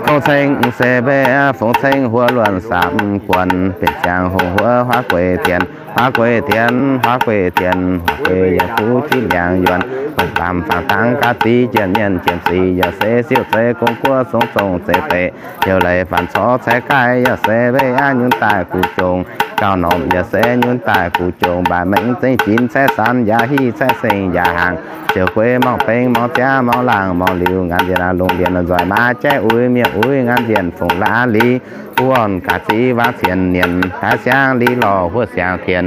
Fongx ceng se mbe, fongx ceng huov luonx saapv guonx, benx ziangh hoc huov huaav gueix tien. Huaav gueix tien, huaav gueix tien, huaav gueix yaac fuqv jiv liangx yuonx. Buonc baamh fangx dangv gaav ziv jien mienh jiem sic, yaac se siouc zeiv gong guoqv songx zongh zeiv deic. Heuc leiz faanx corc caeqv gaih, yaac se mbe aav nyunc daaih guv jongc. Gauh norm yaac se nyunc daaih guv jongc, mbaaic mengh zengv jinx caeqv sanx yaac hiv caeqv sengx yaac hnaangx. Ziouc gueix morngh beng morngh ziangv morngh laangh morngh liuz, ngaanc nzienh lungh ndiev nzoih maa jaiv uix mienh uix ngaanc nzienh fungx laav li. Buonc gaax ziv waangc cien nienc, taaix siangv li lorh huov siangx tien.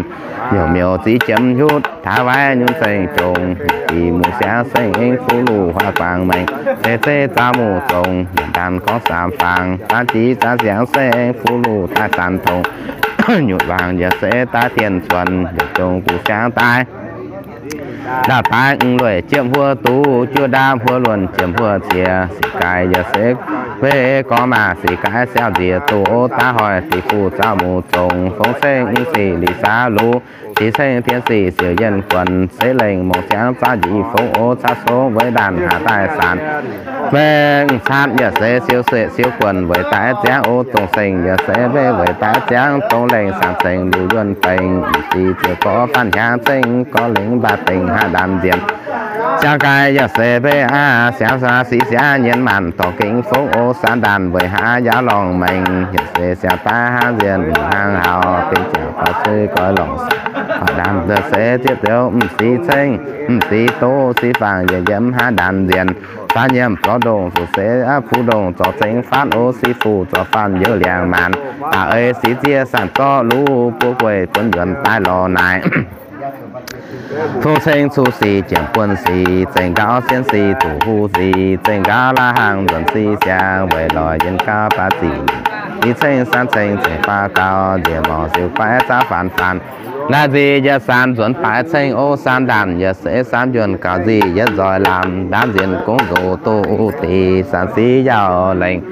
Miuc miuc ziv jiem hiuv, taaix waaiv nyunc zengv jongc. Dih muc siangv sengx eng fuqv luc huaav guangc mengh. Zeiv zeiv zaux muc zongc, yietc ndaanh gorngv saam fangx. Zaanv jiv zaanv siangv sengx eng fuqv luc daaih saanx tongx. Nyutc waangc yaac se daaih tien cuonx, yietc zongc guv siangv daaih. Ndaauv daaih mv lueic jiepv huov duqv, juov ndaamv huov luonx jiepv huov ziex. Sic gaaix yaac se mbe gorngv maah, sic gaaix siaauv nziex duqv o daaih hoic, dih fuqv zaux muc zongc. Fongx ceng mv sic lic saav luv, sic ceng tien sic siouc yienh guonc. Seix lengh mongc siangv zaah njiec fongx o caqv songv weic ndaanh haaix daaih saanx. Mengh catv yaac se siou seqc siou guonc weic daaih ziangv o dongh sengx yaac se mbe weic daaih ziangv dongh lengh saangx zengx luc yuonh bengx. Mv sic ziouc gorx faanv hnyangx zengx gorx lengx mbaah dengx haav ndaanh nzienh. Siangv gaaix yaac se mbe aav siangv sic siangv nyienz maanc dorh gengh fongx o saanv ndaanh weic haav yaauv lorngh mengh. Yaac se siangv daaih haav nzienh hnaangx haux, benx ziangx faaux suiv goix lorngh. Haav ndaanh se zieqv ziouc mv sic ceng, mv sic doz sic fangx yaac yiem haav ndaanh nzienh. Faanv yiem zorqv ndongh fuqv se aqv, fuqv ndongh zorqv ceng faanv o, sic fuqv zorqv faanv youz liangx maanc. Aa, ei sic zieqv sanc zorqv luv buo gueiv buonv yuonx daaih lorz naaic. Fongx ceng cuqv sic jiemc buonv sic, zengc nqaaux sien sic duqv huv sic, zengc nqaaux laav hnaangx nzuonx sic siangx weic lorz yienh gaav baav zic. Sic ceng sanv ceng cengx baav gaux, nziex morc siouc guaiv zaav faanx faanx. Naaiv nziex yietc sanv nzuonx baaix ceng o, sanv ndaanh yaac se sanv njuonx gaux nziex yietc nzoih lamz, ndaamv nziex gong nzox doz deix, sanv sic yaauh lengh.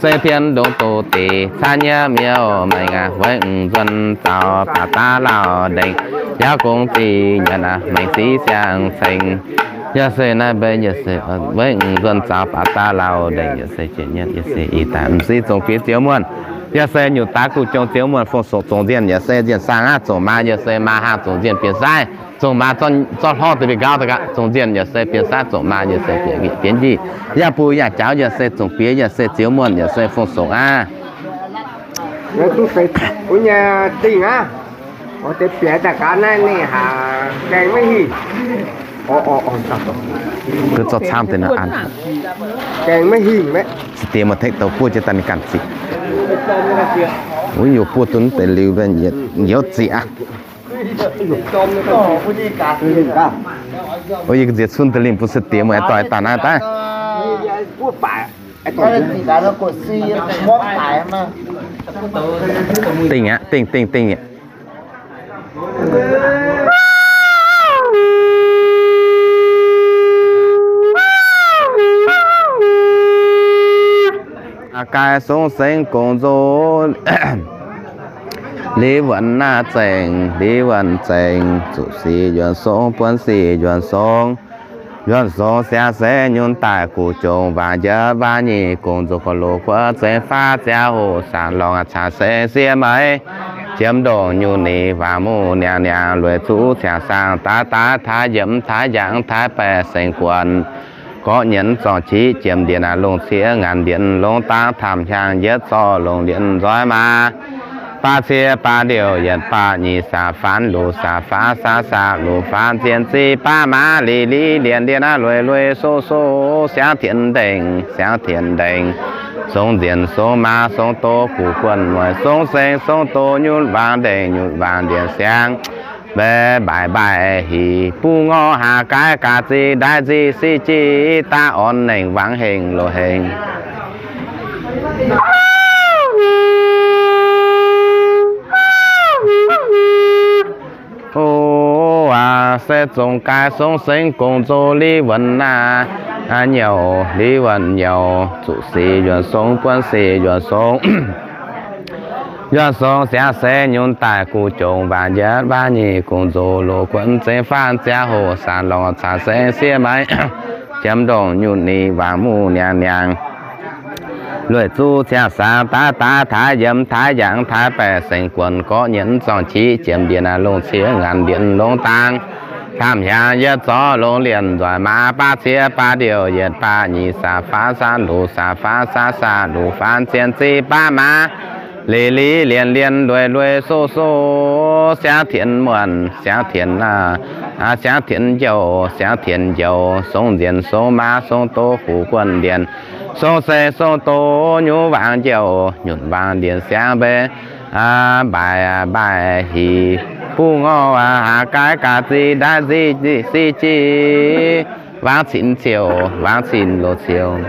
Se tien ndongx doz deix, caaiv nyei miuc mengh aqv, weic mv nzuonx zaux baac daav lauh ndengc. Yaac gong ziex nyanc aqv, mengh sic siang ceng. Yaac se naaiv mbe yaac se weic mv nzuonx zaux baac daav lauh ndengc, yaac se jiex nyanc, yaac se ih daaih mv sic zongc fiev ziouv muonh. Yaac se nyutc daav guv jongc ziouv muonh fongc soqc zongc nzienh, yaac se nzienh saang aqv, zongc maa yaac se maa haang zongc nzienh bienx saaiv, zongc maa zorqv hlorv deix mingh nqaauv daaih gaax, zongc nzienh yaac se bienx saaiv, zongc maa yaac se bienx njiec. Yaac buix yaac jaux yaac se zongc fiev, yaac se ziouv muonh yaac se fongc soqc aqv. Wuov nyei dingh aqv, wuov deix bieqc daaih gaax naaiv ninh haic, gaengh maiv hingh. Zorqv camv deix nor an. Gaengh maiv hingh. Se diex muonh tengx douz buov jienv daaih ninh ganh ziqc. Wuov yaac buov duqv deix liuz, yietc ziqc aqv. Wuov yie nziex cun deix lingh bun se diex muonh aengx doix daaih naaiv daaih. Dingh aqv, dingh, dingh, dingh aqv. Aa, gaaix song sengx gong nzox, liv wuonx naaiv zengc, liv wuonx zengc, zuqc sic yuonx song, buonv sic yuonx song. Yuonx song siangx se nyunc daaih guv jongc, waac njiec waac nyic gong nzox, gorx-loz guoqv zengx faatv ziangh hoc saanx lorngh, cangx seng siev meix jiem ndongc nyungc nyic, waac muqv niangx niangx lueic zuqv ciangx saangh, daaix daaix taaix yiemc taaix yangh taaix baeqc sengx guonc. Gorqv nyienz zorngh qiv jiem ndienh, longc ciev ngaanc ndienh, longc dangx tamh hiaangx yietv zorqv longc ndienh nzoih maa. Baav ciev baav ndiouh yietc baav nyic, saax faanv luc saax faanv saax saax luc faanv zien zic baav maa, lic lic ndienh ndienh lueic lueic soqv soqv siangv tienx ndengc siangv tienx ndengc, song nzienh song maa song doz guv buonv mueic, song sengx song doz nyutc waangc ndengc nyutc waangc ndienh siangv. Mbaeqc mbaaic mbaaic hih bung ngorc haac gaaiv gaax zic ndaix nzic sic jic daav orn nengc wangc hengh loz hengh. se zongx gaaix song sengx gong nzox liv wuonc naaiv nyouc, liv wuonc nyouc, zuqc sic yuonc song buonv sic yuonc song. Yuonc song siangx seix nyunc daaih guv jongc waac njiec waac nyic gong nzox loz guonv zengx faanv ziangh hoc saanc lorngc caux sengx siev maiv jiem ndongc nyunc nyic waac muv niangx niangx. Lueic zuqc ciangv saang daav daav taaix yiem taaix yangh taaix baeqc sengx guonc gorqv nyienz zorngh qiv jiem ndienh longc cie ngaanc ndienh longc dangx. Taamh hiaangx yietv zorqv longc lienh nzoih maa baav cie baav ndiouh yietc baav nyic saah faanv saah luc saah faanv saah saah luc faanv zien ziqv baav maa. Lic lic lienh lienh lueic lueic soqv soqv siangx tienx muonh siangx tienx, siangx tienx njouh siangx tienx njoux song nzienh song maa song doz fuqv guonh ndienh song sengx song doz nyunc waangc njouh nyunc waangc ndienh siangx mbeix, mbaaix mbaaix hic buv ngorc haax gaaiv gaax ziqv ndaaiv nziqv siqv jiv waangc cin ciouc waangc cin loz ciouc.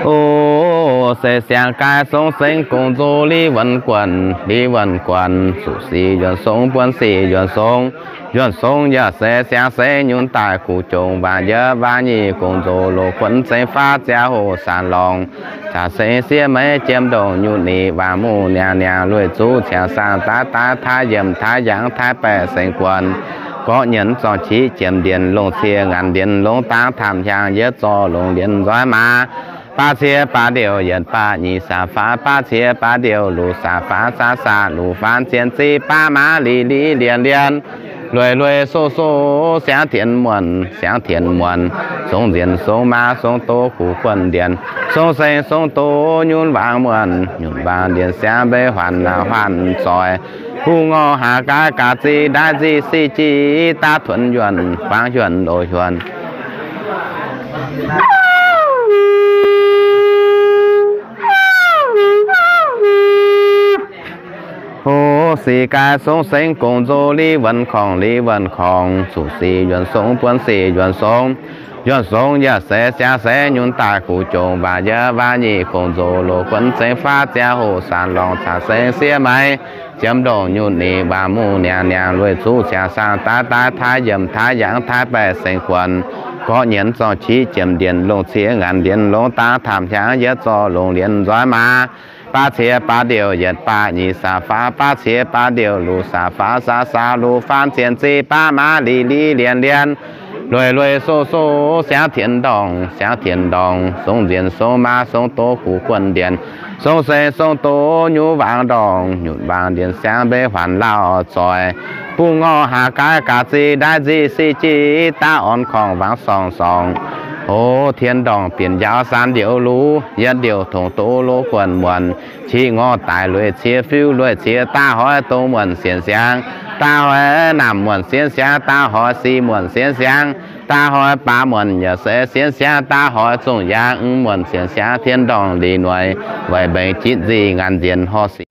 O, se siangx gaaix song sengx gong nzox liv wuonc guonc liv wuonc guonc, zuqc sic yuonc song buonv sic yuonc song. Yuonc song yaac se siangx seix nyunc daaih guv jongc waac njiec waac nyic gong nzox loz guonv zengx faanv ziangh hoc saanc lorngc caux sengx siev maiv jiem ndongc nyunc nyic waac muv niangx niangx lueic zuqc ciangv saang daav daav taaix yiem taaix yangh taaix baeqc sengx guonc gorqv nyienz zorngh qiv jiem ndienh longc cie ngaanc ndienh longc dangx taamh hiaangx yietv zorqv longc lienh nzoih maa baav cie baav ndiouh yietc baav nyic saah faanv baav cie baav ndiouh luc saah faanv saah saah luc faanv zien ziqv baav maa lic lic lienh lienh lueic lueic soqv soqv siangx tienx muonh siangx tienx muonh song nzienh song maa song doz guv guonh ndienh song sengx song doz nyunc waangc muonh nyunc waangc ndienh siangx mbeix huaanc huaanc zoih buv ngorc haax gaaiv gaax ziqv ndaaiv nziqv siqv jiv daav tuonx yuonh guangc yuonh loz yuonh. O, sic gaaix song sengx gong nzox liv wuonc korngc liv wuonc korngc, zuqc sic yuonc song buonv sic yuonc song. Yuonc song yaac se siangx seix nyunc daaih guv jongc waac njiec waac nyic gong nzox loz guonv zengx faanv ziangh hoc saanc lorngc caux sengx siev maiv jiem ndongc nyunc nyic waac muv niangx niangx lueic zuqc ciangv saang daav daav taaix yiem taaix yangh taaix baeqc sengx guonc gorqv nyienz zorngh qiv jiem ndienh longc cie ngaanc ndienh longc dangx taamh hiaangx yietv zorqv longc lienh nzoih maa baav cie baav ndiouh yietc baav nyic saah faanv baav cie baav ndiouh luc saah faanv saah saah luc faanv zien ziqv baav maa lic lic lienh lienh lueic lueic soqv soqv siangx tienx ndorngc siangx tienx ndorngc song nzienh song maa song doz guv guonh ndienh song sengx song doz nyunc waangc ndorngc nyunc waangc ndienh siangx mbeix huaanc lauh zoih buv ngorc haax gaaiv gaax ziqv ndaaiv nziqv siqv jiv daav orn korngc waangc sorngc sorngc. O, tien ndorngc bienh njaaux saan ndiouh luc yietv ndiouh tongc doz loz guonh muonc qiex ngorc daic lueic cie fiuv lueic cie daav hoiz dongh muonc sienx siangx daav hoiz naamh muonc sienx siangx daav hoiz sic muonc sienx siangx daav hoiz baav muonc yaac se sienx siangx daav hoiz zongh yaangh muonc sienx siangx tien ndorngc lic noic weic mbengx jitv nzih ngaanc nzienx horh sic.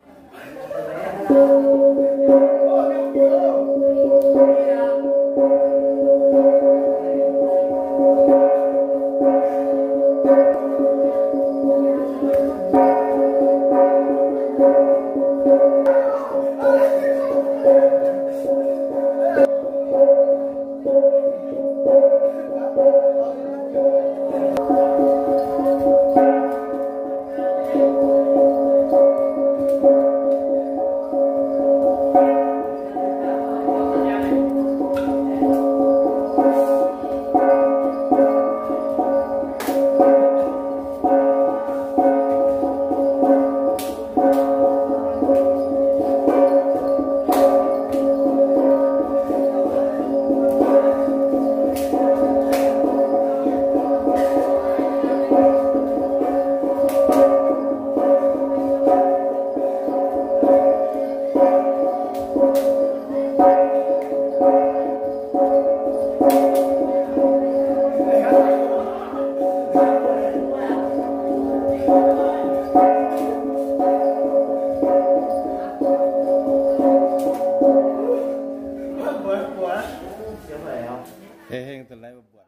Heng heng da'leiz mbuo buatc.